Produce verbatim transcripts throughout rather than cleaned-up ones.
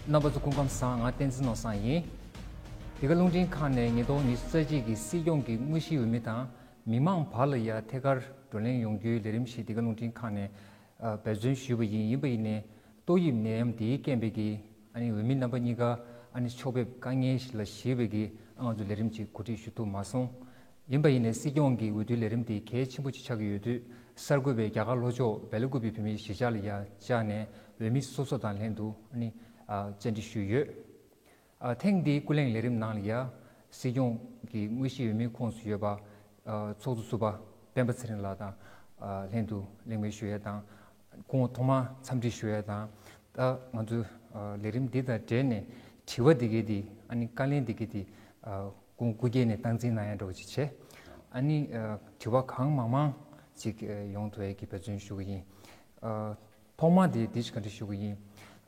རྣམ་པ་ཚོ་སྐུ་ཁམས་བཟང་། ང་བསྟན་འཛིན་ནོར་བཟང་ཡིན། འདི་ག་རླུང་འཕྲིན་ཁང་ནས་ཉིས་སྟོང་ཉི་ཤུ་རྩ་གཅིག་གི་སྲིད་སྐྱོང་གི་དངོས་གཞིའི་འོས་མི་དང་མི་མང་བར་ལ་ཡ་ཐད་ཀར་བགྲོ་གླེང་ཡོང་རྒྱུའི་ལས་རིམ་ཞིག་འདི་ག་རླུང་འཕྲིན་ཁང་ནས་ཨ་འབད་བརྩོན་ཞུས་པ་ཡིན། ཡིན་པ་ཡིན་ནའི་ཏོག་དབྱིབས་ནད་ཡམས་འདིའི་རྐྱེན་པས་ཀྱི་ཨ་ནི་འོས་མི་རྣམ་པ་གཉིས་ཀ་ཨ་ནི་ཕྱོགས་ཕེབས་དཀའ་ངལ་ཞིག་ལ་གཞིགས་པས་ཀྱི་ཨ་ང་ཚོ་ལས་རིམ་ཅིག་གོ་སྒྲིག་ཞུ་ཐུབ་མ་སོང་། ཡིན་པ་ཡིན་ནའི་སྲིད་སྐྱོང་གི་འོས་བསྡུའི་ལས་རིམ་དེ་གལ་ཆེན་པོ་ཅིག་ཆགས་ཀྱི་ཡོད་དུས། གསར་འགོད་པས་རྒྱ་གར་ལྷོ་ཕྱོགས་སྦེལ་ཀོབ་བི་བོད་མིའི་གཞིས་ཆགས་ལ་ཡ་བཅར་ནས་འོས་མི་སོ་སོ་དང་ལྷན་དུ་ཨ་ནི་ཨ་བཅར་འདྲི་ཞུས་ཡོད། ཨ་ཐེངས་འདིའི་སྐུ་གླེང་ལས་རིམ་ནང་ལ་ཡ་སྲིད་སྐྱོང་གི་དངོས་གཞིའི་འོས་མིའི་ཁོངས་སུ་ཡོད་པ་ཨ་ཚོགས་གཙོ་ཟུར་པ་སྤེན་པ་ཚེ་རིང་ལགས་དང་ཨ་ལྷན་དུ་གླེང་མོལ་ཞུ་ཡ་དང་། ཁོང་ཐོག་མར་འཚམས་འདྲི་ཞུ་ཡ་དང་། ད་ང་ཚོའི་ཨ་ལས་རིམ་འདི་དང་འབྲེལ་ནས་དྲི་བ་འདི་གའི་དེ་ཨ་ནི་བཀའ་ལན་འདི་གའི་དེ་ཨ་སྐུ་སྐུ་སྒེར་ནས་སྟངས་འཛིན་གནང་ཡ་འདྲ་བོ་ཅིག་བྱས། ཨ་ནི་ཨ་དྲི་བ་གང་མང་མང་ཅིག་ཨ་ཡོང་ཐུབ་ཡ་གི་འབད་བརྩོན་ཞུ་གི་ཡིན། ཨ་ཐོག་མ་དེ་འདི་ཞིག་བཀའ་འདྲི་ཞུ་གི་ཡིན།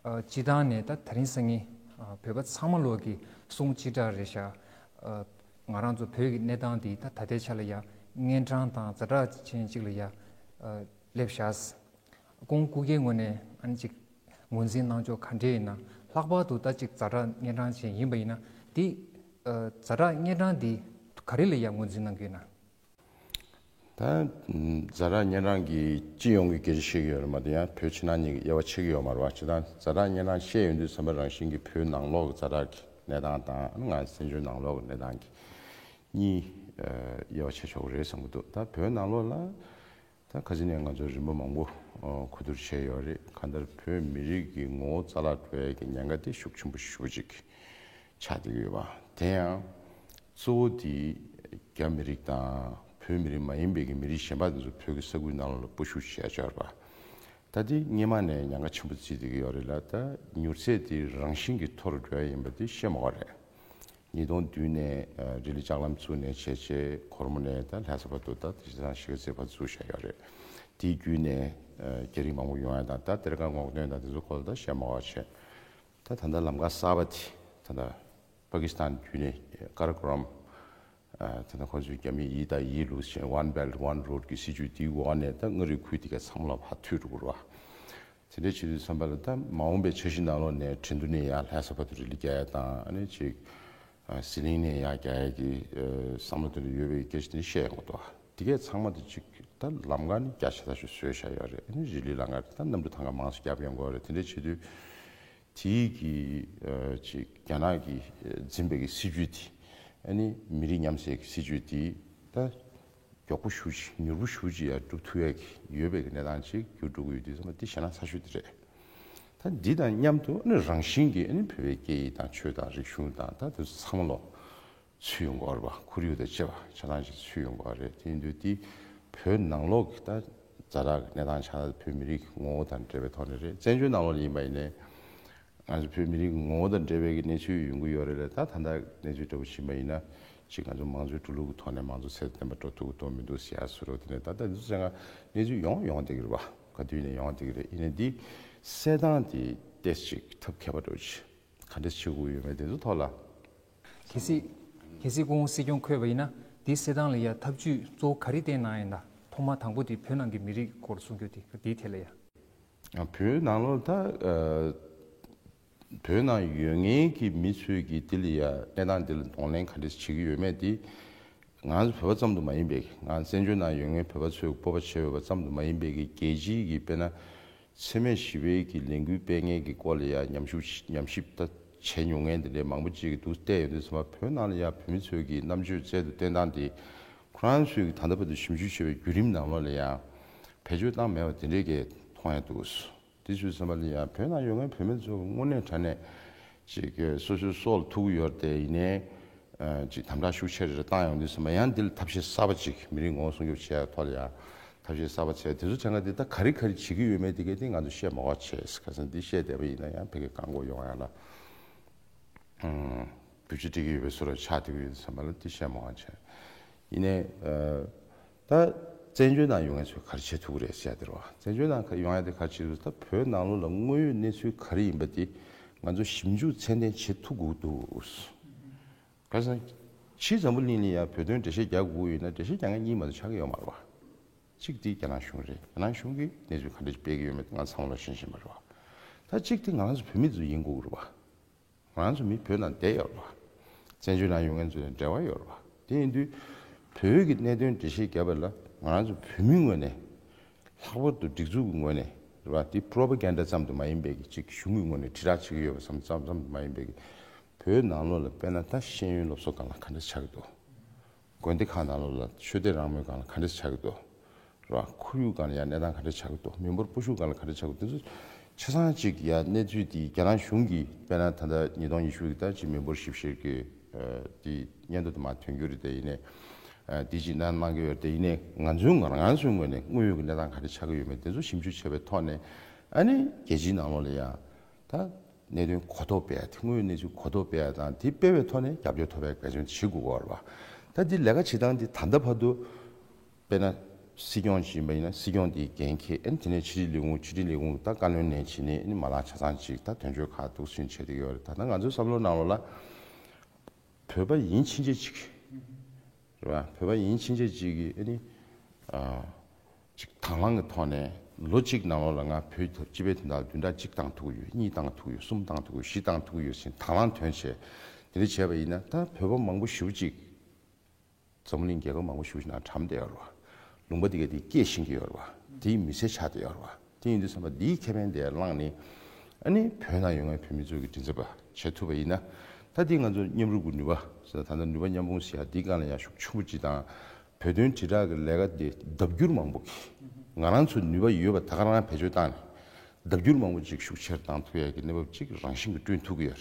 ཨ་སྤྱི་བཏང་ནས་ད་དེ་རིང་སང་ཉིན་ཨ་བོད་པ་ཚང་མ་ལོག་གི་གསུང་གཅིག་གྲགས་རེད་ཤག་ཨ་ང་རང་ཚོ་བོད་ཀྱི་གནས་སྟངས་འདི་ད་ད་ལྟའི་ཆ་ལ་ཡ་གཉན་འཕྲང་དང་ཛ་དྲག་ཅན་ཅིག་ལ་ཡ་ཨ་སླེབས་ཤག་སྐུ་ངོ་སྐུ་སྒེར་ངོས་ནས་ཨ་ནི་ཅིག་ངོས་འཛིན་གནང་ཕྱོགས་ག་འདྲས་ཡིན་ན། ལྷག་པར་དུ་ད་ཅིག་ཛ་དྲག་གཉན་འཕྲང་ཅན་ཡིན་པ་ཡིན་ན་དེ་ཨ་ཛ་དྲག་གཉན་འཕྲང་འདི་ག་རེ་ལ་ཡ་ངོས་འཛིན་གནང་གི་ཡོད་ན། ད་ཛ་དྲག་གཉན་འཕྲང་གི་སྤྱི་ཡོངས་ཀྱི་སྐད་ཆ་བཤད་ཀྱི་ཡོད་རེད་མ་གཏོགས་ཡང་བོད་ཕྱི་ནང་གཉིས་ཀྱི་དབྱེ་བ་ཕྱེ་གི་ཡོད་མ་རེད་བ། སྤྱིར་བཏང་ཛ་དྲག་གཉན་འཕྲང་བཤད་ཡོང་དུས་ཙམ་པ་རང་བཞིན་གྱི་བོད་ནང་ལོགས་ཀྱི་ཛ་དྲག་གི་གནས་སྟངས་དང་ང་བཙན་བྱོལ་ནང་ལོགས་ཀྱི་གནས་སྟངས་ཀྱི་གཉིས་དབྱེ་བ་ཕྱེ་ཆོག་གི་རེད་བསམ་གྱི་འདུག་ད་བོད་ནང་ལོགས་ལ། ད་ཁ་སང་ནས་ང་ཚོ་རིམ་པ་མང་པོ་གོ་བསྡུར་བྱས་ཡོད་རེད། གང་ལྟར་བོད་མི་རིགས་ཀྱི་ངོ་བོ་རྩ་བརླག་འགྲོ་ཡས་ཀྱི་ཉེན་ཁ་དེ་ཤུགས་ཆེན་པོ་ཞེ་པོ་ཅིག་ཆགས་བསྡད་ཀྱི་ཡོད་པ། དེ་ཡང་གཙོ་བོ་དེ་རྒྱ་མི་རིགས་དང་བོད་མི་རིགས་མ་ཡིན་པའི་གི་མི་རིགས་གཞན་པ་དེ་ཚོ་བོད་ཀྱི་ས་ཁུལ་ནང་ལོགས་ལ་སྤོ་བཤུད་བྱས་ཡོད་རེད་པ། ད་དེ་སྔོན་མ་ནས་ཉེན་ཁ་ཆེན་པོ་བརྩིས་བསྡད་ཀྱི་ཡོད་རེད་ལ། ད་མྱུར་ཚད་དེ་རང་བཞིན་གྱིས་མཐོ་རུ་འགྲོ་ཡ་ཡིན་པ་དེ་བཤད་མ་དགོས་རེད། ཉིས་སྟོང་བདུན་ནས་ཨ་རི་ལི་ལྕགས་ལམ་བཙུགས་ནས་བྱས་རྗེས་སྒོར་མོ་ནས་ད་ལྷ་ས་བར་དུ་ད་དེ་བཞིན་གཤིས་ཀ་རྩེ་བར་བཙུགས་བཞག་ཡོད་རེད། དེའི་བརྒྱུད་ནས་ཨ་རྒྱ་རིགས་མང་པོ་ཡོང་ཡ་དང་ད་ཏེར་ཀ་ངོ་སྟོན་དང་དེ་ཚོ་སྐོར་ལ་ད་བཤད་མ་དགོས་བྱས། ད་ད་ལྟ་ལམ་ཁ་གསར་པ་དེ་ད་ལྟ་པ་ཀི་སི་ཐན་བརྒྱུད་ནས་ཀ་ར་ཀོ་རམ་ཨ་ད་ལྟ་ཁོ་ཚོས་རྒྱ་མིས་ཡིད་དང་ཡིད་ལུགས་བྱས་One Belt One Road་གི་སྲིད་ཇུས་དེའི་འོག་ནས་ད་མངའ་རིས་ཁུལ་དེ་ག་ཚང་མ་ལ་ཕར་མཐུད་འགྲོ་དགོས་རེད་བ། དེ་འདྲ་བྱེད་དུས་ཙམ་པ་ལ་ད་མ་འོངས་པའི་འཆར་གཞི་ནང་ལོགས་ནས་ཁྲིན་ཏུ་ནས་ཡར་ལྷ་ས་བར་དུ་རི་ལི་རྒྱག་ཡ་དང་ཨ་ནི་ཅིག་ཟི་ལིང་ནས་ཡར་རྒྱག་ཡ་གི་བསམ་བློ་དེ་འདྲ་ཡོད་པའི་སྐད་ཆ་དེ་འདྲ་བཤད་ཡོང་གི་འདུག་དེ་གས་ཚང་མ་དེ་ཅིག་ད་ལམ་ཁ་ནི་རྒྱ་ཆེ་ཐག་ཆོད་བཟོས་བཞག་ཡོད་རེད། ཨ་ནི་རི་ལི་ལམ་ཁ་ད་གནམ་གྲུ་ཐང་ག་མང་ཙམ་བརྒྱབ་ཡོང་གི་ཡོད་རེད། དེ་འདྲ་བྱེད་དུས་དེའི་གི་ཅིག་རྒྱ་ནག་གིས་འཛིན་པའི་གི་སྲིད་ཇུས་དེ་ཨ་ནི་མི་རིགས་མཉམ་བསྲེས་ཀྱི་སྲིད་ཇུས་དེ་ད། མགྱོགས་པོ་ཞེ་པོ་ཅིག་མྱུར་པོ་ཞེ་པོ་ཅིག་ཡར་འགྲུབ་ཐུབ་ཡག་གི་ཡོད་པའི་གི་གནས་སྟངས་ཅིག་འགྱུར་འགྲོ་གི་ཡོད་དུས་ཙམ་པ་འདི་ཞེད་སྣང་ཚ་ཤོས་དེ་རེད། ད་འདི་དང་མཉམ་དུ་ཨ་ནི་རང་བཞིན་གྱིས་ཨ་ནི་བོད་པའི་སྐད་ཡིག་དང་ཆོས་དང་རིག་གཞུང་དང་ད་དེ་ཚོ་ཚང་མ་ལོག་ཚུད་ཡོང་གི་ཡོད་རེད་པ། ཁོར་ཡུག་དང་བཅས་པ་ཆ་ཚང་ཞིག་ཚུད་ཡོང་གི་ཡོད་རེད། དེ་ཡིན་དུས་འདི་བོད་ནང་ལོགས་ཀྱི་ད་ཛ་དྲག་གི་གནས་སྟངས་ཆགས་ན་བོད་མི་རིགས་ངོ་བོ་དང་འབྲེལ་བའི་ཐོག་ནས་རེད། བཙན་བྱོལ་ནང་ལོགས་ལ་ཡིན་པ་ཡིན་ནའི། ང་ཚོ་བོད་མི་རིགས་ངོ་བོ་དང་འབྲེལ་བའི་གི་གནས་ཚུལ་ཡོང་གི་ཡོད་རེད་ལ། ད་ད་ལྟ་གནས་ཚུལ་འདྲ་པོ་ཕྱིན་པ་ཡིན་ན་ཅིག་ང་ཚོ་མང་གཙོའི་འགྲོ་ལུགས་ཀྱི་ཐོག་ནས་མང་གཙོ་ཚད་ལྡན་པ་འགྲོ་ཐུབ་ཀྱི་འདུག་མི་འདུག་ཟེར་ཡ་བཟོ་འདྲ་དེ་ནས་ད་ལྟ་འདི་ཚོ་ཚང་མ་གནས་ཚུལ་ཡོང་ཡོང་བསྡད་ཀྱི་རེད་པ། ག་དུས་ནས་ཡོང་བསྡད་ཀྱི་རེད། ཡིན་ནའི་འདི་གསལ་སྟངས་དེ་ཏོག་ཙམ་ཅིག་ཐབས་མཁས་པ་འདྲ་པོ་ཅིག་ག་འདྲས་བྱེད་དགོས་ཡོད་མེད་དེ་ཚོ་ཐོག་ལ། གལ་སྲིད་གལ་སྲིད་སྐུ་ངོ་སྲིད་སྐྱོང་འཁོད་པ་ཡིན་ན་འདི་གསལ་སྟངས་ལ་ཡ་ཐབས་ཇུས་གཙོ་བོ་ག་རེ་བསྟེན་གནང་ཡིན་ད། ཐོག་མ་དང་པོ་དེ་བོད་ནང་གི་མི་རིགས་སྐོར་གསུང་རྒྱུ་དེ་དེའི་ཐད་ལ་ཡ། བོད་ནང་ལོགས་ད་ཨ་བོད་ནང་ཡོད་མཁན་གྱི་མི་ཚོས་ཀྱི་འདི་ལ་ཡ་གནས་སྟངས་འདི་ལ་གདོང་ལེན་ག་འདྲས་བྱེད་ཀྱི་ཡོད་མེད་དེ། ང་ཚོ་བོད་པ་ཙམ་དུ་མ་ཡིན་པའི་ང་བཙན་བྱོལ་ནང་ཡོད་མཁན་བོད་པ་ཚོས་སྤོབས་པ་བྱེད་འོས་པ་ཙམ་དུ་མ་ཡིན་པའི་གི་རྒྱལ་སྤྱིའི་གི་དཔེར་ན་འཚེ་མེད་ཞི་བའི་གི་ལས་འགུལ་སྤེལ་མཁན་གྱི་སྐོར་ལ་ཡ་ཉམས་ཞིབ་ཉམས་ཞིབ་ད་བྱས་མྱོང་མཁན་དེ་འདྲའི་མང་པོ་ཅིག་གིས་འདུག་བལྟས་ཡོང་དུས་ཙམ་པ་བོད་ནང་ལ་ཡ་བོད་མི་ཚོས་ཀྱི་རྣམ་དཔྱོད་རྩལ་དུ་བསྟན་སྟངས་དེ་ཁོ་རང་ཚོས་ཀྱི་ད་ལྟ་བར་དུ་ཞིབ་འཇུག་བྱས་པའི་བརྒྱུད་རིམ་ནང་ལོགས་ལ་ཡ་བེད་སྤྱོད་བཏང་མེད་པ་དེ་འདྲའི་གི་མཐོང་ཡ་འདུག་དེ་ཚོའི་བསམ་པ་ལ་ཡང་བོད་ནང་ཡོད་མཁན་བོད་མི་ཚོ་དངོས་གནས་དྲང་གནས་ཅིག་སོ་སོའི་སྲོག་ལ་ཐུག་གི་ཡོད་རེད་དེ། ཡིན་ནའི་ཅིག་དམ་དྲག་ཤུགས་ཆེ་རེ་རེ་བཏང་ཡོང་དུས་ཙམ་པ་ཡང་འདི་ལ་ཐབས་ཤེས་གསར་པ་ཅིག་མི་རིགས་ངོ་བོ་སྲུང་སྐྱོབ་བྱེད་ཡག་ཐོག་ལ་ཡང་ཐབས་ཤེས་གསར་པ་བྱས། དེ་ཚོ་བྱས་ན་འདི་ད་ག་རེ་ག་རེ་བྱེད་ཀྱི་ཡོད་མེད་དེ་གའི་སྟེང་ང་ཚོ་བཤད་མ་དགོས་བྱས། ཁ་སང་འདི་བཤད་བསྡད་པ་ཡིན་ན་ཡང་ཕ་གི་བཀག་འགོག་ཡོང་ཡག་ལ་བེད་སྤྱོད་སྤྲད་ཀྱི་ཡོད་པའི་བཟོ་འདྲ་ཆགས་བསྡད་ཀྱི་ཡོད་དུས་ཙམ་པ་ལ་འདི་བཤད་མ་དགོས་བྱས། ཡིན་ནའི། ད་བཙན་བྱོལ་ནང་ཡོད་མཁན་ཚོས་ག་རེ་བྱེད་ཐུབ་ཀྱི་རེད་ཟེར་ཡ་དེ་རེད་བ། བཙན་བྱོལ་ནང་ཡོང་ཡ་དེ་ག་རེ་བྱེད་ཐུབ། ད་བོད་ནང་ལོགས་ལ་དངོས་ཡོད་གནས་ཚུལ་ག་རེ་ཡིན་པ་དེ་ང་ཚོ་ཞིབ་འཇུག་ཚད་ལྡན་བྱེད་ཐུབ་དགོས་འདུག་ག་རེ་ཟེར་ན། ཕྱིའི་འཛམ་བུ་གླིང་ལ་ཡ་བོད་དོན་འགྲེལ་བཤད་རྒྱག་དགོས་ཡོད་ན་འགྲེལ་བཤད་རྒྱག་མཁན་གཉིས་མ་གཏོགས་ཆགས་ཀྱི་ཡོད་མ་རེད་བ། གཅིག་དེ་རྒྱ་ནག་གཞུང་རེད། རྒྱ་ནག་གཞུང་གིས་གནས་ཚུལ་ག་འདྲ་ཞིག་སྤེལ་གྱི་ཡོད་མེད་ང་ཚང་མ་ལ་ཤེས་བཞིན་པ་རེད་བ། ད་གཅིག་དེ་ང་རང་ཚོ་བོད་མི་ཚོ་ཡིན་དགོས་ཀྱི་རེད་བ། ང་རང་ཚོ་མི་བོད་ནང་བསྡད་ཡོད་རེད་བ། བཙན་བྱོལ་ནང་ཡོད་མཁན་ཚོ་ནས་འབྲེལ་བ་ཡོད་རེད་བ། དེ་ཡིན་དུས་བོད་ཀྱི་གནད་དོན་འགྲེལ་བཤད་བརྒྱབ་པ་ལ་ང་རང་ཚོ་བོད་མིའི་ངོས་ནས་ལྷག་པར་དུ་སྒྲིག་འཛུགས་ཀྱི་ངོས་ནས་རེད་བ། དེ་propaganda་ཙམ་དུ་མ་ཡིན་པའི་གི་ཅིག་གཞུང་གི་ངོས་ནས་དྲིལ་བསྒྲགས་བྱེད་ཀྱི་ཡོད་པ་ཙམ་ཙམ་ཙམ་དུ་མ་ཡིན་པའི་གི་བོད་ནང་ལོགས་ལ་དཔེར་ན་ད་ཤེས་ཡོན་སློབ་གསོ་སྒང་ལ་ག་འདྲ་ཆགས་ཀྱི་འདུག་དགོན་སྡེ་ཁག་ནང་ལོགས་ལ་ཆོས་དད་རང་མོས་སྒང་ལ་ག་འདྲ་ཆགས་ཀྱི་འདུག་རེད་བ། ཁོར་ཡུག་སྒང་ལ་ཡང་གནས་སྟངས་ག་འདྲ་ཆགས་ཀྱི་འདུག་མི་འབོར་སྤོ་བཤུད་སྒང་ལ་ག་འདྲ་ཆགས་ཀྱི་འདུག་དེ་ཚོ་ཆ་ཚང་ཅིག་ཡང་གནས་ཚུལ་དེ་རྒྱ་ནག་གཞུང་གིས་དཔེར་ན་ད་ལྟ་ཉིས་སྟོང་ཉི་ཤུ་གི་ད་ཅིག་མི་འབོར་ཞིབ་བཤེར་གྱི་ཨ་དེ་སྙན་ཐོ་དེ་མར་ཐོན་རྒྱུ་རེད། དེ་ཡིན་ནའི་ཨ་དེ་ཅིག་གནང་གནང་གི་ཡོད་རེད། དེ་ཡིན་ནའི་ང་ཚོའི་ང་རང་ཚོའི་ངོས་ནས་དངོས་ཡོད་ཀྱི་གནས་སྟངས་ག་འདྲ་ཆགས་ཀྱི་ཡོད་མེད་དེ་ཚོ་ཞིབ་འཇུག་བྱས་པའི་ཐོག་ནས་ཨ་ནི་རྒྱལ་སྤྱིའི་ནང་ལོགས་ལ་ཡང་ད་གནད་དོན་གོ་རྟོགས་སྤེལ་ཡ་དེ། དངོས་ཡོད་གནས་ཚུལ་གོ་རྟོགས་སྤེལ་ཡ་དང་དེ་སྤེལ་བའི་ཐོག་ནས་རྒྱབ་སྐྱོར་ཐོབ་པའི་འབད་བརྩོན་བྱེད་དགོས་ཀྱི་ཡོད་རེད་བ། ད་འདི་ལས་ཀ་བྱེད་སྟངས་འདི་ད་ལྟ་བར་དུ་དཔེར་ན་སྲིད་སྐྱོང་ཅིག་ཡིན་པ་ཡིན་ན་སྲིད་སྐྱོང་དེའི་འགན་འཁྱེར། ཨ་ནི་དེ་ནས་ཕྱི་དྲིལ་ལས་ཁུངས་ཕྱི་དྲིལ་ལས་ཁུངས་ད་བཀའ་བློན་ནས་བྱས་ནས་ཨ་ནི་མ་ལག་ཆ་ཚང་ཅིག་ད་དོན་གཅོད་ཁག་འདུག་སེ་བྱེད་བསྡད་ཀྱི་ཡོད་རེད། ད་ལྟ་ང་ཚོའི་བསམ་བློ་ནང་ལོགས་ལ་བོད་པ་ཡིན་ཕྱིན་ཆད་ཅིག་རེད་བ། བོད་པ་ཡིན་ཕྱིན་ཆད་ཅིག་གིས་ཨ་ནི་ཨ་ཅིག་དང་བླངས་ཀྱི་ཐོག་ནས་ལོ་གཅིག་ནང་ལོགས་ལ་ང་བོད་དུ་སྤྱི་པའི་དོན་དག་བདུན་ཕྲག་གཅིག་བཏང་ཐུབ་ཀྱི་ཡོད། གཉིས་བཏང་ཐུབ་ཀྱི་ཡོད། གསུམ་བཏང་ཐུབ་ཀྱི་ཡོད། བཞི་བཏང་ཐུབ་ཀྱི་ཡོད་ཟེར་དང་བླངས་ཐོན་བྱས་དེ་འདྲ་བྱས་པ་ཡིན་ན་ད་བོད་པ་མང་པོ་ཞེ་པོ་ཅིག་འཛམ་བུ་གླིང་རྒྱལ་ཁབ་མང་པོ་ཞེ་པོ་ཅིག་ནང་གྲམ་བསྡད་ཡོད་རེད་བ། ལུང་པ་འདི་ག་དེ་སྐྱེད་ཤིང་གི་ཡོད་རེད་བ། དེའི་མི་ཚེ་ཆགས་བསྡད་ཡོད་རེད་བ། དེ་ཡིན་དུས་ཙམ་པ་འདིའི་ཁེ་ཕན་དེ་བླངས་ནས་ཨ་ནི་བོད་ནང་ཡོད་མཁན་བོད་མི་ཚོ་གི་མགྲིན་ཚབ་པ་བྱེད་ཐུབ་པ་ཡིན་ན། ད་འདི་ང་ཚོ་མཉམ་རུབ་ཀྱི་ནུས་པ་ཟེར་ན་ད་ལྟ་ནུས་པ་མཉམ་སྤུངས་ཟེར་ཡ་འདི་སྒང་ལ་ཡང་ཤུགས་ཆེན་པོ་ཅིག་དང་། བོད་དོན་དྲིལ་བསྒྲགས་ཀྱི་ལས་ཀ་འདི་ལྡབ་འགྱུར་མང་པོ་གིས་ང་རང་ཚོ་ནུས་པ་ཡོད་པ་ད་ག་རང་བེད་སྤྱོད་བཏང་ནས་ལྡབ་འགྱུར་མང་པོ་ཅིག་ཤུགས་ཆེར་བཏང་ཐུབ་ཡ་གི་གནས་བབ་ཅིག་རང་བཞིན་གྱིས་བསྐྲུན་ཐུབ་ཀྱི་ཡོད་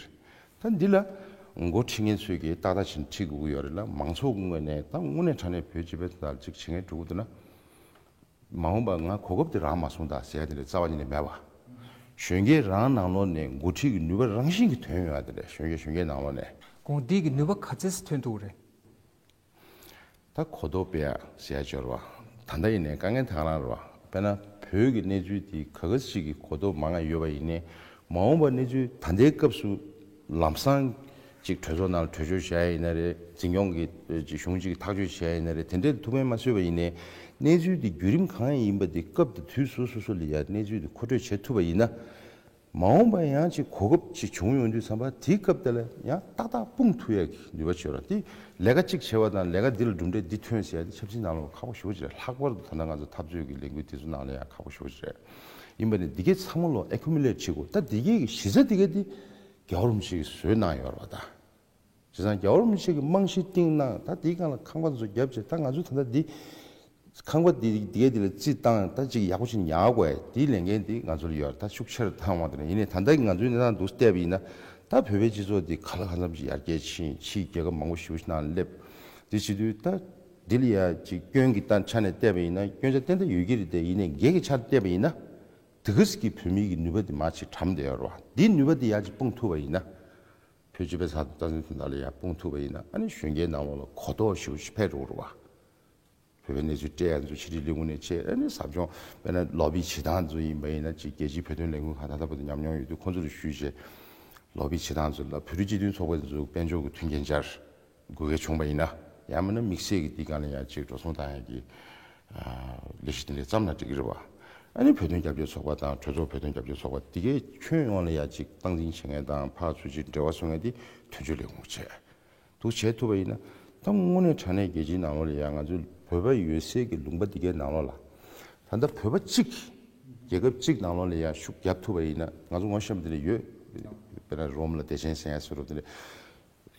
རེད། ད་འདི་ལ་འགོ་ཁྲིད་མཁན་ཚོས་ཀྱིས་ཏག་ཏག་བྱས་ནས་ཁྲིད་དགོས་ཀྱི་ཡོད་རེད་ལ། མང་ཚོགས་ཀྱི་ངོས་ནས་ད་དངོས་གནས་དྲང་གནས་བོད་སྤྱི་པའི་དོན་དག་ཅིག་བྱེད་མཁན་འགྲོ་གི་འདུག་ན། མ་འོངས་པ་ང་གོ་སྐབས་དེ་རག་མ་སོང་ད་ཟེར་ཡ་དེ་འདྲ་རྩ་བ་ཉིད་ནས་མེད་པ། གཞོན་སྐྱེས་རང་ནང་ལོགས་ནས་འགོ་ཁྲིད་ཀྱི་ནུས་པ་རང་བཞིན་གྱིས་ཐོན་ཡོང་ཡ་དེ་འདྲ། གཞོན་སྐྱེས་གཞོན་སྐྱེས་ནང་ལོགས་ནས། གོང་འདི་གི་ནུས་པ་ག་ཚད་ཐོན་ཐུབ་རེད། ད་གོ་རྟོགས་སྤེལ་ཡ་ཟེར་ཡ་ཅིག་ཡོད་རེད་བ། ད་ལྟ་ཡིན་ནའི་དཀའ་ངལ་དེ་ག་རང་རེད་བ། དཔེར་ན་བོད་ཀྱི་གནས་ཚུལ་དེ་ག་ག་ཞིག་གི་གོ་རྟོགས་མང་ང་ཡོད་པ་ཡིན་ནའི། མ་འོངས་པ་གནས་ཚུལ་ད་ལྟའི་སྐབས་སུ་ལམ་སང་ཅིག་གྲོས་ཚོགས་ནང་ལ་གྲོས་ཆོད་བཞག་ཡ་ཡིན་ན་རེད། འཛིན་སྐྱོང་གི་ཅིག་གཞུང་གཅིག་ཐག་གཅོད་བྱས་ཡིན་ན་རེད། དེ་འདྲའི་ཐུགས་ཕན་མ་གསོས་པ་ཡིན་ནའི། གནས་ཚུལ་འདི་བརྒྱུད་རིམ་གང་ཡིན་པ་འདི་སྐབས་དང་དུས་སོ་སོ་སོ་ལ་ཡ་གནས་ཚུལ་འདི་མཁོ་སྤྲོད་བྱེད་ཐུབ་པ་ཡིན་ན། མ་འོངས་པ་ཡང་ཅིག་གོ་སྐབས་ཅིག་བྱུང་ཡོང་དུས་ཙམ་པ་དེའི་སྐབས་དེ་ལ་ཡང་ཏག་ཏག་སྤུངས་ཐུབ་ཡ་གི་ནུས་པ་ཅིག་ཡོད་རེད། དེ་ལས་ཀ་གཅིག་བྱས་པ་དང་ལས་ཀ་འདི་ལ་གྲུབ་འབྲས་འདི་ཐོན་ཟེར་ཡ་དེ་ཆབ་སྲིད་ནང་ལ་ཁག་པོ་ཞེ་པོ་ཅིག་རེད། ལྷག་པར་དུ་ད་ལྟ་ང་ཚོ་འཐབ་རྩོད་ཀྱི་ལས་འགུལ་དེ་ཚོ་ནང་ལ་ཡང་ཁག་པོ་ཞེ་པོ་ཅིག་རེད། ཡིན་པ་ནི་འདི་གའི་ཚང་མ་ལོ་accumulate་བྱེད་དགོས། ད་འདི་གའི་གི་གཞི་རྩ་འདི་གའི་དེ་རྒྱལ་བ་རིན་པོ་ཆེ་གིས་བཟོས་གནང་ཡོད་རེད་བ། ད། བྱས་ཙང་རྒྱལ་བ་རིན་པོ་ཆེ་གི་རྨང་གཞི་བཏིང་གནང་། ད་དེའི་སྒང་ལ་ཁང་པ་ཚོ་བརྒྱབ་བྱས། ད་ང་ཚོ་ད་ལྟ་འདི་ཁང་པ་འདི་འདི་གའི་འདི་ལ་རྩིས་བཏང་། ད་ཅིག་ཡག་པོ་ཞིག་ཉར་དགོས་ཡ་དེའི་ལས་འགན་འདི་ང་ཚོ་ལ་ཡོད་རེད། ད་ཤུགས་ཆེ་རུ་བཏང་བ་དེ་ནས། ཡིན་ནའི་ད་ལྟ་གི་ང་ཚོའི་གནས་སྟངས་འདུག་བལྟས་པ་ཡིན་ན། ད་བོད་པའི་སྤྱི་ཚོགས་འདི་ག་ལ་གང་འཚམ་ཞིག་ཡར་རྒྱས་ཕྱིན། ཕྱིའི་རྒྱལ་ཁབ་མང་པོ་ཞེ་པོ་ཞིག་ནང་སླེབས། དེ་བྱེད་དུས་ད་འདི་ལ་ཡ་ཅིག་སྐྱོན་གྱི་ད་ཆ་ནས་བལྟས་པ་ཡིན་ན་སྐྱོན་ཆ་ཏན་ཏན་ཡོད་ཀྱི་རེད་དེ། ཡིན་ནའི་འགན་གྱི་ཆ་ནས་བལྟས་པ་ཡིན་ན། དེ་ག་ཙམ་གྱི་བོད་མི་གི་ནུས་པ་འདི་མར་ཅིག་གྲམ་བསྡད་ཡོད་རེད་བ། འདིའི་ནུས་པ་འདི་ཡར་ཅིག་སྤུངས་ཐུབ་པ་ཡིན་ན། བོད་སྤྱི་པའི་ས་རྩ་འཛིན་དོན་དག་ལ་ཡང་སྤུངས་ཐུབ་པ་ཡིན་ན། ཨ་ནི་གཞོན་སྐྱེས་ནང་ལོགས་ལ་གོ་རྟོགས་ཞེ་པོ་ཅིག་འཕེལ་འགྲོ་གི་རེད་བ། བོད་པའི་གནས་ཚུལ་སྤྲད་ཡ་ཚོ་ཕྱི་དྲིལ་ལས་ཁུངས་ནས་བྱས། ཨ་ནི་ཟབ་སྦྱོང་དཔེར་ན་ལོ་བི་བྱེད་སྟངས་ཚོ་ཡིན་པ་ཡིན་ན། ཅིག་རྒྱལ་སྤྱིའི་བོད་དོན་ལས་ཁུངས་ཁག་ད་ལྟ་བར་དུ་ཉམས་མྱོང་ཡོད་དུས་ཁོང་ཚོ་ལ་ཞུས་བྱས། ལོ་བི་བྱེད་སྟངས་ཚོ་ལ་བོད་རིགས་སྤྱི་མཐུན་ཚོགས་པ་ཚོ་དཔལ་འབྱོར་གྱི་མཐུན་རྐྱེན་སྦྱར། དགོས་གལ་བྱུང་བ་ཡིན་ན། ཡང་མིན་ན་དམིགས་བསལ་གྱི་འདི་སྒང་ལ་ཡང་ཅིག་འགྲོ་སོང་བཏང་ཡ་གི་ཨ་ལས་གཞི་དེ་འདྲ་བརྩམས་ན་འགྲིག་གི་རེད་བ། ཨ་ནི་བོད་དོན་རྒྱབ་སྐྱོར་ཚོགས་པ་དང་གྲོས་ཚོགས་བོད་དོན་རྒྱབ་སྐྱོར་ཚོགས་པ་འདི་གའི་ཁྱོན་ཡོངས་ལ་ཡ་ཅིག་སྟངས་འཛིན་བྱེད་མཁན་དང་ཕར་ཚུར་ཅིག་འབྲེལ་བ་བཟོ་མཁན་དེ་དོན་གཅོད་ལས་ཁུངས་བྱས། འདུག་བྱེད་ཐུབ་པ་ཡིན་ན། ད་དངོས་གནས་དྲང་གནས་རྒྱལ་སྤྱིའི་ནང་ལོགས་ལ་ཡ་ང་ཚོ་བོད་པ་ཡོད་སའི་གི་ལུང་པ་འདི་གའི་ནང་ལོགས་ལ། ད་ལྟ་བོད་པ་གཅིག་རྒྱལ་ཁབ་གཅིག་ནང་ལོགས་ལ་ཡ་ཤུགས་རྒྱབ་ཐུབ་པ་ཡིན་ན། ང་ཚོ་ངོ་ཤེས་པ་འདི་འདྲ་ཡོད། དཔེར་ན་རོམ་ལ་བདེ་ཆེན་ཟེར་ཡ་ཟེར་རོ་དེ་འདྲ།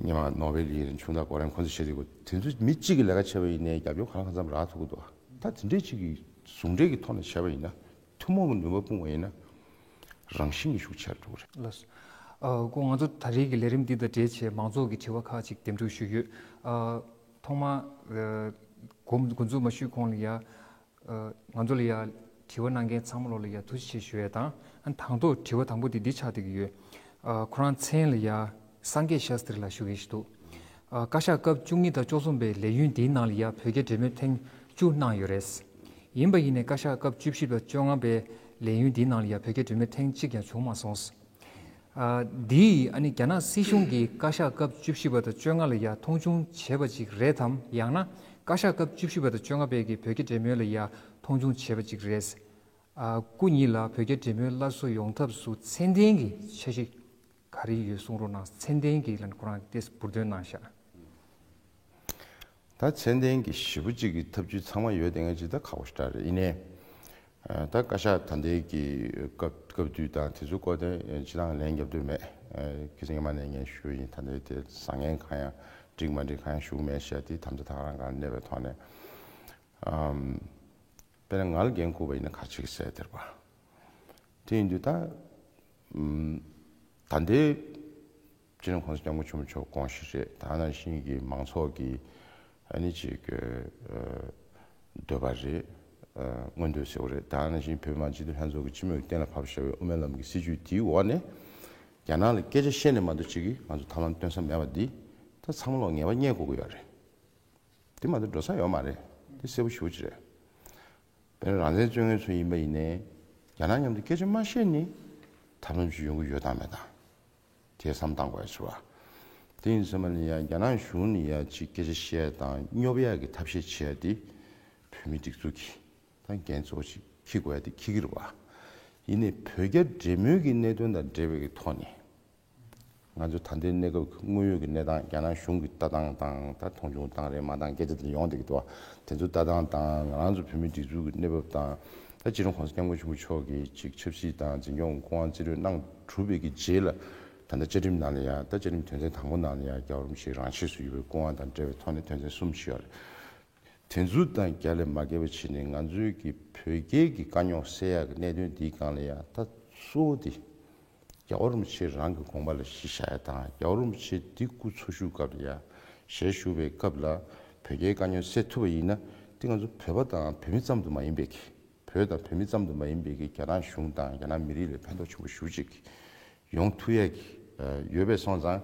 སྔོན་མ་ནོ་བེལ་ཡིན་རུང་ཆུང་བདག་གོ་རེན་ཁོང་ཚོ་བྱས་དུས་དེ་ཚོ་མི་གཅིག་གིས་ལས་ཀ་བྱས་པ་ཡིན་ནའི་རྒྱབ་སྐྱོར་གང་ལ་གང་འཚམ་རག་ཐུབ་ཀྱི་འདུག་ད་དེ་འདྲའི་གཅིག་གི་ཟུང་འབྲེལ་གྱི་ཐོག་ནས་བྱས་པ་ཡིན་ན་ཐུན་མོང་གི་ནུས་པ་སྤུངས་པ་ཡིན་ན་རང་བཞིན་གྱིས་ཤུགས་ཆེར་འགྲོ་གི་རེད། ལགས་སོ། ཨ་སྐུ་ང་ཚོ་ད་རེས་ཀྱི་ལས་རིམ་འདི་དང་འབྲེལ་བྱས་མང་ཚོགས་ཀྱི་དྲི་བ་ཁག་ཅིག་འདེམས་སྒྲུག་ཞུས་ཡོད། ཨ་ཐོག་མར་ཨ་འགོ་འགོ་འཛུགས་མ་ཞུས་གོང་ལ་ཡ། ཨ་ང་ཚོ་ལ་ཡ་དྲི་བ་གནང་མཁན་ཚང་མ་ལོ་ལ་ཡ་ཐུགས་རྗེ་ཆེ་ཞུ་ཡས་དང་། ཨ་དང་ཐོག་དྲི་བ་དང་པོ་དེ་འདི་ཆགས་བསྡད་ཀྱི་ཡོད། ཨ་ཁོ་རང་མཚན་ལ་ཡ་སངས་རྒྱས་ཤཱསྟྲི་ལགས་ཞུ་མཁན་ཞིག་འདུག་ཨ་བཀའ་ཤག་སྐབས་བཅུ་གཉིས་དང་བཅུ་གསུམ་པའི་ལས་ཡུན་འདིའི་ནང་ལ་ཡ་བོད་རྒྱ་འབྲེལ་མོལ་ཐེངས་བཅུ་གནང་ཡོད་རེད། ཡིན་པ་ཡིན་ནའི་བཀའ་ཤག་སྐབས་བཅུ་བཞི་དང་བཅོ་ལྔ་པའི་ལས་ཡུན་འདིའི་ནང་ལ་ཡ་བོད་རྒྱ་འབྲེལ་མོལ་ཐེངས་གཅིག་ཀྱང་བྱུང་མ་སོང་། ཨ་འདིས་ཨ་ནི་རྒྱ་ནག་སྲིད་གཞུང་གིས་བཀའ་ཤག་སྐབས་བཅུ་བཞི་པ་དང་བཅོ་ལྔ་ལ་ཡ་མཐོང་ཆུང་བྱས་པ་ཅིག་རེད་དམ། ཡང་ན་བཀའ་ཤག་སྐབས་བཅུ་བཞི་པ་དང་བཅོ་ལྔ་པའི་གི་བོད་རྒྱ་འབྲེལ་མོལ་ལ་ཡ་མཐོང་ཆུང་བྱས་པ་ཅིག་རེད། ཨ་སྐུ་ཉིད་ལ་བོད་རྒྱ་འབྲེལ་མོལ་སླར་གསོ་ཡོང་ཐབས་སུ་ཚད་ལྡན་གྱི་འཆར་གཞི་ ག་རེ་ཡོད་གསུང་རོགས་གནང་། ཚད་ལྡན་གྱི་ལན་ཁོ་རང་ཏེས་འབུར་འདོན་གནང་ཤག་ད་ཚད་ལྡན་གྱི་ཞེ་པོ་ཅིག་གི་ཐབས་ཇུས་ཚང་མ་ཡོད་དེ་ངས་ཅི་ད་ཁག་པོ་ཞེ་དྲག་རེད། ཡིན་ནའི་ད་བཀའ་ཤག་ད་ལྟའི་གི་སྐབས་སྐབས་དུས་དང་དེ་ཚོའི་སྐོར་དེ་སྤྱི་བཏང་ལན་རྒྱབ་འདོད་མེད། ཁ་སང་སྔ་མ་ནས་ངས་ཞུས་ཡིན། ད་ལྟའི་དེ་བཟང་ངན་གང་ཡང་འགྲིག་མ་འགྲིག་གང་ཡང་ཞུ་གི་མེད་ཤག་དེ་དམ་བཅའ་ད་ག་རང་གང་གནས་པའི་ཐོག་ནས་དཔེར་ན་ང་ལ་འགན་བསྐུར་བ་ཡིན་ན་ག་ཅིག་གསལ་དེར་བ། དེ་ཡིན་དུས་ད་ད་ལྟའི་སྤྱི་ནོར་༸གོང་ས་༸སྐྱབས་མགོན་ཆེན་པོ་མཆོག་དགོངས་གཞི་རེད། ད་ནང་བཞིན་གྱི་མང་ཚོགས་ཀྱི་ཨ་ནི་ཅིག་འདོད་པ་རེད། མངོན་འདོད་ཟེར་བ་རེད། ད་ནང་བཞིན་བོད་མི་མང་སྤྱི་འཐུས་ལྷན་ཚོགས་ཀྱི་སྤྱི་མོས་གཏན་ལ་ཕབ་བཞག་པའི་དབུ་མའི་ལམ་གྱི་སྲིད་བྱུས་དེའི་འོག་ནས་རྒྱ་ནག་ལ་སྐད་ཆ་བཤད་ནས་མ་གཏོགས་ཅིག་གིས་ང་ཚོ་ཐབས་ལམ་སྟོན་ས་མེད་པ་འདི་ད་ཚང་མ་ལོག་ངེས་པ་རྙེད་དགོས་ཀྱི་ཡོད་རེད། དེ་མ་གཏོགས་འགྲོ་ས་ཡོད་མ་རེད། དེ་གསལ་པོ་ཞེ་པོ་ཅིག་རེད། དཔེར་ན་རང་བཙན་རྩོད་མཁན་ཚོ་ཡིན་པ་ཡིན་ནའི་རྒྱ་ནག་མཉམ་དུ་སྐད་ཆ་མ་བཤད་ནི་ཐབས་ལམ་ཅིག་ཡོང་གི་ཡོད་དམ་མེད་དམ་དེ་བསམ་བཏང་དགོས་ཡ་ཆེ་བ། དེ་ཡིན་ཙམ་པ་ལ་ཡ་རྒྱ་ནག་གཞུང་ནས་ཡ་ཅིག་སྐད་ཆ་བཤད་དང་སྙོབ་ཡ་གི་ཐབས་ཤེས་བྱེད་ཡ་དེ་བོད་མི་སྒྲིག་འཛུགས་ཀྱིས་ད་འགན་གཙོ་བོ་ཅིག་འཁྱེར་དགོས་ཡ་དེ་འཁྱེར་གྱི་རེད་བ། ཡིན་ནའི་བོད་རྒྱ་འབྲེལ་མོལ་གྱི་གནད་དོན་དང་འབྲེལ་བའི་གི་ཐོག་ནས། ང་ཚོ་ད་ལྟའི་གནས་སྐབས་ཀྱི་དངོས་ཡོད་ཀྱི་གནས་སྟངས་རྒྱ་ནག་གཞུང་གི་ལྟ་སྟངས་དང་ད་མཐོང་ཆུང་བཏང་རེད་མ་བཏང་སྐད་ཆ་དེ་ཡོང་བསྡད་ཀྱི་འདུག་དེ་ཚོ་ལྟ་སྟངས་དང་ང་རང་ཚོ་བོད་མིའི་སྒྲིག་འཛུགས་ཀྱི་གནས་བབ་དང་ད་སྤྱི་ནོར་༸གོང་ས་༸སྐྱབས་མགོན་ཆེན་པོ་མཆོག་གིས་ཅིག་ཆབ་སྲིད་དང་འཛིན་སྐྱོང་གི་སྐུ་དབང་རྩིས་སྤྲོད་གནང་གྲུབ་པའི་གི་རྗེས་ལ་ད་ལྟ་བཅའ་ཁྲིམས་ནང་ལ་ཡང་ད་བཅའ་ཁྲིམས་དོན་ཚན་དང་པོ་ནང་ལ་ཡང་རྒྱལ་བ་རིན་པོ་ཆེ་རང་ཆས་སུ་ཡོད་པའི་སྐུ་དབང་དང་འབྲེལ་བའི་ཐོག་ནས་དོན་ཚན་གསུམ་ཞིག་ཡོད་རེད། དེ་ཚོ་དང་རྒྱ་ལས་མ་འགལ་བ་བྱས་ནས་ང་ཚོའི་གི་བོད་རྒྱའི་གི་དཀའ་རྙོག་སེལ་ཡག་གི་གནད་དོན་འདིའི་སྒང་ལ་ཡང་ད་གཙོ་བོ་དེ་རྒྱལ་བ་རིན་པོ་ཆེ་རང་གི་དགོངས་པ་ལ་གཞི་བཞག་ཡ་དང་རྒྱལ་བ་རིན་པོ་ཆེ་འདི་སྐུ་འཚོ་བཞུགས་སྐབས་ལ་ཡང་ཞལ་བཞུགས་པའི་སྐབས་ལ་བོད་རྒྱའི་དཀའ་རྙོག་སེལ་ཐུབ་པ་ཡིན་ན་དེ་ང་ཚོ་བོད་པ་དང་བོད་མི་ཙམ་དུ་མ་ཡིན་པའི་གི་བོད་དང་བོད་མི་ཙམ་དུ་མ་ཡིན་པའི་གི་རྒྱ་ནག་གཞུང་དང་རྒྱ་ནག་མི་རིགས་ལ་ཕན་ཐོགས་ཆེན་པོ་ཞེ་པོ་ཅིག་ཡོང་ཐུབ་ཡས་ཀྱི་ཡོད་པས་སོང་ཙང་།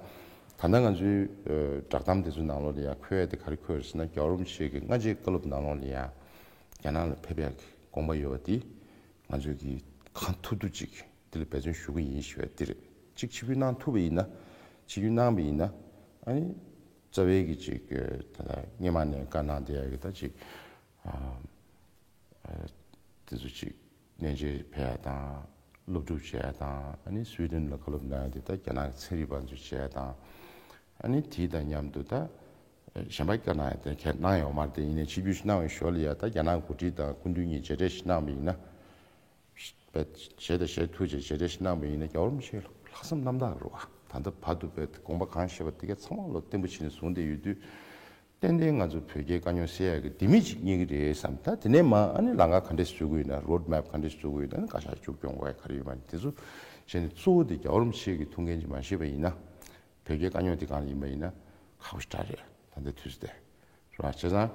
ད་ལྟ་ང་ཚོའི་བསྒྲགས་གཏམ་དེ་ཚོའི་ནང་ལོགས་ལ་ཡང་འཁོད་ཡས་དེ་ག་རེ་འཁོད་ཡོད་ཟེར་ན་རྒྱལ་བ་རིན་པོ་ཆེ་གི་སྔ་རྗེས་བཀའ་སློབ་ནང་ལོགས་ལ་ཡང་རྒྱ་ནག་ལ་ཕེབས་ཡས་ཀྱི་དགོངས་པ་ཡོད་པ་དེ་ང་ཚོས་ཀྱི་གང་ཐུབ་ཐུབ་ཅིག་དེ་ལ་འབད་བརྩོན་ཞུ་གི་ཡིན་ཞུ་ཡས་དེ་རེད། གཅིག་ཆིབས་བསྒྱུར་གནང་ཐུབ་པ་ཡིན་ན་ཆིབས་བསྒྱུར་གནང་བ་ཡིན་ན་ཨ་ནི་རྩ་བའི་གི་ཅིག་ད་ལྟ་སྔོན་མ་ནས་བཀའ་གནང་བསྡད་ཡས་ཀྱི་ད་ཅིག་དེ་ཚོ་ཅིག་གནས་མཇལ་ཕེབས་ཡ་དང་སློབ་སྒྲུབ་བྱེད་ཡ་དང་ཨ་ནི་སུའི་ཌེན་ལ་བཀའ་སློབ་གནང་ཡ་དེ་ད་རྒྱ་ནག་གི་ཚན་རིག་པ་ཚོས་བྱེད་ཡ་དང་ཨ་ནི་དེ་དང་མཉམ་དུ་ད་གཞན་པ་བཀའ་གནང་ཡ་དེ་གས་གནང་ཡོད་མ་རེད། དེ་ཡིན་ནའི་ཆིབས་བསྒྱུར་ཞིག་གནང་བའི་ཞོར་ལ་ཡ་ད་རྒྱ་ནག་འགོ་ཁྲིད་དང་སྐུ་མདུན་གཉིས་མཇལ་འཕྲད་ཞིག་གནང་བ་ཡིན་ན། བྱས་དང་བྱེད་ཐུབ་ཅེས་བྱས་རེ་ཞིག་གནང་བ་ཡིན་ན་རྒྱལ་བ་རིན་པོ་ཆེ་ལྷག་བསམ་རྣམ་དག་རེད་བ། ད་ལྟ་བར་དུ་བས་དགོངས་པ་གང་བཞེས་པ་དེ་གས་ཚང་མ་ལོ་བརྟན་པོ་བྱས་ནས་བཟུང་བསྡད་ཡོད་དུས། ཏན་ཏན་ང་ཚོ་བོད་རྒྱའི་དཀའ་རྙོག་སེལ་ཡག་གི་ལྡེ་མིག་ཅིག་རྙེད་ཀྱི་རེད་བསམ། ད་དེ་ནས་མ་ཨ་ནི་ལམ་ཁ་ག་འདྲས་བཟོ་དགོས་ཡོད་ན་རོ་ཌི་མེབ་ག་འདྲས་བཟོ་དགོས་ཡོད་ན་ཨ་ནི་བཀའ་ཤག་མཇུག་སྐྱོང་དགོས་ཡ་ག་རེ་ཡོད་མ་རེད། དེ་ཚོ་བྱས་ནས་གཙོ་བོ་དེ་རྒྱལ་བ་རིན་པོ་ཆེ་གི་ཐུགས་འགན་ཅིག་མ་བཞེས་པ་ཡིན་ན། བོད་རྒྱའི་དཀའ་རྙོག་འདི་སྒང་ལ་ཡིན་པ་ཡིན་ན་ཁག་པོ་ཞེ་དྲག་རེད། ད་ལྟའི་དུས་སུ་དེ་རེད་བ། བྱས་ཙང་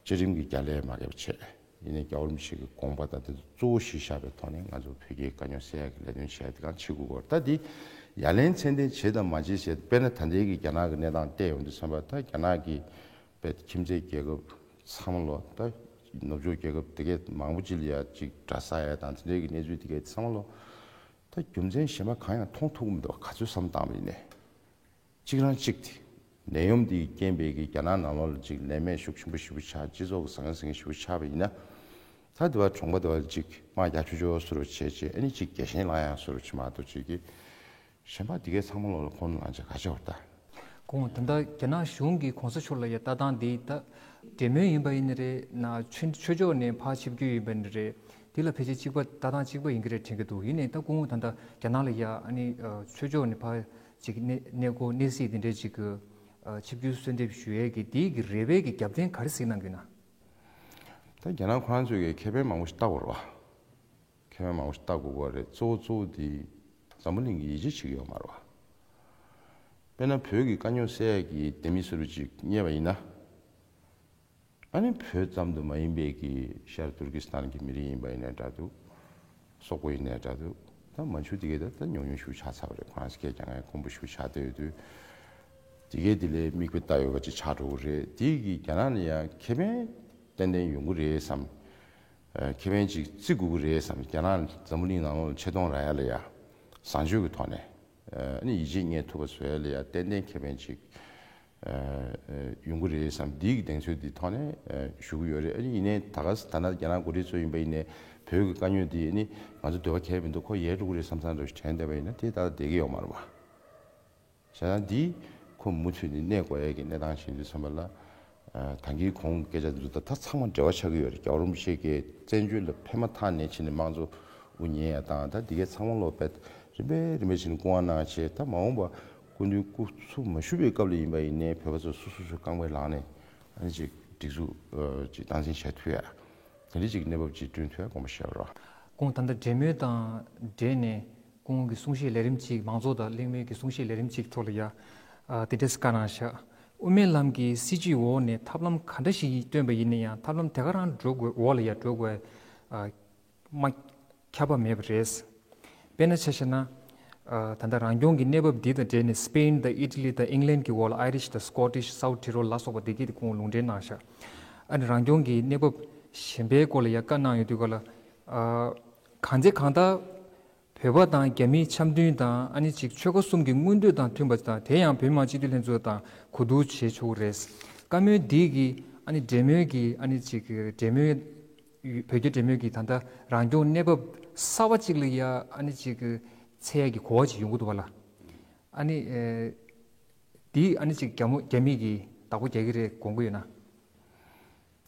བཅའ་ཁྲིམས་ཀྱི་རྒྱ་ལས་མ་འགལ་བ་བྱས། ཡིན་ནའི་རྒྱལ་བ་རིན་པོ་ཆེ་གི་དགོངས་པ་དང་དེ་ཚོ་གཙོ་བོ་གཞི་བཞག་པའི་ཐོག་ནས་ང་ཚོ་བོད་རྒྱའི་དཀའ་རྙོག་སེལ་ཡག་གི་ལས་དོན་བྱས་དེ་གང་བྱེད་དགོས་སྐོར། ད་འདི་ཡ་ལན་ཚད་ལྡན་བྱེད་དང་མ་བྱེད་ཟེར་དཔེར་ན་ད་ལྟའི་གི་རྒྱ་ནག་གི་གནས་སྟངས་བལྟས་ཡོང་དུས་ཙམ་པ་ད་རྒྱ་ནག་གི་དཔེ་ཁྱིམ་མཚེས་རྒྱལ་ཁབ་ཚང་མ་ལོ་ད་ནུབ་ཕྱོགས་རྒྱལ་ཁབ་དེ་གས་མང་པོ་ཅིག་ལ་ཡ་ཅིག་དགྲ་ཟ་ཡ་དང་དེ་འདྲའི་གི་གནས་ཚུལ་དེ་གས་ཚང་མ་ལོ་ད་རྒྱུ་མཚན་གཞན་པ་གང་ཡང་མཐོང་ཐུབ་ཀྱི་མི་འདུག་ག་ཚོད་བསམ་བཏང་བ་ཡིན་ནའི། གཅིག་རང་གཅིག་དེ། ནད་ཡམས་འདིའི་རྐྱེན་པས་ཀྱི་རྒྱ་ནག་ནང་ལོགས་ལ་ཅིག་ལས་མེད་ཤུགས་ཆེན་པོ་ཞེ་པོ་ཆགས། སྤྱི་ཚོགས་ཀྱི་ཟང་ངེ་ཟིང་ངེ་ཞེ་པོ་ཆགས་པ་ཡིན་ན། ད་དེ་བ་གྲོང་པ་དེ་བ་ཅིག་དམག་རྒྱག་ཆོག་ཆོག་བཟོ་འདྲ་བྱས་བྱས་ཨ་ནི་ཅིག་རྒྱལ་ཞེན་ལངས་ཡག་བཟོ་འདྲ་བྱས་མ་གཏོགས་ཅིག་གི་གཞན་པ་དེ་གའི་ཚང་མ་ལོག་ལ་ཁོང་ལ་ལངས་བྱས་ག་བྱས་བར་ལྟ། ཁོང་ད་ལྟ་རྒྱ་ནག་གཞུང་གིས་གོང་ས་མཆོག་ལ་ཡ་ལྟ་སྟངས་འདི་ད་འབྲེལ་མོལ་ཡིན་པ་ཡིན་ནི་རེད་ན་ཆོས་ཆོས་ཕྱོགས་ནས་ཕར་ཆིབས་བསྒྱུར་ཡིན་པ་ཡིན་ནི་རེད། འདི་ལ་ཕལ་ཆེར་གཅིག་པ་ལྟ་སྟངས་གཅིག་པ་ཡིན་གྱི་རེད་དྲན་གྱི་འདུག་ཡིན་ནའི་ད་ཁོང་ད་ལྟ་རྒྱ་ནག་ལ་ཡ་ཨ་ནི་ཆོས་ཕྱོགས་ནས་ཕར་ཅིག་གནས་གནས་སྐོར་གནས་གཟིགས་འདི་འདྲའི་ཅིག་གི་ཆིབས་བསྒྱུར་གསོལ་འདེབས་ཞུ་ཡས་ཀྱི་འདི་གི་རེ་བའི་གི་རྒྱབ་རྟེན་ག་རེ་གཟིགས་གནང་གི་ཡོད་ན། ད་རྒྱ་ནག་ཁོ་རང་ཚོས་ཀྱི་ཁེ་ཕན་མང་པོ་ཞིག་བལྟ་དགོས་རེད་བ། ཁེ་ཕན་མང་པོ་ཞིག་བལྟ་དགོས་ཀྱི་རེད། གཙོ་བོ་གཙོ་བོ་དེ་འཛམ་བུ་གླིང་གི་ཡིད་ཆེས་བྱེད་ཀྱི་ཡོད་མ་རེད་བ། དཔེར་ན་བོད་ཀྱི་དཀའ་རྙོག་སེལ་ཡག་གི་ལྡེ་མིག་བཟོ་འདྲ་ཅིག་རྙེད་པ་ཡིན་ན། ཨ་ནི་བོད་ཙམ་དུ་མ་ཡིན་པའི་གི་ཤར་ཏུར་ཀི་སི་ཐན་གྱི་མི་རིགས་ཡིན་པ་ཡིན་ནའི་འདྲ་འདུག་སོག་པོ་ཡིན་ནའི་འདྲ་འདུག་ད་མན་ཇུ་དེ་གའི་ད་ད་ཉུང་ཉུང་ཞིག་ཆགས་ཚར་བ་རེད། ཁོ་རང་སྐད་རྒྱག་མཁན་དཀོན་པོ་ཞིག་ཆགས་བསྡད་ཡོད་དུས། དེ་གའི་དེ་ལས་མིག་དཔེ་ལྟ་ཡོད་པ་ཅིག་ཆགས་འགྲོ་གི་རེད། དེ་གི་རྒྱ་ནག་ལ་ཡང་ཁེ་ཕན་ཏན་ཏན་ཡོང་གི་རེད་བསམ། ཨ་ཁེ་ཕན་ཅིག་བརྩི་དགོས་ཀྱི་རེད་བསམ། རྒྱ་ནག་འཛམ་བུ་གླིང་ནང་ལོགས་ལ་ཆེ་མཐོང་རག་ཡ་ལ་ཡ་བཟང་སྤྱོད་ཀྱི་ཐོག་ནས་ཨ་ནི་ཡིད་ཆེས་རྙེད་ཐུབ་པ་བཟོ་ཡ་ལ་ཡ་ཏན་ཏན་ཁེ་ཕན་ཅིག་ཨ་ཨ་ཡོང་གི་རེད་བསམ། འདི་གི་གདེང་ཚོད་འདི་ཐོག་ནས་ཨ་ཞུ་གི་ཡོད་རེད། ཨ་ནི་ཡིན་ནའི་ད་ག་ས་ད་ནང་རྒྱ་ནག་འགོ་ཁྲིད་ཚོ་ཡིན་པ་ཡིན་ནའི་བོད་ཀྱི་དཀའ་རྙོག་འདི་ཨ་ནི་ང་ཚོ་འདོད་པ་གལ་མི་འདུག་ཁོ་ཡལ་འགྲོ་གི་རེད་བསམ་བསམ་འདྲ་ཞིག་དྲན་བསྡད་པ་ཡིན་ན་དེ་ད་ལྟ་བསྡད་ཀྱི་ཡོད་མ་རེད་བ། བྱས་ཙང་འདི་ཁོ་མུ་མཐུད་ནས་གནས་དགོས་ཡས་ཀྱི་གནས་སྟངས་ཤིག་ཡིན་དུས་ཙམ་པ་ལ། ད་གིན་གོང་གི་སྐད་ཆ་འདི་ཚོ་ད་ད་ཚང་མ་འབྲེལ་བ་ཆགས་ཀྱི་ཡོད་རེད། རྒྱལ་བ་རིན་པོ་ཆེ་གི་བཙན་བྱོལ་ལ་ཕེབས་མ་ཐག་ནས་ཕྱིན་ནས་དམངས་གཙོ་དབུ་ཉན་ཡ་དང་ད་འདི་གའི་ཚང་མ་ལོག་པས་རིམ་པས་རིམ་པས་ཕྱིན་ནས་སྐུ་དབང་གནང་བྱས། ད་མ་འོངས་པ་སྐུ་མདུན་སྐུ་འཚོ་མ་བཞུགས་པའི་སྐབས་ལ་ཡིན་པ་ཡིན་ནའི་བོད་པ་ཚོ་སོ་སོ་སོའི་རྐང་པའི་ལག་ནས་ཨ་ནི་ཅིག་སྒྲིག་འཛུགས་ཅིག་སྟངས་འཛིན་བྱེད་ཐུབ་ཡ། དེ་འདྲ་ཅིག་གནས་བབ་ཅིག་བསྐྲུན་ཐུབ་ཡ་དགོངས་པ་བཞེས་པ་རེད། ཁོང་ད་ལྟ་འབྲེལ་མོལ་དང་འབྲེལ་ནས་ཁོང་གི་གསུང་བཤད་ལས་རིམ་ཅིག་མང་ཚོགས་དང་གླེང་མོལ་གྱི་གསུང་བཤད་ལས་རིམ་ཅིག་ཐོག་ལ་ཡ། ཨ། དེ་འདྲས་བཀའ་གནང་བཞག་དབུ་མའི་ལམ་གྱི་སྲིད་བྱུས་འོག་ནས་ཐབས་ལམ་ག་འདྲ་ཞིག་བཏོན་པ་ཡིན་ན་ཡང་ཐབས་ལམ་དེ་ག་རང་འགྲོ་དགོས། འོག་ལ་ཡ་འགྲོ་དགོས། ཨ། མ། ཁྱབ་པ་མེད་པ་རེད། དཔེར་ན་ཆ་བཞག་ན། ཨ། ད་ལྟ་རང་སྐྱོང་གི་གནས་བབ་འདི་དང་འབྲེལ་ནས་སི་པེན་དང་ཨི་ཊ་ལི་དང་ཨིང་ལན་གྱི་འོག་ལ་ཨའི་རིཤ་དང་སི་ཀོ་ཊིཤ་སའུ་ཊི་རོལ་ལ་སོགས་པ་འདི་གས་དེ་ཁོང་ལུང་འདྲེན་གནང་བཞག་ཨ་ནི་རང་སྐྱོང་གི་གནས་བབ་གཞན་པའི་སྐོར་ལ་ཡང་བཀའ་གནང་ཡོད་དུས་ག་ལ། ཨ། གང་ཚེ་གང་ལྟར་བོད་པ་དང་རྒྱ་མིའི་འཆམ་མཐུན་དང་ཨ་ནི་ཅིག་ཆོལ་ཁ་གསུམ་གྱི་མངོན་འདོད་དང་མཐུན་པ་དང་དེ་ཡང་བོད་མི་མང་སྤྱི་འཐུས་ལྷན་ཚོགས་དང་གོ་བསྡུར་བྱེད་ཆོག་གི་རེད། བཀའ་མོལ་འདི་གིས་ཨ་ནི་འབྲེལ་མོལ་གྱི་ཨ་ནི་ཅིག་འབྲེལ་མོལ། བོད་རྒྱ་འབྲེལ་མོལ་གྱི་ད་ལྟ་རང་སྐྱོང་གནས་བབ་གསར་བ་ཅིག་ལ་ཡ་ཨ་ནི་ཅིག་འཚོལ་ཡ་གི་གོ་བ་ཅིག་ཡོང་གི་འདུག་བ་ལ། ཨ་ནི། ཨེ། འདི་ཨ་ནི་ཅིག་རྒྱ་མོ་རྒྱ་མི་གིས་བདག་པོ་རྒྱག་གི་རེད་དགོངས་ཀྱི་ཡོད་ན།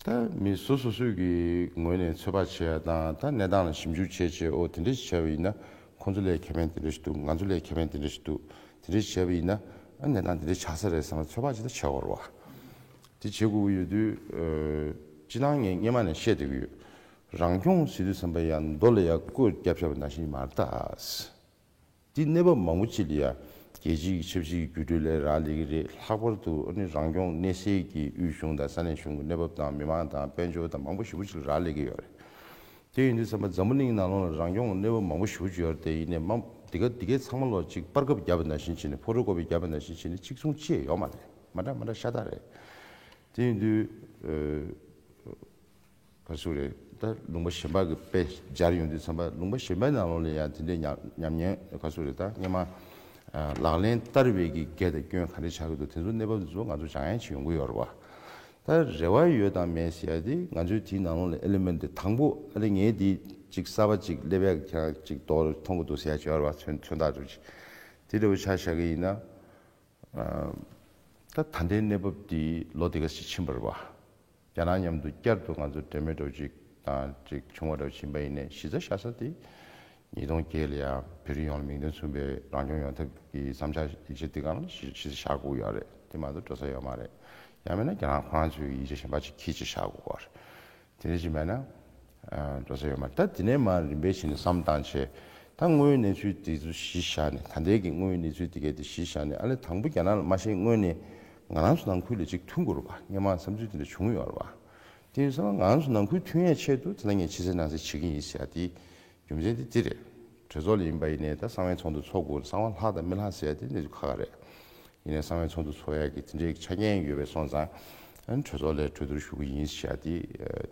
ད་མི་སོ་སོ་སོའི་གི་ངོས་ནས་ཚོད་དཔག་བྱེད་ཡ་དང་ད་གནས་སྟངས་ལ་ཞིབ་འཇུག་བྱས་བྱས། ཨོ་དེ་འདྲ་ཞིག་བྱས་པ་ཡིན་ན་ཁོང་ཚོ་ལ་ཁེ་ཕན་དེ་འདྲ་ཞིག་འདུག་ང་ཚོ་ལ་ཁེ་ཕན་དེ་འདྲ་ཞིག་འདུག་དེ་འདྲ་ཞིག་བྱས་པ་ཡིན་ན་ཨ་གནས་སྟངས་དེ་འདྲ་ཆགས་ས་རེད་བསམ་པ་ཚོད་དཔག་ཅིག་ད་བྱེད་དགོས་རེད་བ། དེ་བྱེད་དགོས་ཀྱི་ཡོད་དུས། ཨ། སྤྱིར་བཏང་ངས་སྔོན་མ་ནས་བཤད་བསྡད་ཀྱི་ཡོད། རང་སྐྱོང་ཟེར་དུས་ཙམ་པ་ཡང་མདོ་ལ་ཡང་བཀོད་རྒྱབ་བཞག་པ་ནང་བཞིན་མ་རེད་ད། དེ་གནས་བབ་མང་པོ་ཅིག་ལ་ཡ་རྒྱལ་སྤྱིའི་ཆབ་སྲིད་ཀྱི་འགྱུར་འགྲོས་ལ་རག་ལས་ཀྱི་རེད། ལྷག་པར་དུ་ཨ་ནི་རང་སྐྱོང་གནས་སའི་གི་དབུས་གཞུང་དང་ས་གནས་གཞུང་གི་གནས་བབ་དང་མི་མང་དང་དཔལ་འབྱོར་དང་མང་པོ་ཞེ་པོ་ཅིག་ལ་རག་ལས་ཀྱི་ཡོད་རེད། དེ་ཡིན་དུས་ཙམ་པ་འཛམ་བུ་གླིང་ནང་ལོགས་ལ་རང་སྐྱོང་གི་གནས་བབ་མང་པོ་ཞེ་པོ་ཅིག་ཡོད་རེད། དེ་ཡིན་ནའི་མ་འདི་ག་འདི་གའི་ཚང་མ་ལོག་ཅིག་སྤར་ཁབ་བརྒྱབ་པ་ནང་བཞིན་བྱས་ནས་ཕོ་ཊོ་ཀོ་པི་བརྒྱབ་པ་ནང་བཞིན་བྱས་ནས་གཅིག་མཚུངས་ཅི་ཡང་ཡོད་མ་རེད། མ་འདྲ་མ་འདྲ་ཤ་སྟག་རེད། དེ་ཡིན་དུས། ཨ། ག་ཚོད་རེད། ད་ལུང་པ་གཞན་པ་གི་དཔེ་སྦྱར་ཡོང་དུས་ཙམ་པ་ལུང་པ་གཞན་པའི་ནང་ལོགས་ལ་ཡང་དེ་འདྲའི་ཉམས་ཉམས་ཉེན་ག་ཚོད་རེད། ད་སྔོན་མ་ཨ་ལག་ལེན་བསྟར་བའི་གི་དགེ་དང་སྐྱོན་ག་རེ་ཆགས་ཀྱི་འདུག་དེ་ཚོ་གནས་བབ་དེ་ཚོ་ང་ཚོ་སྦྱང་ཡན་ཅིག་ཡོང་གི་ཡོད་རེད་བ། ད་རེ་བ་ཡོད་དང་མེད་ཟེར་ཡ་དེ་ང་ཚོའི་དེའི་ནང་ལོགས་ལ་ཨེ་ལི་མེན་ཊི་དེ་དང་པོ་ཨ་ནི་ངས་དེ་ཅིག་གསར་པ་ཅིག་སླེབས་ཡ་ཁྱེད་རང་ཅིག་མདོར་མཐོང་གི་འདུག་ཟེར་ཡ་ཅིག་ཡོད་རེད་བ། མཚོན་མཚོན་རྟགས་འདྲ་ཅིག་དེ་འདྲ་བོ་ཆ་བཞག་གི་ཡིན་ན། ཨ། ད་ད་ལྟའི་གནས་བབ་འདི་ལོ་འདི་ག་ཞིག་ཕྱིན་པ་རེད་བ། རྒྱ་ནག་མཉམ་དུ་བསྐྱར་དུ་ང་ཚོ་འབྲེལ་མོལ་འདྲ་བོ་ཅིག་དང་ཅིག་བྱུང་བ་འདྲ་བོ་ཕྱིན་པ་ཡིན་ནའི་གཞི་རྩ་བཞག་ས་དེ། ཉིས་སྟོང་བརྒྱད་ལ་ཡང་བོད་རིགས་ཡོངས་ལ་མིང་དོན་མཚུངས་པའི་རང་སྐྱོང་ཡོང་ཐབས་ཀྱི་བསམ་འཆར་ཡིག་ཆ་འདི་སྒང་ལ་གཞི་གཞི་རྩ་བཞག་དགོས་ཡོད་རེད། དེ་མ་གཏོགས་འགྲོ་ས་ཡོད་མ་རེད། ཡང་མིན་ན་རྒྱ་ནག་ཁོ་རང་ཚོའི་ཡིག་ཆ་གཞན་པ་ཅིག་ཁྱེར་ཅིག་བཞག་དགོས་པ་རེད། དེ་འདྲ་ཞིག་མེད་ན། ཨ། འགྲོ་ས་ཡོད་མ་རེད། ད་དེ་ནས་མར་རིམ་པས་བྱས་ནས་བསམ་བཏང་བྱས། ད་དངོས་ཡོད་གནས་ཚུལ་དེ་ཚོ་གཞི་བཞག་ནས་ད་ལྟའི་གི་དངོས་ཡོད་གནས་ཚུལ་དེ་གའི་དེ་གཞི་བཞག་ནས་ཨ་ལས་དང་པོ་རྒྱ་ནག་ལ་མ་བཤད་སྔོན་ནས་ང་རང་ཚོ་ནང་ཁུལ་ལ་ཅིག་མཐུན་དགོས་རེད་པ། སྔོན་མ་བསམ་ཚུལ་དེ་འདྲ་བྱུང་ཡོད་རེད་པ། དེ་ཡིན་ཙང་ང་རང་ཚོ་ནང་ཁུལ་མཐུན་ཡས་ཆེད་དུ་དེ་ལ་ངས་ཕྱི་གསལ་ནང་གསལ་བྱེད་ཀྱི་ཡིན་ཟེར་ཡ་དེ་རྒྱུ་མཚན་དེ་འདི་རེད། གྲོས་ཚོགས་ལ་ཡིན་པ་ཡིན་ནའི་ད་གསང་བའི་ཚོགས་འདུ་འཚོགས་དགོས། གསང་བ་ལྷག་དང་མི་ལྷག་ཟེར་ཡ་དེ་གནས་ཚུལ་ཁག་ཁག་རེད། ཡིན་ནའི་གསང་བའི་ཚོགས་འདུ་འཚོགས་ཡག་གི་དེ་འདྲའི་ཆ་རྐྱེན་ཡོད་པ་སོང་ཙང་། ཨ་ནི་གྲོས་ཚོགས་ལ་གྲོས་བསྡུར་ཞུ་གི་ཡིན་ཟེར་ཡ་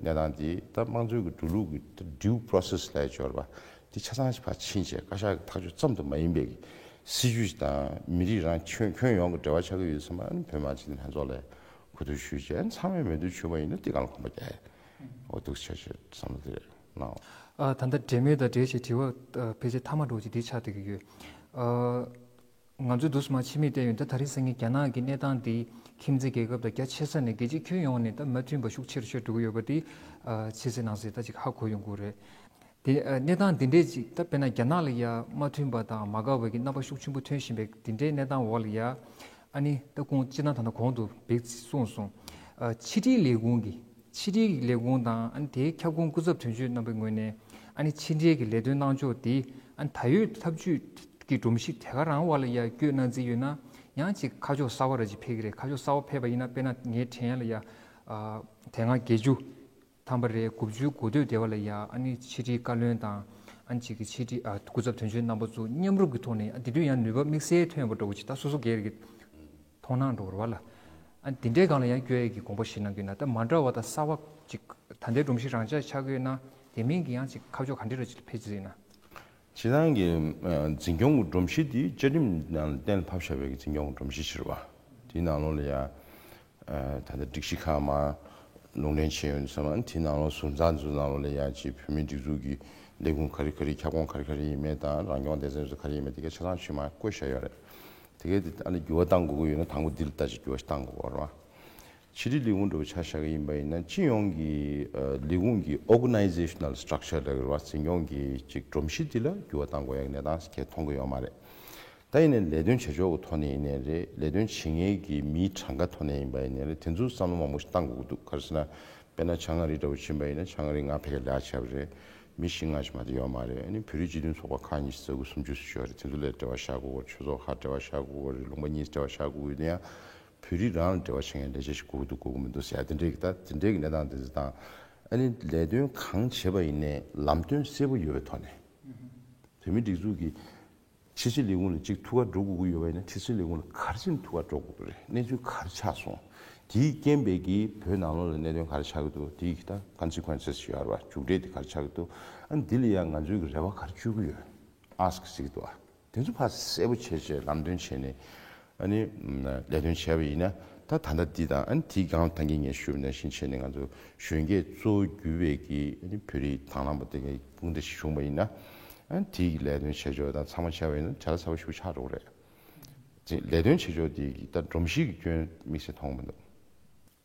དེ། ཨ། གནས་སྟངས་དེ་ད་དམངས་གཙོའི་གི་འགྲོ་ལུགས་ཀྱི་ད་due process་ལབ་ཡ་ཅིག་ཡོད་རེད་པ། དེ་ཆ་ཚང་ཞིག་ཕར་ཕྱིན་བྱས་བཀའ་ཤག་གི་ཐག་གཅོད་ཙམ་དུ་མ་ཡིན་པའི་གི་སྲིད་ཇུས་དང་མི་རིགས་རང་ཁྱོན་ཁྱོན་ཡོངས་ཀྱི་འབྲེལ་བ་ཆགས་ཀྱི་ཡོད་ཙང་། ཨ་ནི་བོད་མི་མང་སྤྱི་འཐུས་ལྷན་ཚོགས་ལ་གོ་བསྡུར་ཞུས་བྱས། ཨ་ནི་ཚང་མས་མོས་མཐུན་ཞུས་པ་ཡིན་ན་དེ་སྒང་ལ་གོམ་པ་རྒྱག་ཡ། འོ་འདུག་ཆ་ཆེ་བསམ་བློ་དེ་རེད་གནང་། ཨ། ད་ལྟ་འབྲེལ་མོལ་དང་འབྲེལ་བྱས་དྲི་བ། ཨ། ཕལ་ཆེར་མཐའ་མ་འདྲ་བོ་ཅིག་འདི་ཆགས་བསྡད་ཀྱི་ཡོད། ཨ། ང་ཚོས་འདུག་སེ་མར་ཕྱི་མིག་བལྟས་ཡོང་ད་ད་རེས་སང་ཉིན་རྒྱ་ནག་གི་གནས་སྟངས་འདི་ཁྱིམ་མཚེས་རྒྱལ་ཁབ་དང་རྒྱ་ཆེ་ས་ནས་རྒྱལ་སྤྱིའི་ཁྱོན་ཡོངས་ནས་ད་མ་མཐུན་པ་ཤུགས་ཆེ་རུ་ཆེ་རུ་འགྲོ་གི་ཡོད་པ་འདི། ཨ། ཕྱི་གསལ་ནང་གསལ་ད་ཅིག་ཧ་གོ་ཡོང་གི་རེད། དེ། ཨ། གནས་སྟངས་འདི་འདྲས་ཅིག་ད་དཔེར་ན་རྒྱ་ནག་ལ་ཡ་མ་མཐུན་པ་དང་མ་དགའ་བའི་གི་རྣམ་པ་ཤུགས་ཆེན་པོ་ཐོན་བཞིན་པའི་འདི་འདྲའི་གནས་སྟངས་འོག་ལ་ཡ། ཨ་ནི་ད་ཁོང་སྤྱིར་བཏང་ད་ལྟ་གོང་དུ་བེག་གསུངས་སོང་། ཨ། ཕྱི་དྲིལ་ལས་ཁུངས་ཀྱི། ཕྱི་དྲིལ་གྱི་ལས་ཁུངས་དང་ཨ་ནི་དེའི་ཁྱབ་ཁོངས་སྐུ་ཚབ་དོན་གཅོད་རྣམ་པའི་ངོས་ནས་ཨ་ནི་ཕྱི་འབྲེལ་གྱི་ལས་དོན་གནང་ཕྱོགས་དེ་ཨ་ནི་ད་ཡོད་ཐབས་ཇུས་ཀྱི་སྒྲོམ་གཞི་དེ་ག་རང་འོག་ལ་ཡ་བསྐྱོད་གནང་རྩིས་ཡོད་ན་ཡང་ཅིག་ཁ་ཕྱོགས་གསར་པ་ར་ཅིག་ཕེབས་ཀྱི་རེད། ཁ་ཕྱོགས་གསར་པ་ཕེབས་པ་ཡིན་ན་དཔེར་ན་ངའི་དྲན་ཡ་ལ་ཡ། ཨ། དེ་སྔ་བརྒྱད་ཅུ་ཐམ་པ་རེད། དགུ་བཅུའི་འགོ་སྟོད་དེ་བ་ལ་ཡ་ཨ་ནི་ཕྱི་དྲིལ་བཀའ་བློན་དང་ཨ་ནི་ཅིག་གི་ཕྱི་དྲིལ། ཨ། སྐུ་ཚབ་དོན་གཅོད་རྣམ་པ་ཚོ་མཉམ་རུབ་ཀྱི་ཐོག་ནས། ཨ། དེ་དུས་ཡང་ནུས་པ་དམིགས་བསལ་ཐོན་པ་འདྲ་བོ་ཅིག་ད་སོ་སོ་སྒེར་གྱི་མཐོང་སྣང་འགྲོ་བ་ལ། ཨ། དེ་འདྲའི་སྒང་ལ་ཡང་བསྐྱོད་ཡས་ཀྱི་དགོངས་པ་བཞེས་གནང་གི་ཡོད་ན། ད་མ་འདྲ་བ་དང་གསར་བ་ཅིག་ད་ལྟའི་སྒྲོམ་གཞི་རང་འཇགས་ཆགས་ཀྱི་ཡོད་ན་དེ་མིན་གྱི་ཡང་ཅིག་ཁ་ཕྱོགས་ག་འདྲ་ར་ཅིག་ཕེབས་ཀྱི་ཡོད་ན། སྤྱིར་བཏང་གི། ཨ། འཛིན་སྐྱོང་གི་སྒྲོམ་གཞི་དེ་བཅའ་ཁྲིམས་ནང་ལ་གཏན་ལ་ཕབ་བཞག་པའི་གི་འཛིན་སྐྱོང་གི་སྒྲོམ་གཞི་ཞིག་རེད་བ། དེའི་ནང་ལོགས་ལ་ཡང་། ཨ། ད་ལྟ་སྒྲིག་གཞི་ཁག་མར་ལུང་འདྲེན་བྱས་ཡོད་ཙང་། དེའི་ནང་ལོགས་ཟུར་འཛར་ཚོའི་ནང་ལོགས་ལ་ཡང་ཅིག་བོད་མིའི་སྒྲིག་འཛུགས་ཀྱི་ལས་ཁུངས་ག་རེ་ག་རེ། ཁྱབ་ཁོངས་ག་རེ་ག་རེ་ཡིན་མིན་དང་རང་སྐྱོང་སྡེ་ཚན་ཚོ་ག་རེ་ཡིན་མིན་དེ་ག་ཆ་ཚང་ཚུར་མར་བཀོད་བཞག་ཡོད་རེད། དེ་གས་དེ་ཨ་ནི་འགྱུར་བ་གཏང་དགོས་ཀྱི་ཡོད་ན་དང་པོ་འདི་ལ་ལྟ་ཅིག་འགྱུར་བ་ཞིག་གཏང་དགོས་པ་རེད་བ། ཕྱི་དྲིལ་ལས་ཁུངས་འདྲ་བོ་ཆ་བཞག་གི་ཡིན་པ་ཡིན་ན་སྤྱི་ཡོངས་ཀྱི་ཨ་ལས་ཁུངས་ཀྱི་organizational structure་ལབ་ཀྱི་རེད་བ། འཛིན་སྐྱོང་གི་ཅིག་སྒྲོམ་གཞི་འདི་ལ་འགྱུར་བ་གཏང་དགོས་ཡག་གི་གནས་སྟངས་ཁྱེད་མཐོང་གི་ཡོད་མ་རེད། ད་ཡིན་ནའི་ལས་དོན་བྱེད་ཕྱོགས་ཀྱི་ཐོག་ནས་ཡིན་ནའི་རེད། ལས་དོན་བྱེད་མཁན་གྱི་མིའི་གྲངས་ཀ་ཐོག་ནས་ཡིན་པ་ཡིན་ནའི་རེད། དེ་ཚོ་བསམ་བློ་མང་པོ་ཞིག་བཏང་དགོས་ཀྱི་འདུག་ག་རེ་ཟེར་ན། དཔེར་ན་བྱང་ཨ་རི་འདྲ་བོ་ཕྱིན་པ་ཡིན་ན་བྱང་ཨ་རི་ང་ཕ་གིར་ལས་ཀ་བྱས་པ་རེད། མི་བཞི་ལྔ་ཞིག་མ་གཏོགས་ཡོད་མ་རེད། ཨ་ནི་བོད་རིགས་སྤྱི་མཐུན་ཚོགས་པ་ཁག་ཉི་ཤུ་རྩ་དགུ་སུམ་ཅུ་ཙམ་ཡོད་རེད། དེ་ཚོ་ལ་འབྲེལ་བ་བཞག་དགོས་ཀྱི་རེད། ཆོས་ཚོགས་ཁག་འབྲེལ་བ་བཞག་དགོས་ཀྱི་རེད། ལུང་པ་གཉིས་འབྲེལ་བ་བཞག་དགོས་ཀྱི་ཡོད་དེ་ཡང་བོད་རིགས་རང་ལ་འབྲེལ་བ་བྱེད་མཁན་ལས་བྱེད་ཞིག་དགོས་ཀྱི་འདུག་དགོས་ཀྱི་མི་འདུག་ཟེར་ཡ་དེ་འདྲའི་གི་ད་དེ་འདྲའི་གི་གནས་སྟངས་དེ་ཚོ་དང་། ཨ་ནི་ལས་དོན་གང་བྱེད་པ་ཡིན་ནའི་ལམ་སྟོན་གསལ་པོ་ཡོད་པའི་ཐོག་ནས། བོད་མིའི་སྒྲིག་འཛུགས་ཀྱི་ཕྱི་སྲིད་ལས་ཁུངས་ལ་གཅིག་ཐུགས་ཁ་འགྲོ་དགོས་ཀྱི་ཡོད་པ་ཡིན་ན་ཕྱི་སྲིད་ལས་ཁུངས་ལ་ག་རེ་བྱས་ནས་ཐུགས་ཁ་འགྲོ་དགོས་ཀྱི་རེད། གནས་ཚུལ་ག་རེ་ཆགས་སོང་། དེའི་རྐྱེན་པས་ཀྱིས་བོད་ནང་ལོགས་ལ་གནད་དོན་ག་རེ་ཆགས་ཀྱི་འདུག་དེའི་ད་consequences་ཡོད་རེད་བ། མཇུག་འབྲས་དེ་ག་རེ་ཆགས་ཀྱི་འདུག་ཨ་ནི་འདི་ལ་ཡང་ང་ཚོའི་གི་རེ་བ་ག་རེ་བཅོལ་གྱི་ཡོད། ask་ཟེར་གྱི་འདུག་ཨ། དེ་ཚོ་ཕར་གསལ་པོ་བྱས་བྱས་ལམ་སྟོན་བྱས་ནས། ཨ་ནི་ལས་དོན་བྱས་པ་ཡིན་ན་ད་ད་ལྟ་འདི་དང་ཨ་ནི་དེའི་སྒང་ལ་ད་གིན་ངས་ཞུས་པ་ནང་བཞིན་བྱས་ནས་ང་ཚོ་གཞོན་སྐྱེས་གཙོ་བོ་གྱུར་པའི་གི་ཨ་ནི་བོད་རིགས་དང་བླངས་པ་དེ་གའི་དཔུང་སྡེ་ཞིག་བྱུང་བ་ཡིན་ན། ཨ་ནི་དེའི་གི་ལས་དོན་བྱེད་ཕྱོགས་དང་ཚང་མ་བྱས་པ་ཡིན་ན་བྱ་དགའ་ཚ་པོ་ཞིག་ཆགས་འགྲོ་གི་རེད། དེ་ལས་དོན་བྱེད་ཕྱོགས་དེ་གི་ད་སྒྲོམ་གཞི་གི་སྐྱོན་དམིགས་བསལ་མཐོང་གི་མི་འདུག་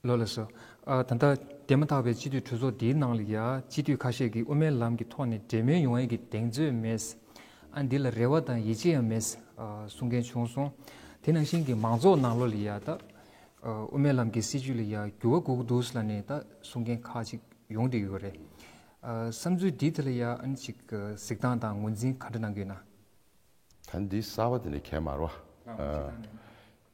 ལགས་ལགས་སོ། ཨ་ད་ལྟ་དེ་མ་ཐག་པའི་སྤྱི་འཐུས་གྲོས་ཚོགས་འདིའི་ནང་ལ་ཡ་སྤྱི་འཐུས་ཁ་ཤས་ཀྱིས་དབུ་མའི་ལམ་གྱི་ཐོག་ནས་འབྲེལ་མོལ་ཡོང་ཡས་ཀྱི་གདེང་ཚོད་མེད། ཨ་འདི་ལ་རེ་བ་དང་ཡིད་ཆེས་ཡང་མེད། ཨ་གསུང་མཁན་བྱུང་སོང་། དེ་ནང་བཞིན་གྱི་མང་ཚོགས་ནང་ལོགས་ལ་ཡ་ད་ཨ་དབུ་མའི་ལམ་གྱི་སྲིད་བྱུས་ལ་ཡ་འགྱུར་བ་དགོས་ཀྱི་འདུག་ཟེར་ལབ་ནས་ད་གསུང་མཁན་ཁག་ཅིག་ཡོང་བསྡད་ཡོད་རེད། ཨ་བསམ་ཚུལ་འདི་ཐད་ལ་ཡ་ཨ་ནི་ཅིག་གཟིགས་སྟངས་དང་ངོས་འཛིན་ག་འདྲ་གནང་གི་ཡོད་ན། ད་འདི་གསར་པ་དེ་འདྲ་གང་ཡང་མ་རེད་བ། ཨ་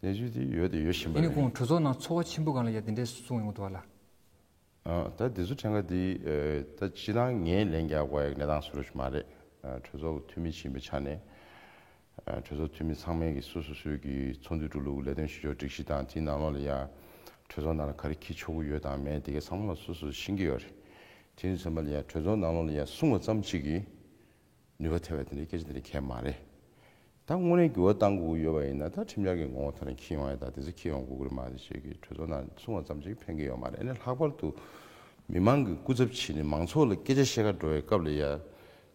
གནས་ཚུལ་དེ་ཡོད་དེ་ཡོད་བཞིན་པ་ཡིན་ནའི་རེད། ཁོང་གྲོས་ཚོགས་ནང་ཚོགས་པ་ཆེན་པོའི་སྒང་ལ་ཡ་དེ་འདྲའི་གསུང་ཡོང་གི་འདུག་བ་ལ། ཨ་ད་དེ་ཚོ་ཕྲན་ག་དེ་ཨ་ད་སྤྱིར་བཏང་ངས་ལན་རྒྱག་དགོས་ཡག་གནས་སྟངས་བཟོ་འདྲ་ཞིག་མ་རེད། ཨ་གྲོས་ཚོགས་ཀྱི་འཐུས་མི་ཅིག་ཡིན་པའི་ཆ་ནས། ཨ་གྲོས་ཚོགས་འཐུས་མི་ཚང་མས་ཀྱི་སོ་སོ་སོའི་ཀྱི་ཚོགས་འདུ་འགྲོ་ལུགས་ལས་དོན་བྱེད་ཕྱོགས་སྒྲིག་གཞི་དང་དེའི་ནང་ལོགས་ལ་ཡ་གྲོས་ཚོགས་ནང་ལ་ག་རེ་འཁྱེར་ཆོག་གི་ཡོད་དང་མེད་དེ་གའི་ཚང་མ་ལ་སོ་སོས་ཤེས་ཀྱི་ཡོད་རེད། དེ་ཡིན་ཙམ་པ་ལ་ཡ་གྲོས་ཚོགས་ནང་ལོགས་ལ་ཡ་གསུང་བ་ཙམ་ཅིག་གིས་ནུས་པ་ཐེབས་པ་དེ་འདྲའི་སྐད་ཆ་དེ་འདྲ་གང་ཡང་མ་རེད། ད་དངོས་གནས་འགྱུར་བ་གཏང་དགོས་ཀྱི་ཡོད་པ་ཡིན་ན་ད་ཁྲིམས་འཆར་གྱི་ངོ་བོ་ཐོག་ནས་འཁྱེར་ཡོང་ཡ་ད་དེ་ཚོ་འཁྱེར་ཡོང་དགོས་ཀྱི་རེད་མ་གཏོགས་ཅིག་གིས་གྲོས་ཚོགས་ནང་གསུང་བ་ཙམ་ཅིག་ཕན་གྱི་ཡོད་མ་རེད། ཨ་ནི་ལྷག་པར་དུ་མི་མང་གི་སྐུ་ཚབ་བྱས་ནས་མང་ཚོགས་ལ་སྐད་ཆ་བཤད་ག་འགྲོ་བའི་སྐབས་ལ་ཡ།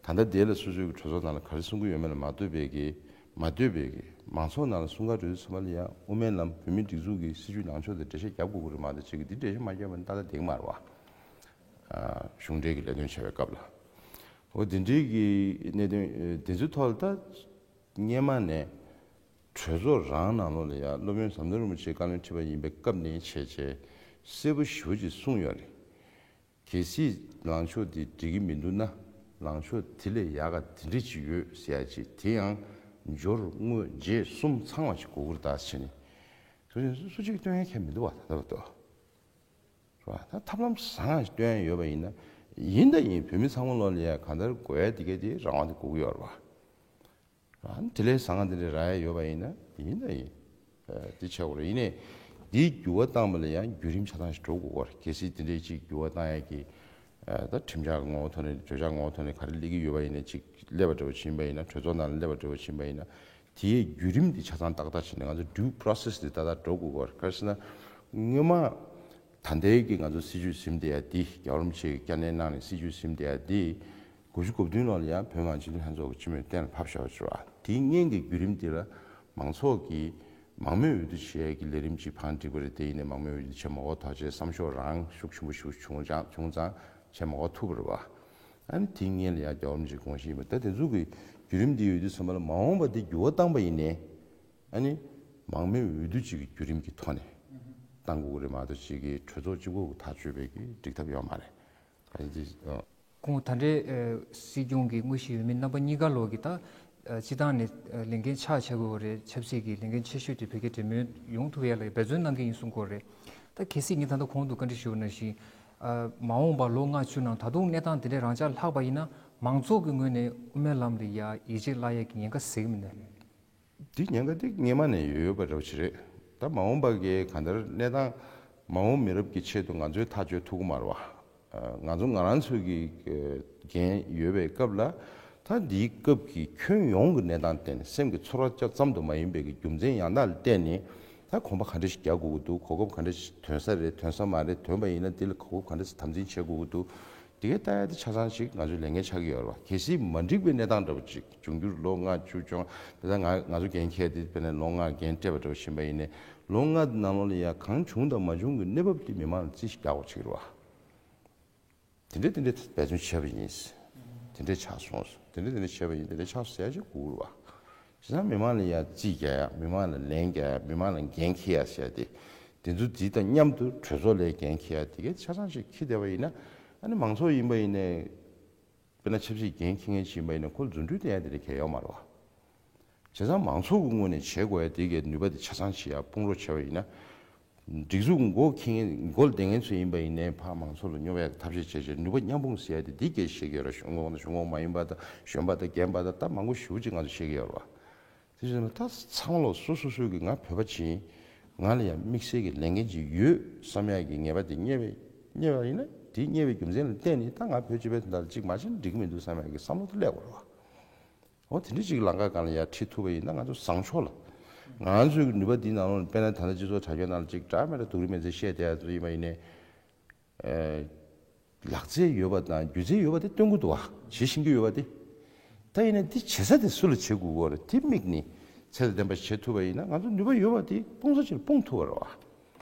ད་ལྟ་དེ་ལ་སོ་སོའི་གྲོས་ཚོགས་ནང་ལ་ག་རེ་གསུང་གི་ཡོད་མེད་ལ་མ་ལྟོས་པའི་གི་མ་ལྟོས་པའི་གི་མང་ཚོགས་ནང་ལ་གསུང་ག་འགྲོ་དུས་ཚང་མ་ལ་ཡ་དབུ་མའི་ལམ་བོད་མིའི་སྒྲིག་འཛུགས་ཀྱི་སྲིད་བྱུས་ལངས་ཕྱོགས་དེ་འགྲེལ་བཤད་རྒྱབ་དགོས་ཀྱི་རེད་མ་གཏོགས་ཅིག་གིས་འདི་འགྲེལ་བཤད་མ་རྒྱབ་པ་ནི་ཏག་ཏག་འགྲིག་གི་མ་རེད་བ། ཨ་གཞུང་འབྲེལ་གྱི་ལས་དོན་བྱེད་པའི་སྐབས་ལ། འོ་དེ་འདྲའི་གི་གནད་དོན་ཨ་དེ་ཚོའི་ཐོག་ལ་ད་སྔོན་མ་ནས་གྲོས་ཚོགས་རང་ནང་ལོགས་ལ་ཡ་སློབ་དཔོན་ཟམ་གདོང་རིན་པོ་ཆེས་བཀའ་བློན་ཁྲི་པ་ཡིན་པའི་སྐབས་ནས་བྱས་བྱས་གསལ་པོ་ཞེ་པོ་ཅིག་གསུངས་ཡོད་རེད། གལ་སྲིད་ལངས་ཕྱོགས་འདི་འགྲིག་གི་མི་འདུག་ན་ལངས་ཕྱོགས་དེ་ལས་ཡག་ག་དེ་འདྲ་ཅིག་ཡོད་ཟེར་ཡ་ཅིག་དེ་ཡང་འབྱོར་དངོས་རྗེས་གསུམ་ཚང་བ་ཞིག་དགོས་ཀྱི་རེད་ད་ཟེར་ནས། སུ་སུ་གཅིག་སྟོན་ཡ་ཁྱད་མི་འདུག་བ་ད་ལྟ་བར་དུ། རེད་བ། ད་ཐབས་ལམ་བཟང་ཞིག་སྟོན་ཡ་ཡོད་པ་ཡིན་ན་ཡིན་ད་ཡིན་བོད་མི་ཚང་མ་ལོག་ལ་ཡ་གང་ལྟར་དགོས་ཡ་དེ་ག་དེ་རང་དབང་དེ་དགོས་ཀྱི་ཡོད་རེད་བ། ཨ་ནི་དེ་ལས་བཟང་ང་དེ་འདྲ་རག་ཡ་ཡོད་པ་ཡིན་ན་ཡིན་ད་ཡིན། ཨ་དེ་བྱ་དགོས་རེད། ཡིན་ནའི་འདིའི་འགྱུར་བ་བཏང་བ་ལ་ཡང་བརྒྱུད་རིམ་ཆ་ཚང་ཞིག་འགྲོ་དགོས་ཀྱི་རེད། གལ་སྲིད་དེ་འདྲའི་ཅིག་འགྱུར་བ་བཏང་ཡ་གི་ཨ་ད་ཁྲིམས་འཆར་གྱི་ངོ་བོ་ཐོག་ནས་བརྗོད་བྱ་ངོ་བོ་ཐོག་ནས་ག་རེ་སླེབས་ཀྱི་ཡོད་པ་ཡིན་ན་ཅིག་སླེབས་པ་འདྲ་བོ་ཕྱིན་པ་ཡིན་ན་གྲོས་ཚོགས་ནང་ལ་སླེབས་པ་འདྲ་བོ་ཕྱིན་པ་ཡིན་ན་དེའི་བརྒྱུད་རིམ་དེ་ཆ་ཚང་ཏག་ཏག་བྱས་ནས་ང་ཚོ་due process་དེ་ཏག་ཏག་འགྲོ་དགོས་ཀྱི་རེད། ག་རེ་ཟེར་ན་སྔོན་མ། ད་ལྟའི་གི་ང་ཚོ་སྲིད་བྱུས་ཟིན་བསྡད་ཡ་འདི་རྒྱལ་བ་རིན་པོ་ཆེ་གིས་བསྐྱར་ནན་གནང་ནས་སྲིད་བྱུས་ཟིན་བསྡད་ཡ་འདི་དགུ་བཅུ་གོ་བདུན་ལོ་ལ་ཡང་བོད་མི་མང་སྤྱི་འཐུས་ལྷན་ཚོགས་ཀྱི་སྤྱི་མོས་གཏན་ལ་ཕབ་བཞག་པ་ཅིག་རེད་བ། དེའི་སྔོན་གྱི་བརྒྱུད་རིམ་འདི་ལ་མང་ཚོགས་ཀྱིས་མང་མོས་འོས་བསྡུ་བྱེད་ཡ་གི་ལས་རིམ་ཅིག་བང་བསྒྲིགས་པ་རེད། དེ་ཡིན་ནའི་མང་མོས་འོས་བསྡུ་བྱེད་མ་དགོས་ཐག་བཅད་བསམ་ཤོག་རང་ཤུགས་ཆེན་པོ་ཞིག་བྱུང་ཙང་བྱུང་ཙང་བྱེད་མ་དགོས་ཐུག་པ་རེད་བ། ཨ་ནི་དེའི་སྔོན་ལ་ཡང་རྒྱལ་བ་རིན་པོ་ཆེའི་དགོངས་གཞི་ཡིན་པ་ད་དེ་ཚོ་གི་བརྒྱུད་རིམ་འདི་ཡོད་དུས་ཚང་མ་ལ་མ་འོངས་པ་འདི་འགྱུར་བ་བཏང་པ་ཡིན་ནའི། ཨ་ནི་མང་མོས་འོས་བསྡུ་གཅིག་གི་བརྒྱུད་རིམ་གྱི་ཐོག་ནས་བཏང་དགོས་ཀྱི་རེད་མ་གཏོགས་གཅིག་གི་གྲོས་ཚོགས་གཅིག་པོ་གིས་ཐག་གཅོད་པའི་གི་འགྲིག་ཐབས་ཡོད་མ་རེད། ཨ་ནི་འདི་ཨ། ཁོང་ད་ལྟའི་ཨ་སྲིད་སྐྱོང་གི་དངོས་གཞི་འོས་མི་རྣམ་པ་གཉིས་ཀ་ལོག་གི་ད་ཨ་སྤྱི་བཏང་ནས་ཨ་ལས་འགན་ཆགས་ཆགས་དགོས་པ་རེད། ཆབ་སྲིད་ཀྱི་ལས་འགན་ཆེ་ཤོས་དེ་བོད་རྒྱ་འབྲེལ་མོལ་ཡོང་ཐུབ་ཡ་ལ་འབད་བརྩོན་གནང་གི་ཡིན་གསུང་གི་ཡོད་རེད། ད་གལ་སྲིད་ངས་ད་ལྟ་གོང་དུ་བཀའ་འདྲི་ཞུས་པ་ནང་བཞིན་ཨ་མ་འོངས་པ་ལོ་ལྔ་བཅུ་ནང་ད་དུང་གནས་སྟངས་དེ་འདྲའི་རང་འཇགས་ལྷག་པ་ཡིན་ན་མང་ཚོགས་ཀྱི་ངོས་ནས་དབུ་མའི་ལམ་ལ་ཡ་ཡིད་ཆེས་བརླག་ཡ་གི་ཉེན་ཁ་ཟེར་གི་མི་འདུག་འདི་ཉེན་ཁ་འདི་སྔོན་མ་ནས་ཡོད་ཡོད་པ་འདྲ་བོ་ཞིག་རེད། ད་མ་འོངས་པ་གི་གང་ལྟར་གནས་སྟངས་མ་འོངས་མི་རབས་ཀྱི་ཆེད་དུ་ང་ཚོས་ཐག་གཅོད་ཐུབ་ཀྱི་མ་རེད་བ། ང་ཚོ་ང་རང་ཚོའི་གི་འགན་ཡོད་པའི་སྐབས་ལ་ད་འདིའི་སྐབས་ཀྱི་ཁྱོན་ཡོངས་ཀྱི་གནས་སྟངས་བརྟེན་ནས་སེམས་ཀྱི་ཚོར་བ་ཙམ་དུ་མ་ཡིན་པའི་གི་རྒྱུ་མཚན་ཡང་དག་ལ་བརྟེན་ནས་ད་གོམ་པ་ག་འདྲ་ཞིག་རྒྱག་དགོས་ཀྱི་འདུག་གོ་སྐབས་ག་འདྲ་ཞིག་ཐོན་ས་རེད་ཐོན་ས་མ་རེད་ཐོན་པ་ཡིན་ན་འདི་ལ་གོ་སྐབས་ག་འདྲ་ཞིག་དམ་འཛིན་བྱེད་དགོས་ཀྱི་འདུག་དེ་གའི་ལྟ་ཡ་དེ་ཆ་ཚང་ཞིག་ང་ཚོའི་ལས་འགན་ཆགས་ཀྱི་ཡོད་རེད་བ། གལ་སྲིད་མ་འགྲིག་པའི་གནས་སྟངས་འདྲ་པོ་ཅིག་འབྱུང་འགྱུར་ལོ་ལྔ་བཅུ་བཅོ་ལྔ་དེ་ལྟར་ང་ང་ཚོ་འགན་འཁྱེར་དེ་དཔེར་ན་ལོ་ལྔ་འགན་སྤྲད་པ་འདྲ་པོ་ཕྱིན་པ་ཡིན་ནའི་ལོ་ལྔ་ནང་ལོགས་ལ་ཡ་གང་བྱུང་དང་མ་བྱུང་གི་གནས་བབ་དེ་མི་མང་ལ་རྩིས་ཞིག་རྒྱག་དགོས་ཆགས་ཀྱི་རེད་བ། དེ་འདྲས་དེ་འདྲས་འབད་བརྩོན་བྱས་པ་ཡིན། དེ་འདྲས་ཆགས་སོང་། དེ་འདྲས་དེ་འདྲས་བྱས་པ་ཡིན། དེ་འདྲས་ཆགས་སོང་ཟེར་ཡ་ཅིག་དགོས་རེད་བ། བྱས་ཙང་མི་མང་ལ་ཡ་རྩིས་རྒྱག་ཡ། མི་མང་ལ་ལན་རྒྱག་ཡ། མི་མང་ལ་འགན་འཁྱེར་ཡ་ཟེར་ཡ་དེ། དེ་ཚོ་དེ་དང་མཉམ་དུ་གྲོས་ཚོགས་ལ་འགན་འཁྱེར་ཡ་དེ་གའི་ཆ་ཚང་ཞིག་འཁྱེར་བསྡད་པ་ཡིན་ན། ཨ་ནི་མང་ཚོགས་ཡིན་པ་ཡིན་ནའི། དཔེར་ན་ཆབ་སྲིད་འགན་འཁྱེར་མཁན་ཅིག་ཡིན་པ་ཡིན་ན་ཁོ་རྫུ་འཕྲུལ་བསྟན་ཡ་དེ་འདྲ་གང་ཡང་ཡོད་མ་རེད་བ། བྱས་ཙང་མང་ཚོགས་ཀྱི་ངོས་ནས་བྱེད་དགོས་ཡ་དེ་གའི་ནུས་པ་དེ་ཆ་ཚང་ཞིག་ཡར་དཔུང་རོགས་བྱས་པ་ཡིན་ན། སྒྲིག་འཛུགས་མགོ་འཁྱེར་མཁན་མགོ་ལ་བསྡད་མཁན་ཚོ་ཡིན་པ་ཡིན་ནའི་ཕར་མང་ཚོགས་ལ་སྙོབ་ཡ་གི་ཐབས་ཤེས་བྱས་བྱས་ནུས་པ་མཉམ་སྤུངས་ཟེར་ཡ་དེ་འདི་སྐད་བཤད་ཀྱི་ཡོད་རེད། གཞུང་གོང་ན་གཞུང་གོང་མ་ཡིན་པ་དང་གཞོན་པ་དང་རྒན་པ་དང་ད་མང་པོ་ཞེ་པོ་ཅིག་ང་ཚོ་བཤད་ཀྱི་ཡོད་རེད་བ། དེ་བཞིན་ད་ཚང་མ་ལོག་སོ་སོ་སོ་གི་ང་བོད་པ་ཅིག་ཡིན། ང་ལ་ཡང་དམིགས་བསལ་གྱི་ལས་འགན་ཅིག་ཡོད་བསམ་ཡ་གི་ངེས་པ་དེ་རྙེད་པའི་རྙེད་པ་ཡིན་ན་དེ་རྙེད་པའི་རྒྱུ་མཚན་ལ་བརྟེན་ནས་ད་ང་བོད་སྤྱི་པའི་དོན་དག་ལ་གཅིག་མ་བྱས་ན་འགྲིག་གི་མི་འདུག་བསམ་ཡ་གི་བསམ་བློ་དེ་སླེབས་དགོས་རེད་བ། འོ་དེ་འདྲ་ཅིག་ལམ་ཁ་སྒང་ལ་ཡར་ཁྲིད་ཐུབ་པ་ཡིན་ན་ང་ཚོ་བཟང་ཕྱོགས་ལ། ང་ཚོའི་ནུས་པ་འདིའི་ནང་ལོགས་ནས་དཔེར་ན་ད་ལྟ་སྤྱི་ཚོགས་དྲ་རྒྱའི་ནང་ལ་ཅིག་འདྲ་མི་འདྲ་སྡུག་རུས་མེད་ཚེ་བཤད་བསྡད་ཡ་ཚོ་ཡིན་པ་ཡིན་ནའི། ལག་རྩལ་ཡོད་པ་དང་སྒྱུ་རྩལ་ཡོད་པ་དེ་སྟོན་གྱི་འདུག་བ། བྱེད་ཤེས་ཀྱི་ཡོད་པ་དེ། ད་ཡིན་ན་འདི་བྱེད་ས་དེ་སུ་ལ་བྱེད་དགོས་ཀྱི་ཡོད་རེད། དེ་དམིགས་ནས་ཚད་ལ་ལྡན་པ་བྱེད་ཐུབ་པ་ཡིན་ན་ང་ཚོ་ནུས་པ་ཡོད་པ་དེ་སྤུངས་ས་ཅིག་ལ་སྤུངས་ཐུབ་པ་རེད་བ།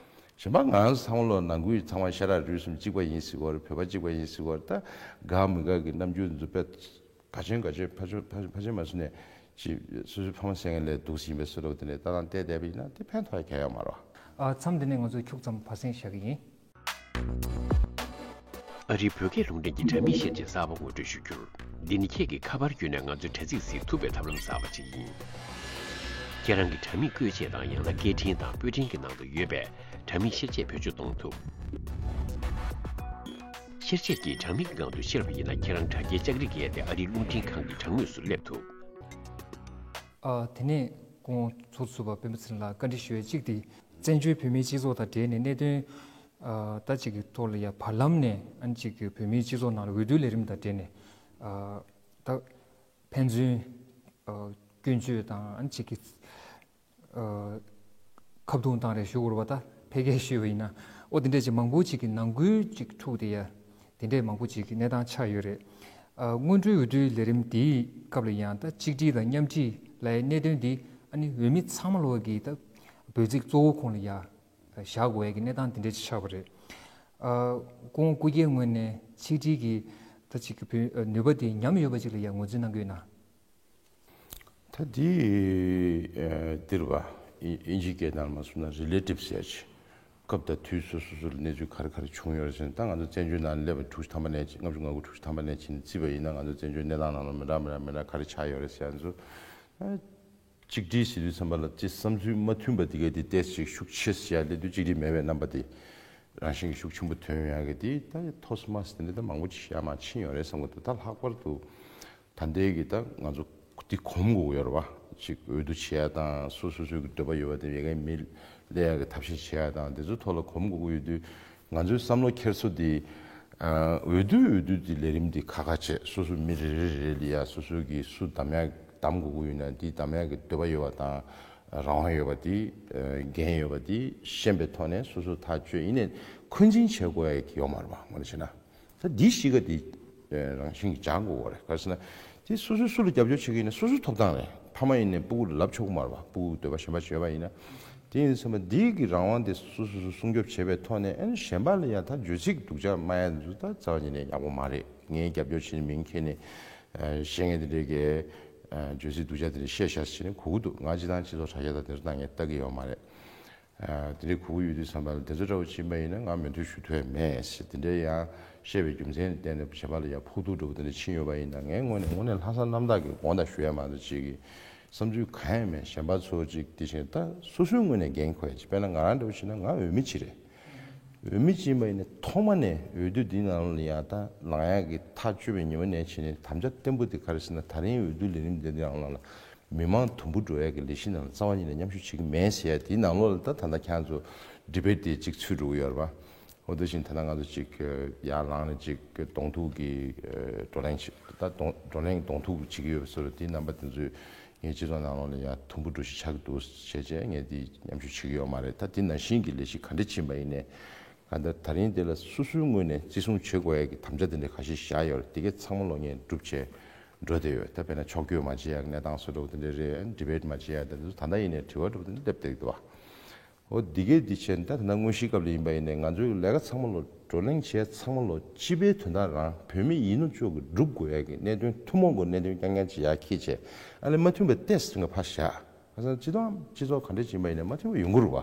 གཞན་པ་ང་ཚོ་ཚང་མ་ལོ་ནང་ཁུལ་ཚང་མ་ཤ་ཁྲག་རུས་གསུམ་གཅིག་པ་ཡིན་ཟེར་གྱི་ཡོད་རེད། བོད་པ་གཅིག་པ་ཡིན་ཟེར་གྱི་ཡོད་རེད། ད་དགའ་མི་དགའ་གི་རྣམ་འགྱུར་འདི་ཚོ་དཔེ་ག་ཆེན་ག་ཆེན་ཕ་ཆོས་ཕ་ཕ་ཆེན་མ་བཟོས་ནས་ཅིག་སོ་སོའི་ཕ་མ་ཟེར་མཁན་ལས་སྡུག་ཟིན་པའི་བཟོ་འདྲ་དེ་འདྲའི་ལྟ་སྟངས་བལྟས་བསྡད་པ་ཡིན་ན་དེ་ཕན་ཐོགས་ཡ་གང་ཡང་ཡོད་མ་རེད་བ། ཨ། མཚམས་འདི་ནས་ང་ཚོས་ཁྱུག་ཙམ་བར་གསེང་བཞག་གི་ཡིན། ཨ་རིའི་བོད་སྐད་རླུང་འཕྲིན་གྱི་དྲ་མིག་ཤེར་ཆས་གསར་པ་ངོ་སྤྲོད་ཞུ་རྒྱུར། འདི་ནི་ཁྱེད་ཀྱིས་ཁ་པར་བརྒྱུད་ནས་ང་ཚོའི་དྲ་ཚིགས་གཟིགས་ཐུབ་པའི་ཐབས་ལམ་གསར་པ་ཅིག་ཡིན། ཁྱེད་རང་གི་དྲ་མིག་བཀོལ་ཆས་དང་ཡང་ན་སྐད་འཕྲིན་དང་པོད་འཕྲིན་གྱི་ནང་དུ་ཡོད་པའི་དྲ་མིག་ཤེར་ཆས་བེད་སྤྱོད་གཏོང་ཐུབ། ཤེར་ཆས་ཀྱིས་དྲ་མིག་གི་སྒང་དུ་ཤར་བ་ཡིན་ན་ཁྱེད་རང་དྲ་རྒྱའི་ལྕགས་རི་བརྒལ་ཏེ་ཨ་རིའི་རླུང་འཕྲིན་ཁང་གི་དྲ་ངོས་སུ་སླེབས་ཐུབ། ཨ། དེ་ནས་སྐུ་ངོ་ཚོགས་གཙོ་ཟུར་པ་སྤེན་པ་ཚེ་རིང་ལགས་བཀའ་འདྲི་ཞུ་ཡས་གཅིག་དེ། བཙན་བྱོལ་བོད་མིའི་སྤྱི་ཚོགས་དང་འབྲེལ་ནས་གནད་དོན། ཨ། ད་ཅིག་གི་ཐོག་ལ་ཡ་བར་ལམ་ནས་ཨ་ནི་ཅིག་གི་བོད་མིའི་སྤྱི་ཚོགས་ནང་ལ་འོས་བསྡུའི་ལས་རིམ་དང་འབྲེལ་ནས། ཨ། ད་ཕན་ཚུན། ཨ། སྐྱོན་བརྗོད་དང་ཨ་ནི་ཅིག་གི། ཨ། ཁ་བརྡུང་བཏང་རེས་ཞུ་དགོས་རེད་པ། ད་ཕལ་སྐད་ཞུས་པ་ཡིན་ན། ཨོ་དེ་འདྲས་ཅིག་མང་པོ་ཅིག་གི་ནང་ཁུལ་ཅིག་འཁྲུག་དེ་ཡ། དེ་འདྲས་མང་པོ་ཅིག་གི་གནས་སྟངས་ཆགས་ཡོད་རེད། ཨ། སྔོན་འགྲོའི་འོས་བསྡུའི་ལས་རིམ་དེའི་སྐབས་ལ་ཡང་ད་གཅིག་སྒྲིལ་དང་མཉམ་སྒྲིག་ལབ་ཡའི་གནད་དོན་འདི་ཨ་ནི་འོས་མི་ཚང་མ་ལོག་གི་ད་འབོད་ཚིག་གཙོ་བོ་ཁོངས་ལ་ཡ་བཞག་དགོས་ཡ་གི་གནས་སྟངས་དེ་འདྲས་ཅིག་ཆགས་པ་རེད། ཨ། སྐུ་ངོ་སྐུ་སྒེར་ངོས་ནས་ཆིག་སྒྲིལ་གྱི་ད་ཅིག་གི་བོད་ནུས་པ་དེ་ཉམས་ཡོད་པ་ཅིག་ལ་ཡ་ངོས་འཛིན་གནང་གི་ཡོད་ན། ད་འདི་འདིར་བ་ཨིན་ཇིའི་སྐད་ནང་མ་སོང་ན་རི་ལེ་ཊིབ་ཟེར་ཅིག་སྐབས་དང་དུས་སོ་སོ་སོ་ལ་གནས་ཚུལ་ག་རེ་ག་རེ་བྱུང་ཡོད་རེད་ཟེར་ན། ད་ང་ཚོ་བཙན་བྱོལ་ནང་སླེབས་པ་དྲུག་ཅུ་ཐམ་པ་ནས་ཅིག་ལྔ་བཅུ་ང་དགུ་དྲུག་ཅུ་ཐམ་པ་ནས་ཅིག་བརྩིས་པ་ཡིན་ན་ང་ཚོ་བཙན་བྱོལ་གནས་སྟངས་ནང་ལ་མི་འདྲ་མི་འདྲ་མི་འདྲ་ག་རེ་ཆགས་ཡོད་རེད་ཟེར་ཡ་ཚོ། གཅིག་སྒྲིལ་ཟེར་དུས་ཙམ་པ་ལ་ཅིག་བསམ་ཚུལ་མ་མཐུན་པ་དེ་གའི་དེ་ཏོག་ཙམ་ཅིག་ཤུགས་ཆེ་ཟེར་ཡ་སླེབས་དུས་གཅིག་སྒྲིལ་མེད་པའི་རྣམ་པ་དེ་རང་བཞིན་གྱི་ཤུགས་ཆེན་པོ་ཐོན་ཡོང་ཡ་གི་དེ་ད་ཐོག་མ་དེ་འདྲ་ད་མང་པོ་ཅིག་ཡར་མར་ཕྱིན་ཡོད་རེད་བསམ་གི་འདུག་ད་ལྷག་པར་དུ་ད་ལྟའི་གི་ད་ང་ཚོ་འདི་གོམས་དགོས་ཀྱི་ཡོད་རེད་བ། ཅིག་འོས་བསྡུ་བྱེད་ཡ་དང་སོ་སོ་སོའི་གི་འདོད་པ་ཡོད་པ་དེ་ཡ་གའི་མི་སླེབས་ཡ་གི་ཐབས་ཤེས་བྱེད་ཡ་དང་དེ་ཚོའི་ཐོག་ལ་གོམས་དགོས་ཀྱི་ཡོད་དུས། ང་ཚོའི་བསམ་བློ་འཁྱེར་སོ་དེ། ཨ། འོས་བསྡུ་འོས་བསྡུ་དེ་ལས་རིམ་དེ་ཁག་ཁག་བྱས། སོ་སོ་མི་རེ་རེ་རེ་ལ་ཡ་སོ་སོའི་གི་སུ་གདམ་ཡ་གདམ་དགོས་ཀྱི་ཡོད་ན་དེ་གདམ་ཡ་གི་འདོད་པ་ཡོད་པ་དང་རང་དབང་ཡོད་པ་དེ། ཨ། འགན་ཡོད་པ་དེ་ཤེས་པའི་ཐོག་ནས་སོ་སོ་ཐག་གཅོད། ཡིན་ནའི་འཁོན་འཛིན་བྱེད་དགོས་ཡ་གི་ཡོད་མ་རེད་བ། དངོས་གནས་བྱས་ན་ད་འདི་གཞིས་ཀ་དེ་རང་བཞིན་གྱིས་སྦྱང་དགོས་པ་རེད། ག་རེ་ཟེར་ན་དེ་སོ་སོས་སུ་ལ་རྒྱབ་སྐྱོར་བྱེད་ཀྱི་ཡིན་ན་སོ་སོའི་ཐོབ་ཐང་རེད། ཕ་མ་ཡིན་ནའི་སྤུ་གུ་ལ་ལབ་ཆོག་གི་མ་རེད་བ། སྤུ་གུ་འདོད་པ་གཞན་པ་བྱས་པ་ཡིན་ན། དེ་ཡིན་ཙམ་པ་འདི་གི་རང་དབང་དེ་སོ་སོ་སོ་སྲུང་སྐྱོབ་བྱེད་པའི་ཐོག་ནས། ཨ་ནི་གཞན་པ་ལ་ཡང་ད་བརྗོད་ཚིག་སྡུག་ཅག་སྨྲ་ཡ་འདི་ཚོ་ད་རྩ་བ་ཉིད་ནས་ཡག་པོ་མ་རེད། ངས་རྒྱབ་སྐྱོར་བྱེད་ནི་མིན། ཁྱེད་ནས་བཤད་མཁན་དེ་འདྲའི་གི་བརྗོད་ཚིག་སྡུག་ཅག་དེ་འདྲ་བཤད་ཤག་ཟེར་ནས་གོ་གི་འདུག་ང་སྤྱིར་བཏང་སྤྱི་ཚོགས་དྲ་རྒྱ་དང་དེ་ཚོ་ནང་ངས་ལྟ་གི་ཡོད་མ་རེད། དེ་འདྲའི་གོ་གི་ཡོད་དུས་ཙམ་པ་ལ་དེ་ཚོ་འདྲ་བོ་ཕྱིན་པ་ཡིན་ན་ང་མོས་མཐུན་ཞུ་ཐུབ་ཡ་མེད་ཟེར། དེ་འདྲའི་ཡང་བཤད་པའི་རྒྱུ་མཚན་ལ་བརྟེན་ནས་གཞན་པ་ལ་ཡང་ཕོག་ཐུག་འདྲ་བོ་དེ་འདྲ་ཕྱིན་ཡོད་པ་ཡིན་ན། ངའི་ངོས་ནས་དངོས་གནས་ལྷག་བསམ་རྣམ་དག་གི་དགོངས་དག་ཞུ་ཡ་མ་གཏོགས་ཅིག་གི་བསམ་ཚུལ་གང་ཡང་མེད། གཞན་པ་ཚོ་ཅིག་དེ་བཞིན་ད་སོ་སོའི་ངོས་ནས་འགན་འཁུར་ཡ་ཅིག་དཔེར་ན་ང་རང་འདྲ་བོ་བྱས་ན་ང་འོས་མི་ཅིག་རེད། འོས་མི་ཅིག་ཡིན་པ་ཡིན་ན་ཐོག་མ་ནས་འོས་བསྡུ་འདིའི་ནང་ལ་ཡང་ད་ལངས་ཡག་གི་ཐག་གཅོད་པའི་ཉིན་མོ་ནས་བྱས་ནས་དམ་བཅའ་བརྟན་པོ་དེ་ག་རེ་ཟེར་ན། ད་རིང་འོས་བསྡུ་ལས་རིམ་འདི་འདྲའི་ནང་ལ་མི་མང་དུམ་བུ་འགྲོ་ཡག་གི་ལས་གཞི་ནང་ལ་རྩ་བ་ཉིད་ནས་མཉམ་ཞུགས་བྱེད་ཀྱི་མེད་ཟེར་ཡ་དེའི་ནང་ལོགས་ལ་ད་ད་ལྟ་ཁྱེད་རང་ཚོ་ཌི་བེ་ཊི་དེ་གཅིག་ཚུད་འགྲོ་གི་ཡོད་རེད་པ། འོ་དེ་བཞིན་ད་ལྟ་ང་ཚོ་གཅིག་ཡར་ལངས་ནས་གཅིག་གདོང་ཐུག་གི་བགྲོ་གླེང་བྱེད། ད་བགྲོ་གླེང་གདོང་ཐུག་བྱེད་ཀྱི་ཡོད་པ་བཟོ་འདྲ། དེའི་རྣམ་པ་དེ་ཚོས་ངའི་སྤྱི་ཚོགས་ནང་ལོགས་ལ་ཡང་དུམ་བུ་འགྲོ་གཞི་ཆགས་ཀྱི་འདུག་བྱས་བྱས་ངས་འདི་མཉམ་ཞུགས་བྱེད་ཀྱི་ཡོད་མ་རེད། ད་འདི་ནང་བཞིན་གྱི་ལས་གཞི་ག་འདྲ་ཕྱིན་པ་ཡིན་ནའི་ གང་ལྟར་ད་རིང་འདི་ལ་སོ་སོའི་ངོས་ནས་བརྩི་སྲུང་བྱེད་དགོས་ཡ་གི་དམ་བཅའ་དེ་འདྲ་ཁ་ཤས་བཞག་ཡོད་རེད། དེ་གའི་ཚང་མ་ལོ་ངས་སྒྲུབ་བྱས་འགྲོ་བསྡད་ཡོད། ད་དཔེར་ན་ཕྱོགས་བསྐྱོད་མ་བྱེད་ཡ་གི་གནས་སྟངས་སོགས་འདྲ་བོ་དེ་འདྲ་རེད། ཨ་ནི་ཌི་བེཊ་མ་བྱེད་ཡ་དེ་ཚོ་ད་ལྟ་ཡིན་ནའི་དྲི་བ་འདྲ་བོ་དེ་འདྲ་སླེབས་བསྡད་ཀྱི་འདུག་བ། འོ་འདི་གའི་འདི་བྱས་ནས་ད་ད་ལྟ་དངོས་གཞིའི་སྐབས་ལ་ཡིན་པ་ཡིན་ནའི་ང་ཚོའི་ལས་ཀ་ཚང་མ་ལོ་བགྲོ་གླེང་བྱས་ཚང་མ་ལོ་སྤྱི་པའི་དོན་དག་རང་བོད་མི་ཡིན་ནོ་ཅོག་གི་སྒྲུབ་དགོས་ཡ་གི་གནད་དོན་ཐུན་མོང་གི་གནད་དོན་རྐྱང་རྐྱང་ཅིག་ཡར་འཁྱེར་བྱས་ཨ་ནི་མ་མཐུན་པ་ཏོག་ཙམ་ཕར་བཞག་ཁ་སང་སྤྱི་ཚོགས་སྤྱི་ཚོགས་ག་འདྲ་ཅིག་ཡིན་པ་ཡིན་ནའི་མ་མཐུན་པ་ཡོང་གི་རེད་བ།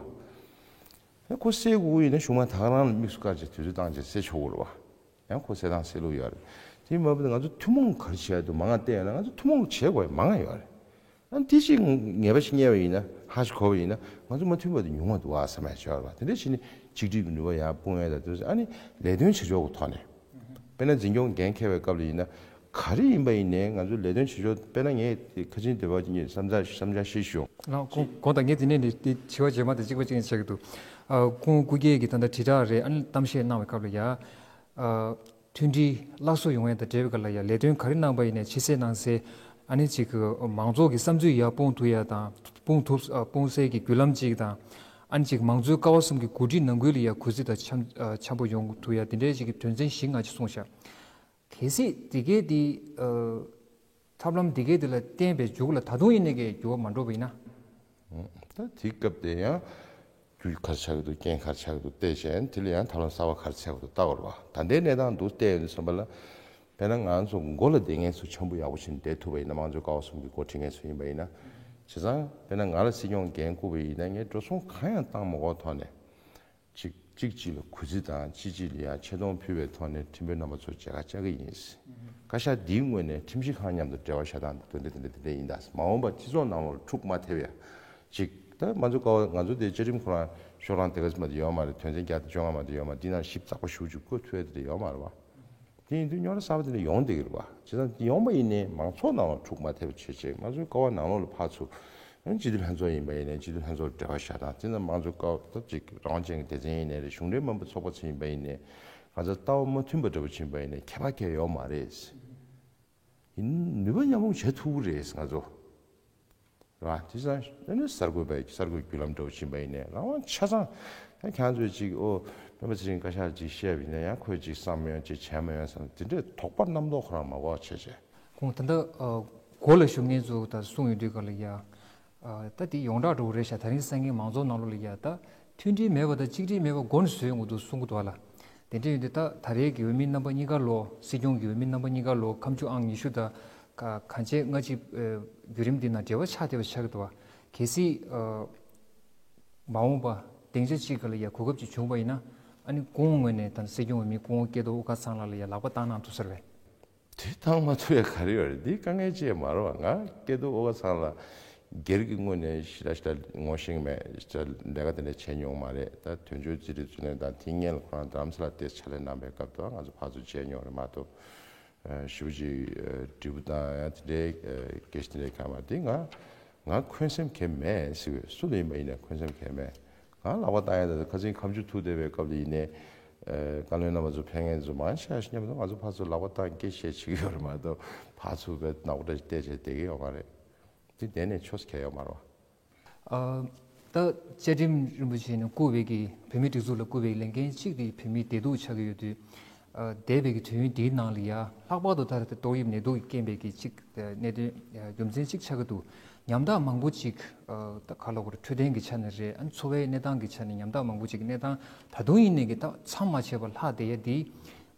ཨེ་ཁོ་སེལ་དགོས་ཀྱི་ཡིན་ན་གཞུག་མ་ད་ག་རང་ལ་དམིགས་སུ་བཀར་བྱས་དུས་ཚོད་བཏང་བྱས་སེལ་ཆོག་གི་རེད་བ། ཡང་ཁོ་སེལ་སྟངས་སེལ་ལུགས་ཡོད་རེད། དེ་མ་བུ་ང་ཚོ་ཐུན་མོང་ག་རེ་བྱས་འདུག་མང་ང་བལྟས་ཡོད་ན་ང་ཚོ་ཐུན་མོང་བྱེད་དགོས་མང་ང་ཡོད་རེད། ཨ་ནི་དེ་ཅིག་ངེས་པ་ཞིག་རྙེད་པ་ཡིན་ན་ཧ་ཞིག་གོ་བ་ཡིན་ན་ང་ཚོ་མ་མཐུན་པ་དེ་ཉུང་བ་འདུག་ཨ་བསམ་ཡ་ཅིག་ཡོད་རེད་བ། དེ་འདྲ་བྱས་ནས་ཆིག་སྒྲིལ་གྱི་ནུས་པ་ཡར་སྤུངས་ཡ་ད་དུས་ཨ་ནི་ལས་དོན་བྱེད་ཕྱོགས་ཀྱི་ཐོག་ནས། དཔེར་ན་འཛིན་སྐྱོང་འགན་འཁྱེར་བའི་སྐབས་ལ་ཡིན་ན་ག་རེ་ཡིན་པ་ཡིན་ནའི་ང་ཚོའི་ལས་དོན་བྱེད་ཕྱོགས། དཔེར་ན་ངས་ཁ་ཆེན་སྡེ་པ་གཉིས་བསམ་འཆར་བསམ་འཆར་བཤད་ཞུ། ལགས་གོང་གོང་དང་ངས་དེ་ནས་ནི་དེ་དྲི་བ་རྗེས་མ་དང་གཅིག་པ་གཅིག་ཡིན་ཆགས་ཀྱི་འདུག་ཨ་ཁོང་སྐུ་སྒེར་གྱི་ད་ལྟ་དྲིལ་བསྒྲགས་རེད། ཨ་ནི་གཏམ་བཤད་གནང་བའི་སྐབས་ལ་ཡ། ཨ་མཐུན་སྒྲིལ་སླར་གསོ་ཡོང་ཡ་དང་འབྲེལ་བའི་སྐབས་ལ་ཡ་ལས་དོན་ག་རེ་གནང་པ་ཡིན་ནའི་ཕྱི་གསལ་ནང་གསལ་ཨ་ནི་ཅིག་གི་མང་ཚོགས་ཀྱི་བསམ་ཚུལ་ཡར་སྤུངས་ཐུབ་ཡ་དང་སྤུངས་ཐུབ་ཨ་སྤུངས་སའི་གི་བརྒྱུད་ལམ་ཅིག་དང་། ཨ་ནི་ཅིག་མང་གཙོའི་ཀ་བ་གསུམ་གྱི་འགོ་ཁྲིད་ནང་ཁུལ་ལ་ཡ་གུས་བརྩི་དང་འཆམ་ཨ་འཆམ་པོ་ཡོང་ཐུབ་ཡ་དེ་འདྲའི་ཅིག་གི་དོན་ཚན་བཞི་ལྔ་ཅིག་གསུངས་ཤག་གལ་སྲིད་དེ་གའི་དེ་ཨ་ཐབས་ལམ་དེ་གའི་དེ་ལ་བརྟེན་པའི་མཇུག་ལ་ད་དུང་ཡིན་ནའི་གི་འགྱུར་བ་མ་འགྲོ་བ་ཡིན་ན། ད་དེའི་སྐབས་དེ་ཡང་རྒྱུ་ག་རེ་ཆགས་ཀྱི་འདུག་རྐྱེན་ག་རེ་ཆགས་ཀྱི་འདུག་བལྟས་བྱས་དེ་ལ་ཡང་ཐབས་ལམ་གསར་པ་ག་རེ་འཚོལ་དགོས་འདུག་ལྟ་དགོས་རེད་བ། ད་ལྟའི་གནས་སྟངས་འདུག་བལྟས་ཡོང་དུས་ཙམ་པ་ལ་དཔེར་ན་ང་ཚོ་མགོ་ལ་བསྡད་མཁན་ཚོ་འཆམ་པོ་ཡག་པོ་བྱས་ནས་བསྡད་ཐུབ་པ་ཡིན་ན། མང་གཙོའི་ཀ་བ་གསུམ་གྱི་འགོ་ཁྲིད་མཁན་ཚོ་ཡིན་པ་ཡིན་ན། བྱས་ཙང་དཔེར་ན་ང་ལ་སྲིད་སྐྱོང་འགན་བསྐུར་བ་ཡིན་ན་ངས་འགྲོ་སོང་གང་ཡང་བཏང་མ་དགོས་ཐོག་ནས། གཅིག་གཅིག་གཅིག་ལ་གུས་བརྩི་དང་གཅིག་གཅིག་ལ་ཡང་ཆེ་མཐོང་ཕུལ་བའི་ཐོག་ནས་ཁྲིམས་དཔོན་རྣམ་པ་ཚོ་མཇལ་ཁ་བཅར་གྱི་ཡིན། བཀའ་ཤག་འདིའི་ངོས་ནས་ཁྲིམས་ཞིབ་ཁང་མཉམ་དུ་འབྲེལ་བ་བཞག་སྟངས་དེ་འདྲ་དེ་འདྲ་དེ་འདྲ་ཡིན་ད། མ་འོངས་པར་སྤྱི་ཚོགས་ནང་ལོགས་ལ་འཁྲུག་མ་ཐེབས་ཡ། གཅིག་ད་ང་ཚོ་ཀ་བ་ང་ཚོ་དེ་བཅའ་ཁྲིམས་ཁོ་རང་ཤོག་གྲངས་དེ་ག་ཙམ་མ་གཏོགས་ཡོད་མ་རེད། དོན་ཚན་བརྒྱ་དང་བཅོ་ལྔ་མ་གཏོགས་ཡོད་མ་རེད། འདི་ནང་ཞིབ་ཚགས་པ་ཞེ་པོ་ཅིག་བཀོད་ཐུབ་ཡ་དེ་འདྲ་ཡོད་མ་རེད་བ། དེ་ཡིན་དུས་རྙོག་དྲ་གསར་པ་དེ་འདྲ་ཡོང་བསྡད་ཀྱི་རེད་བ། བྱས་ཙང་དེ་ཡོང་བ་ཡིན་ནའི་མང་ཚོགས་ནང་ལ་འཁྲུག་མ་ཐེབས་པ་བྱས་བྱས་ང་ཚོའི་ཀ་བ་ནང་ལོགས་ལ་ཕར་ཚུར་སྤྱི་འཐུས་ལྷན་ཚོགས་ཡིན་པ་ཡིན་ནའི་སྤྱི་འཐུས་ལྷན་ཚོགས་ལ་འབྲེལ་བ་བཞག་དང་། དེ་ནང་མང་གཙོའི་ཀ་བ་ད་ཅིག་རང་དབང་ཅན་གྱི་སྡེ་ཚན་ཡིན་ནའི་རེད། གཞུང་འབྲེལ་མིན་པའི་ཚོགས་པ་ཚོ་ཡིན་པ་ཡིན་ནའི་ང་ཚོ་ལྟ་བ་མ་མཐུན་པ་འདྲ་པོ་ཕྱིན་པ་ཡིན་ནའི་ཁྱད་པར་གང་ཡང་ཡོད་མ་རེད། ཡིན་ནུས་པ་མཉམ་སྤུངས་བྱེད་ཐུབ་ཀྱི་རེད་ང་ཚོ། རེད་བ། དེ་ཙང་ཨ་ནི་གསར་འགོད་པའི་གསར་འགོད་བརྒྱུད་ལམ་འདྲ་པོ་ཕྱིན་པ་ཡིན་ནའི་རང་དབང་ཆ་ཚང་། ད་ཁྱེད་རང་ཚོས་ཅིག་ཨོ་སྤེན་པ་ཚེ་རིང་བཀའ་ཤག་ཅིག་བཤད་པ་ཡིན་ན་ཡང་ཁོས་ཅིག་བསམ་མི་ཡོང་ཅིག་བྱས་མི་ཡོང་བསམ་དེ་འདྲའི་དོགས་པ་རྣམ་རྟོག་ཁོ་རང་མ་དགོས་བྱས་བྱས། ཁོང་ད་ལྟ་ཨ་འགོ་ལ་བཞུགས་མཁན་ཚོ་ད་གསུང་ཡོང་དུས་ག་ལ་ཡ། ཨ་ད་དེ་ཡོངས་གྲགས་འདྲ་པོ་རེད་ཤག་ད་རིང་སང་ཉིན་མང་ཚོགས་ནང་ལོགས་ལ་ཡ་ད་མཐུན་སྒྲིལ་མེད་པ་དང་གཅིག་སྒྲིལ་མེད་པ་མགོ་ནས་བཟོས་ཡོང་གི་འདུག་གསུང་གི་འདུག་ཨ་ལ། དེ་འདྲ་ཡིན་དུས་ད་ད་རེས་ཀྱི་འོས་མི་རྣམ་པ་གཉིས་ཀ་ལོ། སྲིད་སྐྱོང་གི་འོས་མི་རྣམ་པ་གཉིས་ཀ་ལོ་ཁ་མཆུ་ཨང་ཉི་ཤུ་དང་ག་གང་ཆེ་ལྔ་གཅིག་ཨ་བརྒྱུད་རིམ་འདི་ནང་འབྲེལ་བ་ཆགས་བསྡད་པ་ཆགས་ཀྱི་འདུག་བ། གལ་སྲིད་ཨ་མ་འོངས་པ་སྡིངས་ཆ་གཅིག་ག་ལ་ཡ་གོ་སྐབས་ཅིག་བྱུང་བ་ཡིན་ན་ཨ་ནི་སྐུ་ངོ་ངོས་ནས་ད་སྲིད་སྐྱོང་འོས་མི་སྐུ་ངོ་སྐལ་རྡོར་དབུ་དཀར་ཚང་ལགས་ལ་ཡ་ལག་པ་བཏང་གནང་ཐུབ་ས་རེད་པས། དེ་བཏང་མ་ཐུབ་ཡ་ག་རེ་ཡོད་རེད། འདི་དཀའ་ངལ་ཅིག་མ་རེད་བ། ང་སྐལ་རྡོར་དབུ་དཀར་ཚང་ལགས་སྒེར་གྱི་ངོས་ནས་ཞེ་དྲག་ཞེ་དྲག་ངོ་ཤེས་ཀྱི་མེད། ཞེ་དྲག་ལས་ཀ་དེ་འདྲ་བྱས་མྱོང་མ་རེད། ད་དོན་གཅོད་རྩིས་སྤྲོད་ཚུལ་ལེན་དང་དེ་སྔོན་ལ་ཁོ་རང་རྡ་རམ་ས་ལ་དེ་ཕྱག་ལས་གནང་བའི་སྐབས་དུ་ང་ཚོ་ཕར་ཚུར་མཇལ་མྱོང་རེད་མ་གཏོགས། ཞེ་པོ་ཅིག་འབྲས་བུ་བཏང་ཡ་དེ་འདྲའི་སྐད་ཆ་དེ་འདྲའི་གང་མ་རེད། དེ་ང་ང་འཁོན་སེམས་གང་ཡང་མེད་ཟེར་བས། སུ་ལ་ཡིན་པ་ཡིན་ན་འཁོན་སེམས་གང་ཡང་མེད། ང་ལག་པ་བཏང་ཡ་ད་ཁ་སང་ཁ་མཆུ་ཐུག་བསྡད་པའི་སྐབས་ལ་ཡིན་ནའི། ཨ་བཀའ་བློན་རྣམ་པ་ཚོ་ཕེབས་མཁན་ཚོ་མང་ཆེ་བ་ཞིག་མཉམ་དུ་ང་ཚོ་ཕར་ཚུར་ལག་པ་བཏང་སྐད་བཤད་བྱེད་ཀྱི་ཡོད་རེད་མ་གཏོགས་ཕར་ཚུར་བས་ནག་པོ་འདྲ་ཞིག་བལྟས་བྱས་བསྡད་ཀྱི་ཡོད་མ་རེད། དེ་བསྡད་ནས་ཆོས་སུ་གལ་ཡོད་མ་རེད་བ། ཨ་ད་བཅའ་ཁྲིམས་རིན་པོ་ཆེ་ནས་བསྐུར་བའི་གི་བོད་མིའི་སྒྲིག་འཛུགས་ལ་བསྐུར་བའི་ལས་འགན་གཅིག་དེ་བོད་མིའི་བདེ་སྡུག་ཆགས་ཀྱི་ཡོད་དུས། ཨ་འདས་པའི་གི་དུས་ཡུན་འདིའི་ནང་ལ་ཡ་ལྷག་པར་དུ་ད་ལྟ་ཏོག་དབྱིབས་ནད་དུག་གི་རྐྱེན་པས་གི་གཅིག་གནད་དོན་རྒྱུ་མཚན་གཅིག་ཆགས་ཀྱི་འདུག་ཉམ་ཐག་མང་པོ་ཅིག་ཨ་ད་ག་ལབ་དགོས་རེད། འཕྲོད་བསྟེན་གྱི་ཆ་ནས་རེད། ཨ་འཚོ་བའི་གནས་སྟངས་ཀྱི་ཆ་ནས་ཉམ་ཐག་མང་པོ་ཅིག་གི་གནས་སྟངས་ད་དུང་ཡིན་ནའི་གི་ད་མཚམས་མ་ཆད་པར་ལྷག་བསྡད་ཡ་འདི།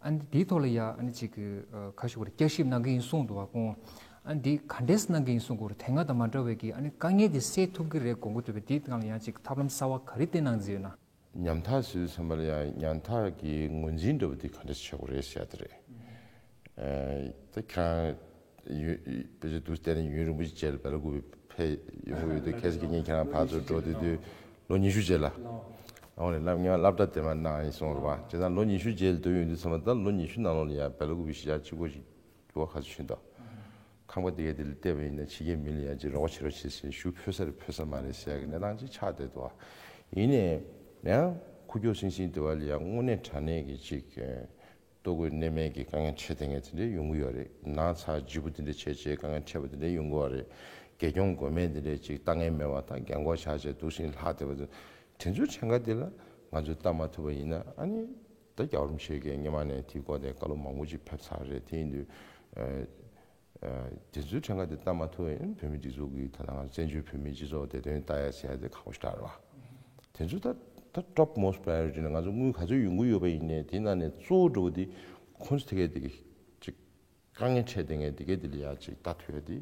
ཨ་ནི་འདིའི་ཐོག་ལ་ཡ་ཨ་ནི་ཅིག་གི་ཨ་ག་ཞུ་དགོས་རེད། བསྐྱར་ཞིབ་གནང་གི་ཡིན་གསུངས་འདུག་བ་ཁོང་། ཨ་ནི་འདི་ག་འདྲས་གནང་གི་ཡིན་གསུང་དགོས་རེད། དེ་སྔ་དང་མ་འདྲ་བའི་གི་ཨ་ནི་དཀའ་ངལ་དེ་སེལ་ཐུབ་ཀྱི་རེད་དགོངས་ཀྱི་འདུག་པས། དེའི་སྒང་ལ་ཡང་ཅིག་ཐབས་ལམ་གསར་བ་ག་རེ་བསྟེན་གནང་རྩིས་ཡོད་ན། ཉམ་ཐག་ཟེར་དུས་ཙམ་པ་ལ་ཡང་ཉམ་ཐག་གི་ངོས་འཛིན་འདྲ་བོ་དེ་ག་འདྲ་བྱེད་དགོས་རེད་ཟེར་ཡ་དེ་རེད། ཨ་ད་ཁྱེད་རང་ཡུན་དཔེ་ཆ་འདུག་བལྟས་ན་ཡུན་རིང་པོ་ཞིག་རྗེས་ལ་སྦེ་ལ་ཀུ་པེ་ཕེབས་ཡོང་གི་ཡོད་དུས། ཁ་སང་ཁྱེད་རང་ཕར་ཚུར་འགྲོ་བསྡད་དུས་ལོ་ཉི་ཤུ་རྗེས་ལ། འོ་ནས་སློབ་ངས་སློབ་གྲྭ་དེ་མ་གནང་ཡིན་གསུངས་རེད་བ། བྱས་ཙང་ལོ་ཉི་ཤུ་རྗེས་ལ་སྡོད་ཡོང་དུས་ཙམ་པ་ད་ལོ་ཉི་ཤུ་ནང་ལོགས་ལ་ཡ་སྦེ་ལ་ཀུ་པེ་གཞིས་ཆགས་གཅིག་པོ་ཞིག་འགྱུར་བ་ག་ཚོད་ཕྱིན་འདུག་ཁང་པ་དེ་གས་དེ་ལ་བལྟས་པ་ཡིན་ན་ཕྱི་རྒྱལ་མི་ལ་ཡ་ཅིག་རོགས་པ་བྱེད་རོགས་བྱེད་ཟེར་ཞུ་ཕོད་ས་རེད་ཕོད་ས་མ་རེད་ཟེར་ཡ་གི་གནས་སྟངས་ཅིག་ཆགས་བསྡད་འདུག་བ། ཡིན་ནའི་ཡང་ཁུག་ཀྱོག་སིང་སིང་དེ་བ་ལ་ཡ་དངོས་གནས་དྲང་གནས་ཀྱི་ཅིག་ལྟོ་གོས་གནས་མལ་གྱི་དཀའ་ངལ་འཕྲད་བསྡད་མཁན་དེ་འདྲའི་ཡོང་གི་ཡོད་རེད། ན་ཚ་ལྗིད་པོ་དེ་འདྲ་བྱས་བྱས་དཀའ་ངལ་འཕྲད་པ་དེ་འདྲའི་ཡོང་གི་ཡོད་རེད། དགེ་སྐྱོང་མགོན་མེད་དེ་འདྲའི་ཅིག་ལྟ་མཁན་མེད་པ་དང་རྒན་གོག་ཆགས་བྱས་འདུག་སེ་ལྷག་བསྡད་པ་དེ། དེ་ཚོའི་གྲངས་ཀ་དེ་ལ་ ང་ཚོས་ལྟ་མ་ཐུབ་པ་ཡིན་ན། ཨ་ནི་ད་རྒྱལ་བ་རིན་པོ་ཆེ་གིས་སྔོན་མ་ནས་དེའི་སྐོར་དེ་བཀའ་སློབ་མང་པོ་ཅིག་ཕེབས་ཚར་རེད། དེ་ཡིན་དུས་ཨ་ཨ་དེ་ཚོའི་ཕྲེང་བ་དེ་ལྟ་མ་ཐུབ་པ་ཡིན་ན། བོད་མི་སྒྲིག་འཛུགས་ཀྱི་ད་ལྟ་ང་ཚོ་བཙན་བྱོལ་བོད་མིའི་སྤྱི་ཚོགས་བདེ་དོན་ལྟ་ཡ་ཟེར་ཡ་དེ་ཁག་པོ་ཞེ་དྲག་རེད་བ། དེ་ཚོ་ད་ད་top most priority ནས་ང་ཚོ་དངུལ་ག་ཚོད་ཡོང་གི་ཡོད་པ་ཡིན་ནའི། དེའི་ནང་ནས་གཙོ་བོ་འདྲ་བོ་དེ་ཁོང་ཚོ་དེ་གས་དེ་གས་ཅིག་དཀའ་ངལ་འཕྲད་བསྡད་མཁན་དེ་གས་དེ་ལ་ཡ་ཅིག་ལྟ་ཐུབ་ཡ་དེ་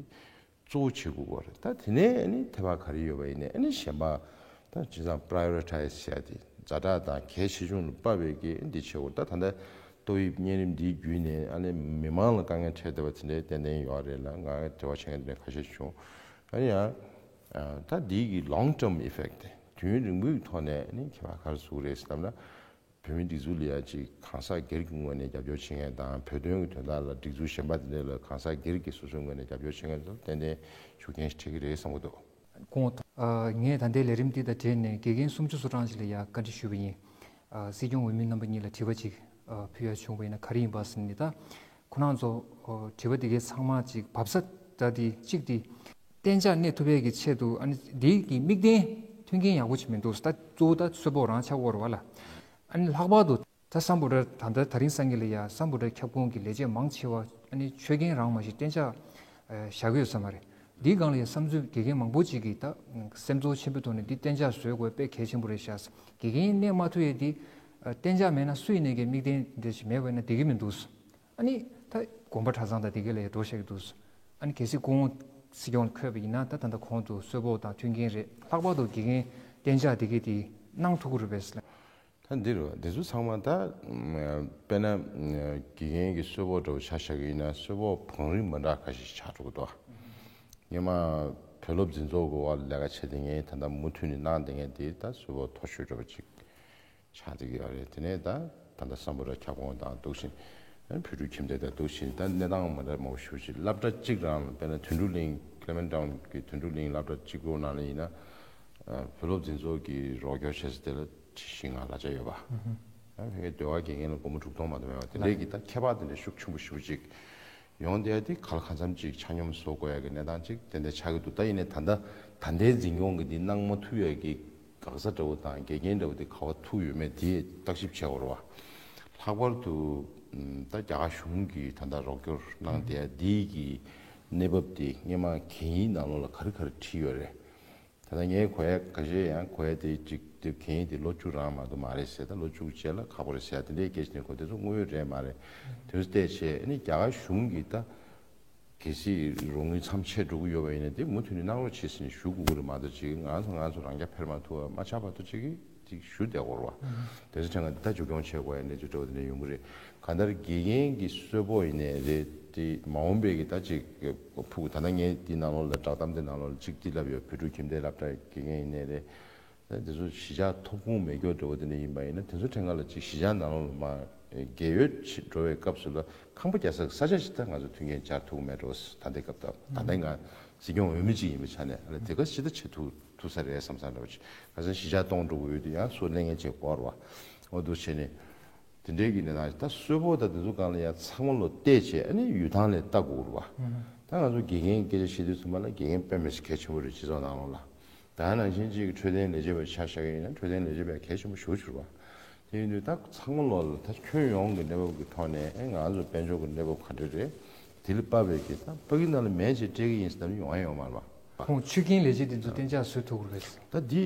གཙོ་བོ་བྱེད་དགོས་པ་རེད། ད་དེ་ནས་ཨ་ནི་ཐད་པ་ག་རེ་ཡོད་པ་ཡིན་ནའི། ཨ་ནི་གཞན་པ་ད་བྱས་ཙང་prioritize བྱས་ཏེ། ཛ་དྲག་དང་གལ་ཆེ་ཆུང་ལ་དཔག་པའི་གི་འདི་བྱེད་དགོས། ད་ད་ལྟ་ཏོག་དབྱིབས་གཉན་རིམས་འདིའི་བརྒྱུད་ནས་ཨ་ནི་མི་མང་ལ་དཀའ་ངལ་འཕྲད་བསྡད་པ་དེ་འདྲའི་ཏན་ཏན་ཡོད་རེད་ལ། ང་འབྲེལ་བ་བྱེད་མཁན་དེ་འདྲ་ཁ་ཤས་བྱུང་། ཨ་ནི་ཡང་ད་འདི་གི་long term effect དེ་དུས་ཡུན་རིང་པོའི་ཐོག་ནས་ཨ་ནི་ཁྱད་པར་ག་རེ་བཟོ་གི་རེད་ཟེར་ལབ་ན། བོད་མིའི་སྒྲིག་འཛུགས་ལ་ཡ་ཅིག་གང་ཟག་སྒེར་གྱི་ངོས་ནས་རྒྱབ་སྐྱོར་བྱེད་མཁན་དང་། བོད་དོན་གྱི་དོན་དག་ལ་སྒྲིག་འཛུགས་གཞན་པ་དེ་འདྲ་ལ་གང་ཟག་སྒེར་གྱི་སོ་སོའི་ངོས་ནས་རྒྱབ་སྐྱོར་བྱེད་མཁན་ཚོར་ཏན་ཏན་ཤུགས་རྐྱེན་ཞིག་འཕྲད་ཀྱི་རེད་བསམ་གྱི་འདུག་ཁོང་། ཨ། ངས་ད་ལྟའི་ལས་རིམ་འདི་དང་འབྲེལ་ནས་དགེ་རྒན་སུམ་ཅུ་སོ་གྲངས་ཤིག་ལ་ཡ་བཀའ་འདྲི་ཞུས་པ་ཡིན། ཨ། སྲིད་སྐྱོང་འོས་མི་རྣམ་པ་གཉིས་ལ་དྲི་བ་ཅིག་ཨ། ཕུལ་ཡ་བྱུང་བ་ཡིན་ན་ག་རེ་ཡིན་པ་ཟེར་ན། ད་ཁོ་རང་ཚོ་ཨ། དྲི་བ་འདི་གའི་ཚང་མ་ཅིག་བབས་ས་འདྲ་དེ་གཅིག་དེ། གཏན་འཇགས་གནས་ཐུབ་ཡས་ཀྱི་ཆེད་དུ། ཨ་ནི་འདི་གི་དམིགས་རྟེན་མཐུན་རྐྱེན་ཡག་པོ་ཅིག་མི་འདུག་ད་གཙོ་བོ་ད་གསོལ་ཕོགས་རང་ཆགས་ཀྱི་ཡོད་རེད་བ་ལ། ཨ་ནི་ལྷག་པར་དུ་ད་སམ་བྷོ་ཊ། ད་ལྟ་དེ་རིང་སང་ཉིན་ལ་ཡ་སམ་བྷོ་ཊ་ཁྱབ་ཁོངས་ཀྱི་ལས་བྱེད་མང་ཆེ་བ་ཨ་ནི་ཆོད་རྒན་རང་མ་གཏོགས་གཏན་འཇགས་ཨ། བཞག་གི་ཡོད་ས་མ་རེད། འདིའི་སྒང་ལ་ཡ་བསམ་ཚུལ་དགེ་རྒན་མང་པོ་ཅིག་གིས་ད་སེམས་ཚོར་ཆེན་པོའི་ཐོག་ནས་འདི་གཏན་འཇགས་བཟོ་དགོས་དཔེ་གལ་ཆེན་པོ་རེད་ཤག་དགེ་རྒན་གནས་མ་ཐུབ་ཡས་འདི་ཨ། གཏན་འཇགས་མེད་ན་སུ་ཡིན་ནའི་གི་དམིགས་རྟེན་འདི་ཞིག་མེད་པ་ཡིན་ན་བདེ་གི་མི་འདུག་ཨ་ནི་ད་དགོན་པ་གྲྭ་ཚང་དང་དེ་ག་ལ་ཡ་འགྲོ་བཞག་གི་འདུག་ཨ་ནི་གལ་སྲིད་སྐུ་ངོ་སྲིད་སྐྱོང་ལ་འཁོད་པ་ཡིན་ན། ད་ད་ལྟ་གོང་དུ་གསོལ་ཕོགས་དང་མཐུན་རྐྱེན་རེད། ལྷག་པར་དུ་དགེ་རྒན་གཏན་འཇགས་དེ་ག་དེ་གནང་ཐུབ་ཀྱི་རེད་པས་ཟེར་ལ། ད་འདི་རུ་འདི་ཚོ་ཚང་མ་ད་དཔེར་ན་དགེ་རྒན་གྱི་གསོལ་ཕོགས་འདྲ་བོ་ཆ་བཞག་གི་ཡིན་ན། གསོལ་ཕོགས་བང་རིམ་མི་འདྲ་ཁ་ཤས་ཆགས་འགྲོ་གི་འདུག་སྔོན་མ་བོད་སློབ་འཛིན་ཚོགས་ཀྱི་འོག་ལ་ལས་ཀ་བྱེད་བསྡད་མཁན། ད་ལྟ་མུ་མཐུད་ནས་གནང་བསྡད་མཁན་དེ་ད་གསོལ་ཕོགས་མཐོ་ཤོས་འདྲ་བོ་ཅིག་ཆགས་བསྡད་ཀྱི་ཡོད་རེད། དེ་ནས་ད་ད་ལྟ་སམ་བྷོ་ཊ་ཁྱབ་ཁོངས་དང་འདུག་བཞིན། བོད་ཕྲུག་ཁྱིམ་སྡེ་དང་འདུག་བཞིན། ད་གནས་སྟངས་མ་འདྲ་མང་པོ་ཞེ་པོ་ཅིག་སློབ་གྲྭ་གཅིག་རང་ལ། དཔེར་ན་དོན་གྲུབ་གླིང་། Clement Town གི་དོན་གྲུབ་གླིང་སློབ་གྲྭ་གཅིག་པོ་ནང་ལ་ཡིན་ན། ཨ། བོད་སློབ་འཛིན་ཚོགས་ཀྱིས་རོགས་སྐྱོར་བྱེད་ས་དེ་ལ་ཁྲི་བཞི་ལྔ་ལྷག་ཙམ་ཡོད་པ། ཨ། ཕ་གིའི་ཟློས་གར་དགེ་རྒན་ལ་སྒོར་མོ་དྲུག་སྟོང་མ་གཏོགས་མེད་པ། དེ་འདྲའི་གི་ད་ཁྱད་པར་དེ་འདྲའི་ཤུགས་ཆེན་པོ་ཞེ་པོ་ཅིག་ཡོང་བསྡད་ཡ་དེ། ག་ལ་གང་འཚམ་ཅིག་ཆ་སྙོམས་བཟོ་དགོས་ཡ་གི་གནས་སྟངས་ཅིག་ཏན་ཏན་ཆགས་ཀྱི་འདུག་ད་ཡིན་ནའི་ད་ལྟ་ད་ལྟའི་འཛིན་སྐྱོང་གི་འདི་གནང་མ་ཐུབ་ཡ་གི་འགག་རྩ་འདྲ་བོ་དང་འགལ་རྐྱེན་འདྲ་བོ་དེ་ག་པར་ཐུག་ཡོད་མེད་དེ་བརྟག་ཞིབ་བྱེད་དགོས་རེད་བ། ལྷག་པར་དུ་ད་རྒྱ་གར་གཞུང་གིས་ད་ལྟ་རོགས་སྐྱོར་གནང་བསྡད་ཡ་འདི་གི་གནས་བབ་དེ་སྔོན་མ་གན་ཡིག་ནང་ལོགས་ལ་ག་རེ་ག་རེ་བྲིས་ཡོད་རེད། ད་ལྟ་ངས་གོ་ཡ་ཁ་ཤས་ཡང་གོ་ཡ་དེ་གཅིག་དེ་གན་ཡིག་དེ་ལོ་བཅུ་རང་མ་གཏོགས་མ་རེད་ཟེར། ད་ལོ་བཅུ་རྗེས་ལ་ཁག་པོ་རེད་ཟེར་ཡ་དེ་འདྲའི་སྐད་ཆ་ནས་གོ། དེ་ཚོ་དངོས་ཡོད་རེད་མ་རེད། དེ་ཚོ་བལྟས་བྱས་ཨ་ནི་རྒྱ་གར་གཞུང་གིས་ད་གལ་སྲིད་རོགས་དངུལ་མཚམས་ཆད་འགྲོ་གི་ཡོད་པ་ཡིན་ན་དེ་མུ་མཐུད་ནས་གནང་རོགས་བྱེད་ཟེར་ནས་ཞུ་དགོས་ཀྱི་རེད་མ་གཏོགས། ཅིག་ང་ཚོ་ང་ཚོ་རང་རྐྱ་འཕེར་མ་ཐུབ་པ་མ་ཆགས་བར་དུ་ཅིག་གིས་ཅིག་ཞུ་བསྡད་དགོས་རེད་བ། དེ་ཚོ་ཕྲན་ང་ད་འཇུག་སྐྱོང་བྱེད་དགོས་ཡ་གནས་ཚུལ་འདྲ་བོ་དེ་འདྲ་ཡོང་གི་རེད། གང་ལྟར་དགེ་རྒན་གྱི་གསོལ་ཕོགས་ཡིན་ནའི་རེད། དེ་མ་འོངས་པའི་གི་ད་ཅིག་ཕུགས། ད་ལྟ་ངས་འདི་ནང་ལོགས་ལ་བསྒྲགས་གཏམ་འདི་ནང་ལོགས་ལ་ཅིག་འདི་ལབ་ཡོད། བོད་ཕྲུག་ཁྱིམ་སྡེ་སློབ་གྲྭའི་དགེ་རྒན་ཡིན་ནའི་རེད། ད་འདི་ཚོ་གཞིས་ཆགས་ཐོབ་ཁུངས་མེད་མཁན་འདྲ་བོ་དེ་འདྲ་ཡིན་པ་ཡིན་ན། དེ་ཚོ་ཕྲན་ང་ལ་ཅིག་གཞིས་ཆགས་ནང་ལོགས་ལ་མར་རྒས་ཡོལ་ཕྱིན་འགྲོ་བའི་སྐབས་སུ་ལ་ཁང་པ་རྒྱག་ས་ས་ཆ་ཞིག་ད་ང་ཚོ་མཐུན་རྐྱེན་སྦྱར་ཐུབ་ཀྱི་མེད་འགྲོ། ད་ལྟའི་སྐབས་ད་ད་ལྟའི་ང་སྲིད་སྐྱོང་འོས་མི་གཅིག་ཡིན་པའི་ཆ་ནས་ཨ་ལས་དེ་ག་ཞིག་ད་བྱེད་ཐུབ་ཐུབ་ས་རེད་བསམ་བསམ་འདྲ་བོ་ཅིག་ཁ་སང་གཞིས་ཆགས་སྟོང་འགྲོ་གི་ཡོད་དུས་ཡང་སུ་ལས་ངན་བྱེད་དགོས་རེད་བ། འོ་འདུག་བྱས་ནས་དེ་འདྲའི་གི་གནས་སྟངས། ད་གསོལ་ཕོགས་དང་དེ་ཚོ་སྒང་ལ་ཡང་ཚང་མ་ལོ་བལྟས་བྱས་ཨ་ནི་ཡུལ་ཐང་ལ་ལྟ་དགོས་རེད་བ། ད་ང་ཚོ་དགེ་རྒན་སྐད་ཆ་བཤད་དུས་ཚང་མ་ལ་དགེ་རྒན་དཔེ་མི་སྲིད་གལ་ཆེན་པོ་རེད། སྤྱི་ཚོགས་ནང་ལོགས་ལ། ད་ནང་བཞིན་གཅིག་གི་འཕྲོད་བསྟེན་ལས་བྱེད་པ་ཆ་བཞག་གི་ཡིན་ན་འཕྲོད་བསྟེན་ལས་བྱེད་པ་གལ་ཆེན་པོ་ཞེ་པོ་ཅིག་རེད་བ། དེ་ཡིན་དུས་ད་ཚང་མ་ལོགས་ལ་ད་ཁྱོན་ཡོངས་ཀྱི་གནས་བབ་ཀྱི་ཐོག་ནས་ཨེ་ང་ཚོ་དཔལ་འབྱོར་གྱི་གནས་བབ་ག་འདྲ་རེད། དེ་ལ་དཔག་པའི་གི་ད་ཕ་གི་ནང་ལ་མེད་ཅེས་སྤྲད་གི་ཡིན་ཟེར་ན་ཡོང་ཡ་ཡོད་མ་རེད་བ། ཁོང་ཆོད་རྒན་ལས་བྱེད་དེ་ཚོ་གཏན་འཇགས་བཟོ་ཐུབ་ཀྱི་རེད། ད་འདི་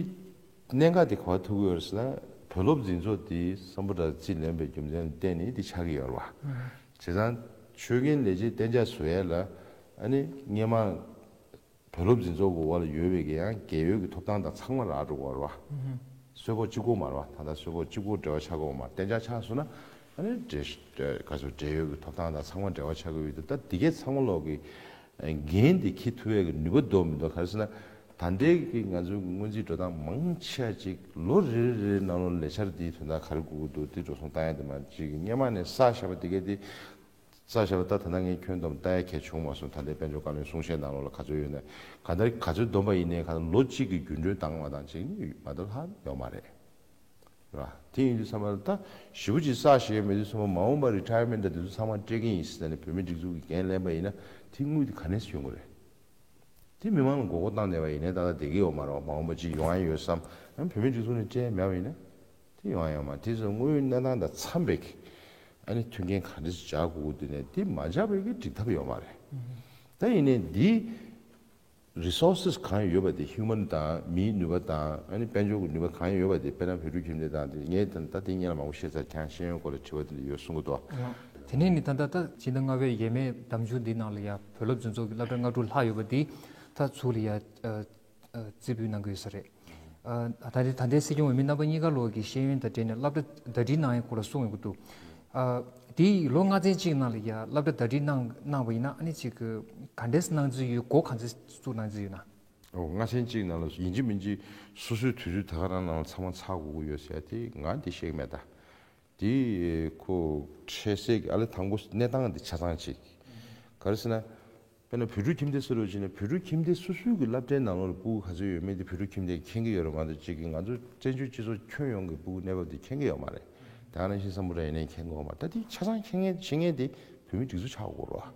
གནད་འགག་དེ་ག་པར་ཐུག་གི་ཡོད་རེད་ཟེར་ན། བོད་སློབ་འཛིན་ཚོགས་དེ་སམ་བྷོ་ཊ་རྩིས་ལེན་པའི་རྒྱུ་མཚན་ལ་བརྟེན་ནས་དེ་ཆགས་ཀྱི་ཡོད་རེད་བ། བྱས་ཙང་ཆོད་རྒན་ལས་བྱེད་གཏན་འཇགས་བཟོ་ཡ་ལ་ཨ་ནི་སྔོན་མ་བོད་སློབ་འཛིན་ཚོགས་ཀྱི་འོག་ལ་ཡོད་པའི་གི་ཡང་རྒས་ཡོལ་གྱི་ཐོབ་ཐང་དང་ཚང་མ་རག་འགྲོ་གི་ཡོད་རེད་བ། གསོལ་ཕོགས་གཅིག་པོ་མ་རེད་བ། ད་ལྟ་གསོལ་ཕོགས་གཅིག་པོ་འབྲེལ་བ་ཆགས་ཀྱི་ཡོད་མ་རེད། གཏན་འཇགས་ཆགས་སོང་ན་ཨ་ནི་འབྲེལ་ག་ཚོད་རྒས་ཡོལ་གྱི་ཐོབ་ཐང་དང་ཚང་མ་འབྲེལ་བ་ཆགས་ཀྱི་ཡོད་དུས། ད་འདི་གས་ཚང་མ་ལོག་གི་འགན་དེ་འཁྱེར་ཐུབ་ཡས་ཀྱི་ནུས་པ་འདུག་མི་འདུག་ག་རེ་ཟེར་ན། ད་ལྟའི་གི་ང་ཚོའི་སྔོན་རྩིས་འགྲོ་སྟངས་མང་ཆེ་བ་ཅིག་ལོ་རེ་རེ་རེའི་ནང་ལོགས་ལས་འཆར་དེའི་དོན་དག་ག་རེ་དགོས་ཀྱི་འདུག་དེ་འགྲོ་སོང་བཏང་ཡ་དེ་མ་ཅིག་སྔོན་མ་ནས་བསགས་བཞག་པ་དེ་གས་དེ་བསགས་བཞག་པ། ད་ད་ལྟ་ངས་ཁྱོན་བསྡོམས་བལྟ་ཡ་གལ་བྱུང་མ་སོང་། ད་ལྟའི་དཔལ་འབྱོར་བཀའ་བློན་གསུང་བཤད་ནང་ལོགས་ལ་ག་ཚོད་ཡོད་ན། ག་ད་ག་ཚོད་བསྡོམས་པ་ཡིན་ནའི་ག་ད་ལོ་གཅིག་གི་རྒྱུན་གྲོན་བཏང་བ་དང་ཅིག་ནི་མ་གཏོགས་ལྷག་ཡོད་མ་རེད། རེད་བ། དེ་ཡིན་དུས་ཚང་མ་ལ་ད་ཞེ་པོ་ཅིག་བསགས་བཞག་ཡོད་མེད་དུས་ཚང་མ་མ་འོངས་པ་རི་ཊ་ཡར་མེན་ཊ་དེ་ཚོ་ཚང་མ་སྤྲད་ཀྱི་ཡིན་ཟེར་ནས་བོད་མིའི་སྒྲིག་འཛུགས་ཀྱི་འགན་ལེན་པ་ཡིན་ན་དེ་དངུལ་དེ་ག་ནས་ཡོང་གི་རེད། དེ་མི་མང་ལ་མགོ་སྐོར་བཏང་བསྡད་པ་ཡིན་ནའི་ད་ལྟ་བསྡད་ཀྱི་ཡོད་མ་རེད་བ། མ་འོངས་པ་ཅིག་ཡོང་ཡ་ཡོད་བསམ། ཨ་བོད་མིའི་སྒྲིག་འཛུགས་ནས་སྤྲད་མེད་པ་ཡིན་ན། ཡོང་ཡོང་མ་དེ་ཚོ་དངོས་ཡོད་གནས་སྟངས་དང་འཚམས་པའི་ཨ་ནི་མཐུན་རྐྱེན་ག་འདྲ་ཞིག་སྦྱར་དགོས་ཀྱི་འདུག་ནས་དེ་མ་སྦྱར་བའི་གི་འགྲིག་ཐབས་ཡོད་མ་རེད། ད་ཡིན་ནའི་འདི་རི་སོར་སེས་གང་ཡོད་པ་དེ་ཧིའུ་མན་དང་མིའི་ནུས་པ་དང་ཨ་ནི་དཔལ་འབྱོར་གྱི་ནུས་པ་གང་ཡོད་པ་དེ་དཔེར་ན་བོད་ཕྲུག་ཁྱིམ་སྡེ་དང་དེ་ངས་ད་ད་དེ་སྔོན་ལ་མང་པོ་བཤད་ཚར་ཀྱང་ཤེས་ཡོན་སྐོར་ལ་དྲི་བ་དེ་འདྲ་ཡོད་གསུང་གི་འདུག་དེ་ནས་ནི་ད་ལྟ་ད་ཕྱི་ཟླ་ལྔ་པའི་ཡས་མས་ཟླ་མཇུག་འདི་ནང་ལ་ཡ་བོད་སློབ་འཛིན་ཚོགས་ཀྱི་སློབ་གྲྭ་ལྔ་དྲུག་ལྷག་ཡོད་པ་འདི་ད་ཚུར་ལ་ཡ་རྩིས་འབུལ་གནང་གི་ཡོད་ས་རེད། ད་ལྟའི་ད་ལྟའི་སྲིད་སྐྱོང་འོས་མི་རྣམ་པ་གཉིས་ཀ་ལོག་གི་ཤེས་ཡོན་དང་འབྲེལ་ནས་སློབ་གྲྭ་ཟླ་སྒྲིལ་གནང་ཡའི་སྐོར་ལ་གསུངས་ཡོང་གི་འདུག་དེའི་ལོ་ལྔ་ཚན་གཅིག་ནང་ལ་ཡ་སློབ་གྲྭ་ཟླ་སྒྲིལ་གནང་གནང་བ་ཡིན་ན་ཨ་ནི་ཅིག་གི་ག་འདྲས་གནང་རྩིས་ཡོད། འགོ་ག་འདྲས་བཙུགས་གནང་རྩིས་ཡོད་ན། ཨོ་ལྔ་ཚན་གཅིག་ནང་ལ་ཡིན་གཅིག་མིན་གཅིག་སོ་སོའི་དུས་ཚོད་ད་ག་རང་ནང་ལ་ཚང་མ་ཚར་དགོས་ཀྱི་ཡོད་ཟེར་ཡ་དེ་ང་དེ་ཤེས་ཀྱི་མེད་ད། དེ་ཁོ་འཕྲལ་སེལ་གྱི་ཨ་ལེ་དང་པོ་གནས་སྟངས་དེ་ཆ་ཚང་གཅིག་ག་རེ་ཟེར་ན། དཔེར་ན་བོད་ཕྲུག་ཁྱིམ་སྡེ་ཟེར་རོ་ཅིག་ནས་བོད་ཕྲུག་ཁྱིམ་སྡེ་སོ་སོའི་གི་སློབ་གྲྭའི་ནང་ལོགས་ལ་སྤུ་གུ་ག་ཚོད་ཡོད་མེད་དེ་བོད་ཕྲུག་ཁྱིམ་སྡེ་མཁྱེན་གྱི་ཡོད་རེད་མ་གཏོགས་ཅིག་གི་ང་ཚོ་བཙན་བྱོལ་སྤྱི་ཚོགས་ཁྱོན་ཡོངས་ཀྱི་སྤུ་གུ་གནས་བབ་དེ་མཁྱེན་གྱི་ཡོད་མ་རེད། ད་ག་ནང་བཞིན་སམ་བྷོ་ཊ་ཡིན་ནའི་མཁྱེན་གྱི་ཡོད་མ་རེད། ད་དེ་ཆ་ཚང་མཁྱེན་མཁན་ཤེས་མཁན་དེ་བོད་མི་སྒྲིག་འཛུགས་ཆགས་དགོས་རེད་བ།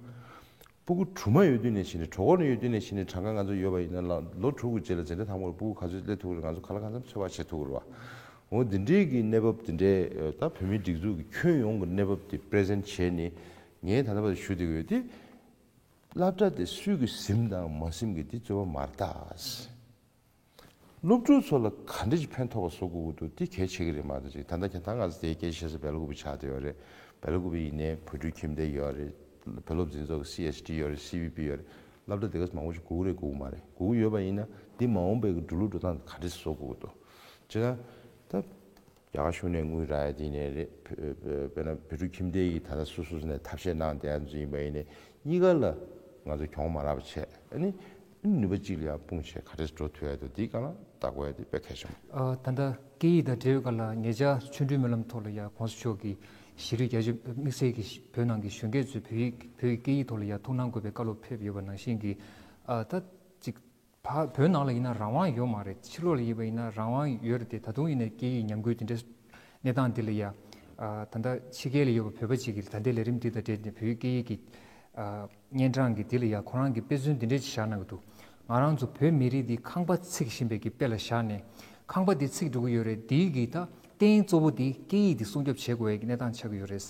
སྤུ་གུ་དྲུག་མ་ཡོད་དུས་ནས་བྱས་ནས་གྲོད་ཁོག་ནས་ཡོད་དུས་ནས་བྱས་ནས་གྲངས་ཀ་ང་ཚོ་ཡོད་པ་ཡིན་ན་ལ་ལོ་དྲུག་གི་རྗེས་ལ་འཛིན་གྲྭ་དང་པོར་སྤུ་གུ་ག་ཚོད་སླེབས་ཐུབ་ཀྱི་རེད། ང་ཚོ་ག་ལ་གང་འཚམ་ཚོད་དཔག་བྱེད་ཐུབ་ཀྱི་རེད་བ། འོ་འདི་འདྲའི་གི་གནས་བབ་འདི་འདྲའི་ད་བོད་མི་སྒྲིག་འཛུགས་ཀྱི་ཁྱོན་ཡོངས་ཀྱི་གནས་བབ་དེ་པི་རེ་ཛེན་ཊི་བྱས་ནས་ངས་ད་ལྟ་བར་ཞུ་བསྡད་ཡོད་དེ། སློབ་གྲྭ་དེ་སུས་ཀྱིས་ཟིན་དང་མ་ཟིན་གྱི་དེ་རྩོད་པ་མ་རེད་ད། སློབ་ཕྲུག་ཚོ་ལ་ག་འདྲ་ཅིག་ཕན་ཐོགས་པ་བཟོ་དགོས་ཀྱི་འདུག་དེ་གལ་ཆེ་གི་རེད་མ་གཏོགས་ཅིག་ད་ལྟ་ཁྱེད་ད་ང་ཚོ་དེའི་སྐད་ཆ་བཤད་ས་སྦེལ་ཀོབ་ཆགས་བསྡད་ཡོད་རེད། སྦེལ་ཀོབ་ཡིན་ནའི་བོད་ཕྲུག་ཁྱིམ་སྡེ་ཡོད་རེད། བོད་སློབ་འཛིན་ཚོགས་ཀྱི་སི་ཨེཆ་ཌི་ཡོད་རེད། སི་བི་པི་ཡོད་རེད། སློབ་གྲྭ་དེ་ག་ཚོད་མང་པོ་ཞིག་དགོས་ཀྱི་རེད་དགོས་ཀྱི་མ་རེད། དགོས་ཀྱི་ཡོད་པ་ཡིན་ན་འདི་མ་འོངས་པའི་གི་འགྲོ་ལུགས་འགྲོ་སྟངས་ག་འདྲ་བཟོ་དགོས་ཀྱི་འདུག་ཅེ་ན། ད་རྒྱ་གར་གཞུང་ནས་དངུལ་རག་ཡ་དེ་ནས་རེད། བོད་བོད་དཔེར་ན་བོད་ཕྲུག་ཁྱིམ་སྡེ་ཡིས་ད་ལྟ་སོ་སོ་ནས་ཐབས་ཤེས་གནང་བསྡད་ཡ་ཚོ་ཡིན་པ་ཡིན་ནའི་གཉིས་ཀ་ལ་ང་ཚོ་གྱོང་མ་རག་པ་བྱས་ཨ་ནི་ནུས་པ་གཅིག་ལ་ཡར་སྤུངས་བྱས་ག་འདྲས་འགྲོ་ཐུབ་ཡ་འདུག་འདིའི་སྒང་ལ་བལྟ་དགོས་ཡ་དེ་དཔེ་གལ་ཆེན་པོ། ཨ་ད་ལྟ་སྐད་ཡིག་དང་འབྲེལ་བའི་སྒང་ལ་ཉེ་ཆར་ཆོ་འཕྲུལ་སྨོན་ལམ་ཐོག་ལ་ཡ་གོང་ས་མཆོག་གིས་གཞིས་ལུས་རྒྱ་ཆེ་དམིགས་བསལ་གྱི་བོད་ནང་གི་གཞོན་སྐྱེས་ཚོས་བོད་ཡིག་བོད་ཀྱི་སྐད་ཡིག་ཐོག་ལ་ཡ་ཐུགས་སྣང་དགོས་པའི་བཀའ་སློབ་ཕེབས་ཡོད་པ་ནང་བཞིན་གྱི་ཨ་ད་ཅིག་ཕ་བོད་ནང་ལ་ཡིན་ན་རང་དབང་ཡོད་མ་རེད། ཕྱི་ལོགས་ལ་ཡིན་པ་ཡིན་ན་རང་དབང་ཡོད་རེད་དེ་ད་དུང་ཡིན་ནའི་སྐད་ཡིག་ཉམས་རྒུད་དེ་འདྲའི་གནས་སྟངས་འདི་ལ་ཡ། ཨ་ད་ལྟ་ཕྱི་རྒྱལ་ལ་ཡོད་པའི་བོད་པ་ཅིག་གིས་ད་ལྟའི་ལས་རིམ་འདི་དང་འབྲེལ་ནས་བོད་ཡིག་སྐད་ཡིག་གི་ཨ་སྙན་གྲགས་ཀྱི་འདི་ལ་ཡ་ཁོ་རང་གི་དཔེ་མཚོན་འདི་འདྲས་ཅིག་བཞག་གནང་གི་འདུག་ང་རང་ཚོ་བོད་མི་རིགས་འདི་ཁང་པ་འཚིག་བཞིན་པའི་གི་དཔེ་ལ་བཞག་ནས་ཁང་པ་འདི་འཚིག་འགྲོ་གི་ཡོད་རེད། འདིའི་གི་ད་རྟེན་གཙོ་བོ་འདི་སྐད་ཡིག་འདི་སྲུང་སྐྱོབ་བྱེད་དགོས་ཡ་གི་གནས་སྟངས་ཆགས་ཀྱི་ཡོད་རེད།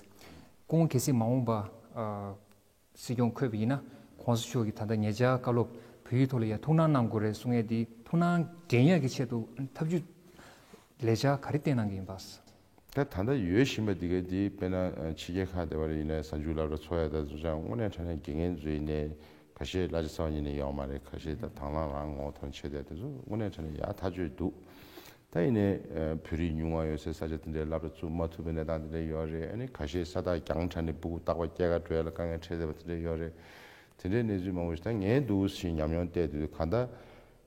ཁོང་གལ་སྲིད་མ་འོངས་པ་ཨ། སྲིད་སྐྱོང་འཁོད་པ་ཡིན་ན་གོང་ས་མཆོག་གིས་ད་ལྟ་ཉེ་ཆར་བཀའ་སློབ་བོད་ཡིག་ཐོག་ལ་ཡ་ཐུགས་སྣང་གནང་དགོས་རེད་གསུང་ཡས་འདི་ཐུགས་སྣང་འདྲེན་ཡག་གི་ཆེད་དུ་ཐབས་ཇུས་ལས་འཆར་ག་རེ་བཏིང་གནང་གི་ཡིན་པ། ད་ད་ལྟ་ཡོད་བཞིན་པ་འདི་ག་འདི་དཔེར་ན་ཕྱི་རྒྱལ་ཁག་དེ་བ་རེ་ཡིན་ན་གཟའ་མཇུག་སློབ་གྲྭ་ཚོགས་ཡ་ད་ཚོ་ཅང་དངོས་གནས་དྲང་གནས་དགེ་རྒན་ཚོ་ཡིན་ནའི་ཁ་ཤས་གླ་ཆ་ཚ་བ་ཉིད་ནས་ཡོང་མ་རེད། ཁ་ཤས་ད་དང་བླངས་རང་ངོ་ཐོན་ཆེད་དེ་དེ་ཚོ་དངོས་གནས་དྲང་གནས་ཡག་ཐག་ཆོད་འདུག་ད་ཡིན་ནའི་བོད་རིགས་ཉུང་བ་ཡོད་སའི་ས་ཆ་དེ་འདྲའི་སློབ་གྲྭ་བཙུགས་མ་ཐུབ་པའི་གནས་སྟངས་དེ་འདྲ་ཡོད་རེད། ཨ་ནི་ཁ་ཤས་ས་ཐག་རྒྱང་དྲགས་ནས་སྤུ་གུ་རྟག་པར་སྐྱེལ་ག་འགྲོ་ཡ་ལ་དཀའ་ངལ་འཕྲད་བསྡད་པ་དེ་འདྲ་ཡོད་རེད། དེ་འདྲའི་གནས་ཚུལ་མང་པོ་ཞིག་ད་ངས་འདུག་ཞེས་ཉམས་མྱོང་བལྟས་དུས་གང་ལྟར་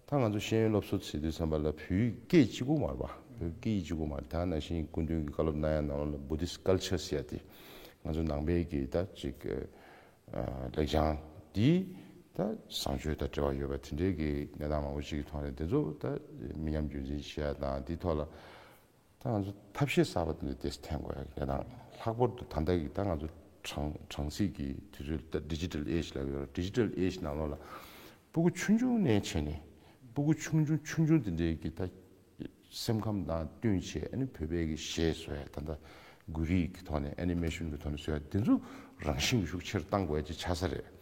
ད་ང་ཚོ་ཤེས་ཡོན་སློབ་གསོ་བྱེད་དུས་ཙམ་པ་ལ་བོད་ཡིག་སྐད་གཅིག་པུ་མ་རེད་པ། བོད་སྐད་ཡིག་གཅིག་པུ་མ་རེད། ད་ནང་བཞིན་སྐུ་མདུན་གྱི་བཀའ་སློབ་གནང་ཡ་ནང་ལོགས་ལ་Buddhist culture ཟེར་ཡ་དེ་ང་ཚོ་ནང་པའི་གི་ད་ཅིག་ལེགས་བྱང་འདི་ད་བཟང་སྤྱོད་དང་འབྲེལ་བ་ཡོད་པ་དེ་འདྲའི་གི་གནས་སྟངས་མང་པོ་ཞིག་གི་ཐོག་ནས་དེ་ཚོ་ད་མི་ཉམས་རྒྱུན་འཛིན་བྱེད་ཡ་དང་འདིའི་ཐོག་ལ་ད་ང་ཚོ་ཐབས་ཤེས་གསར་པ་དེ་འདྲ་ཏོག་ཙམ་འཐེན་དགོས་ཡ་གི་གནས་སྟངས། ལྷག་པར་དུ་ད་ལྟ་གི་ད་ང་ཚོ་གྲངས་གྲངས་གཟིགས་ཀྱི་དུས་ཚོད་ད་digital age ལབ་ཡོད་རེད། Digital age ནང་ལོགས་ལ་སྤུ་གུ་ཆུང་ཆུང་ནས་བྱས་ནས་སྤུ་གུ་ཆུང་ཆུང་ཆུང་ཆུང་དེ་འདྲའི་གི་ད། སེམས་ཁམས་དང་བསྟུན་བྱས་ཨ་ནི་བོད་པའི་གི་གཞས་བཟོ་ཡ་ད་ལྟ་གུ་རིའི་གི་ཐོག་ནས་ཨེ་ནི་མེ་ཤོན་གི་ཐོག་ནས་བཟོ་ཡ་དེ་ཚོ་རང་བཞིན་གི་ཤུགས་ཆེར་བཏང་དགོས་ཡ་ཅིག་ཆགས་ས་རེད།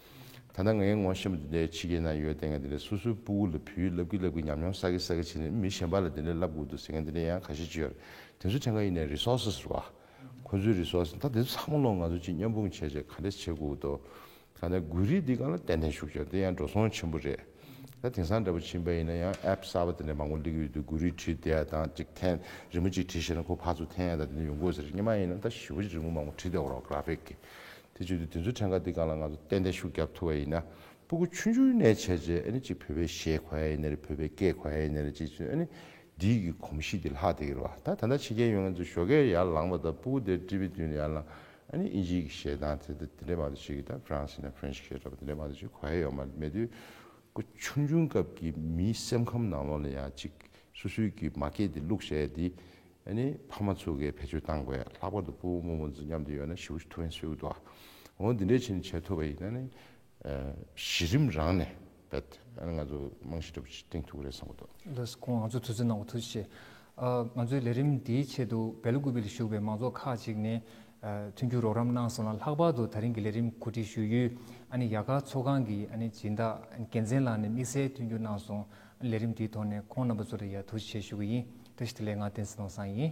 ད་ལྟ་ངའི་ངོ་ཤེས་པ་འདི་འདྲའི་ཕྱི་རྒྱལ་ན་ཡོད་བསྡད་མཁན་དེ་འདྲ་སོ་སོའི་སྤུ་གུ་ལ་བོད་ཡིག་བསླབ་ཀྱི་བསླབ་ཀྱི་ཉམས་མྱོང་བསགས་ཀྱི་བསགས་ཀྱི་བྱས་ནས་མི་གཞན་པ་ལ་དེ་འདྲ་བསླབ་དགོས་འདུག་ཟེར་མཁན་དེ་འདྲ་ཡང་ཁ་ཤས་ཅིག་ཡོད་རེད། དེ་ཚོ་ཐད་ཀར་ཡིན་ནའི་resources རེད་བ། ཁོ་ཚོའི་resources ད་དེ་ཚོ་ཚང་མ་ལོག་ང་ཚོ་ཅིག་མཉམ་སྤུངས་བྱས་བྱས་ག་འདྲ་བྱེད་དགོས་འདུག་གང་ལྟར་གུ་རི་འདི་སྒང་ལ་ཏན་ཏན་ཤུགས་རྒྱབ་དེ་ཡང་འགྲོ་སོང་ཆེན་པོ་རེད། ད་དེང་སང་འདྲ་པོ་ཕྱིན་པ་ཡིན་ན་ཡང་app གསར་པ་དེ་འདྲ་མང་པོ་སླེབས་ཀྱི་ཡོད་དུས་གུ་རི་བྲིས་བསྡད་ཡ་དང་གཅིག་འཐེན་རི་མོ་གཅིག་བྲིས་ཤེས་ན་ཁོ་ཕར་ཚུར་འཐེན་ཡ་དང་དེ་འདྲ་ཡོང་གི་ཡོད་ཟེར། སྔོན་མ་ཡིན་ན་ད་ཞེ་པོ་ཅིག་རི་མོ་མང་པོ་བྲིས་བསྡད་ཡོད་རེད་བ། graphic གི་དེ་བྱེད་དུས་དེ་ཚོ་ཕྲན་ཁ་འདི་སྒང་ལ་ང་ཚོ་ཏན་ཏན་ཤུགས་རྒྱབ་ཐུབ་པ་ཡིན་ན་སྤུ་གུ་ཆུང་ཆུང་ནས་བྱས་རྗེས་ཨ་ནི་གཅིག་བོད་པའི་གཞས་གོ་ཡ་ཡིན་ན་རེད། བོད་པའི་སྐད་གོ་ཡ་ཡིན་ན་རེད། གཅིག་ཚོས་ཨ་ནི་འདི་གི་གོམས་གཤིས་འདི་ལྷག་བསྡད་ཀྱི་རེད་བ། ད་ད་ལྟ་ཕྱི་རྒྱལ་ཡོང་མཁན་ཚོ་ཞོགས་ཀས་ཡར་ལངས་པ་དང་སྤུ་གུ་དེ་ཊི་ཝི་མདུན་ལ་ཡར་ལངས་ཨ་ནི་དབྱིན་ཇིའི་གི་གཞས་དང་དེ་དེ་འདྲའི་མ་གཏོགས་ཅིག་གི་ད་ཧྥ་རན་སི་ཡིན་ན་ཧྥ་རན་སི་གཞས་འདྲ་པོ་དེ་འདྲའི་མ་གཏོགས་ཅིག་གོ་ཡ་ཡོད་མ་རེད། མེད་དུས་ཁོ་ཆུང་ཆུང་སྐབས་ཀྱི་མིའི་སེམས་ཁམས་ནང་ལོགས་ལ་ཡ་གཅིག་སོ་སོའི་གི་མ་སྐད་དེ་བླུགས་བྱས་དེ་ཨ་ནི་ཕ་མ་ཚོ་གིས་བེད་སྤྱོད་བཏང་དགོས་ཡ། ལྷག་པར་དུ་སྤུ་གུ་རྨོ་མོ་ཚོ་མཉམ་དུ་ཡོད་ན་ཞེ་པོ་ཅིག་ཐུགས་ཕན་གསོས་ཀྱི་འདུག་འོ་འདི་འདྲའི་ཕྱིན་བྱེད་ཐུབ་པ་ཡིན་ན་ནི། གཞི་རིམ་རང་ནས་རྦད་ང་ཚོ་རྨང་གཞི་འདྲ་པོ་ཞིག་བཏིང་ཐུབ་ཀྱི་རེད་བསམ་གྱི་འདུག་ལགས་སོ། ཁོང་ང་ཚོ་དུས་ཚོད་གནང་བ་ཐུགས་རྗེ་ཆེ། ཨ། ང་ཚོའི་ལས་རིམ་འདིའི་ཆེད་དུ་སྦེལ་ཀུ་པེ་ལ་བཞུགས་པའི་མང་ཚོགས་ཁག་ཅིག་ནས་ཨ། མཐུན་འགྱུར་རོགས་རམ་གནང་སོང་ལ། ལྷག་པར་དུ་ད་རིང་གི་ལས་རིམ་གོ་སྒྲིག་ཞུ་ཡུལ་ཨ་ནི་ཡ་ག་ཚོགས་ཁང་གི་ཨ་ནི་སྦྱིན་བདག་ཨ་ནི་རྒྱལ་མཚན་ལགས་ནས་དམིགས་བསལ་མཐུན་འགྱུར་གནང་སོང་། ལས་རིམ་འདིའི་ཐོག་ནས་ཁོང་རྣམ་པ་ཚོ་ལ་ཡ་ཐུགས་རྗེ་ཆེ་ཞུ་གི་ཡིན། བཀྲ་ཤིས་བདེ་ལེགས། ང་བསྟན་འཛིན་ནོར་བཟང་ཡིན།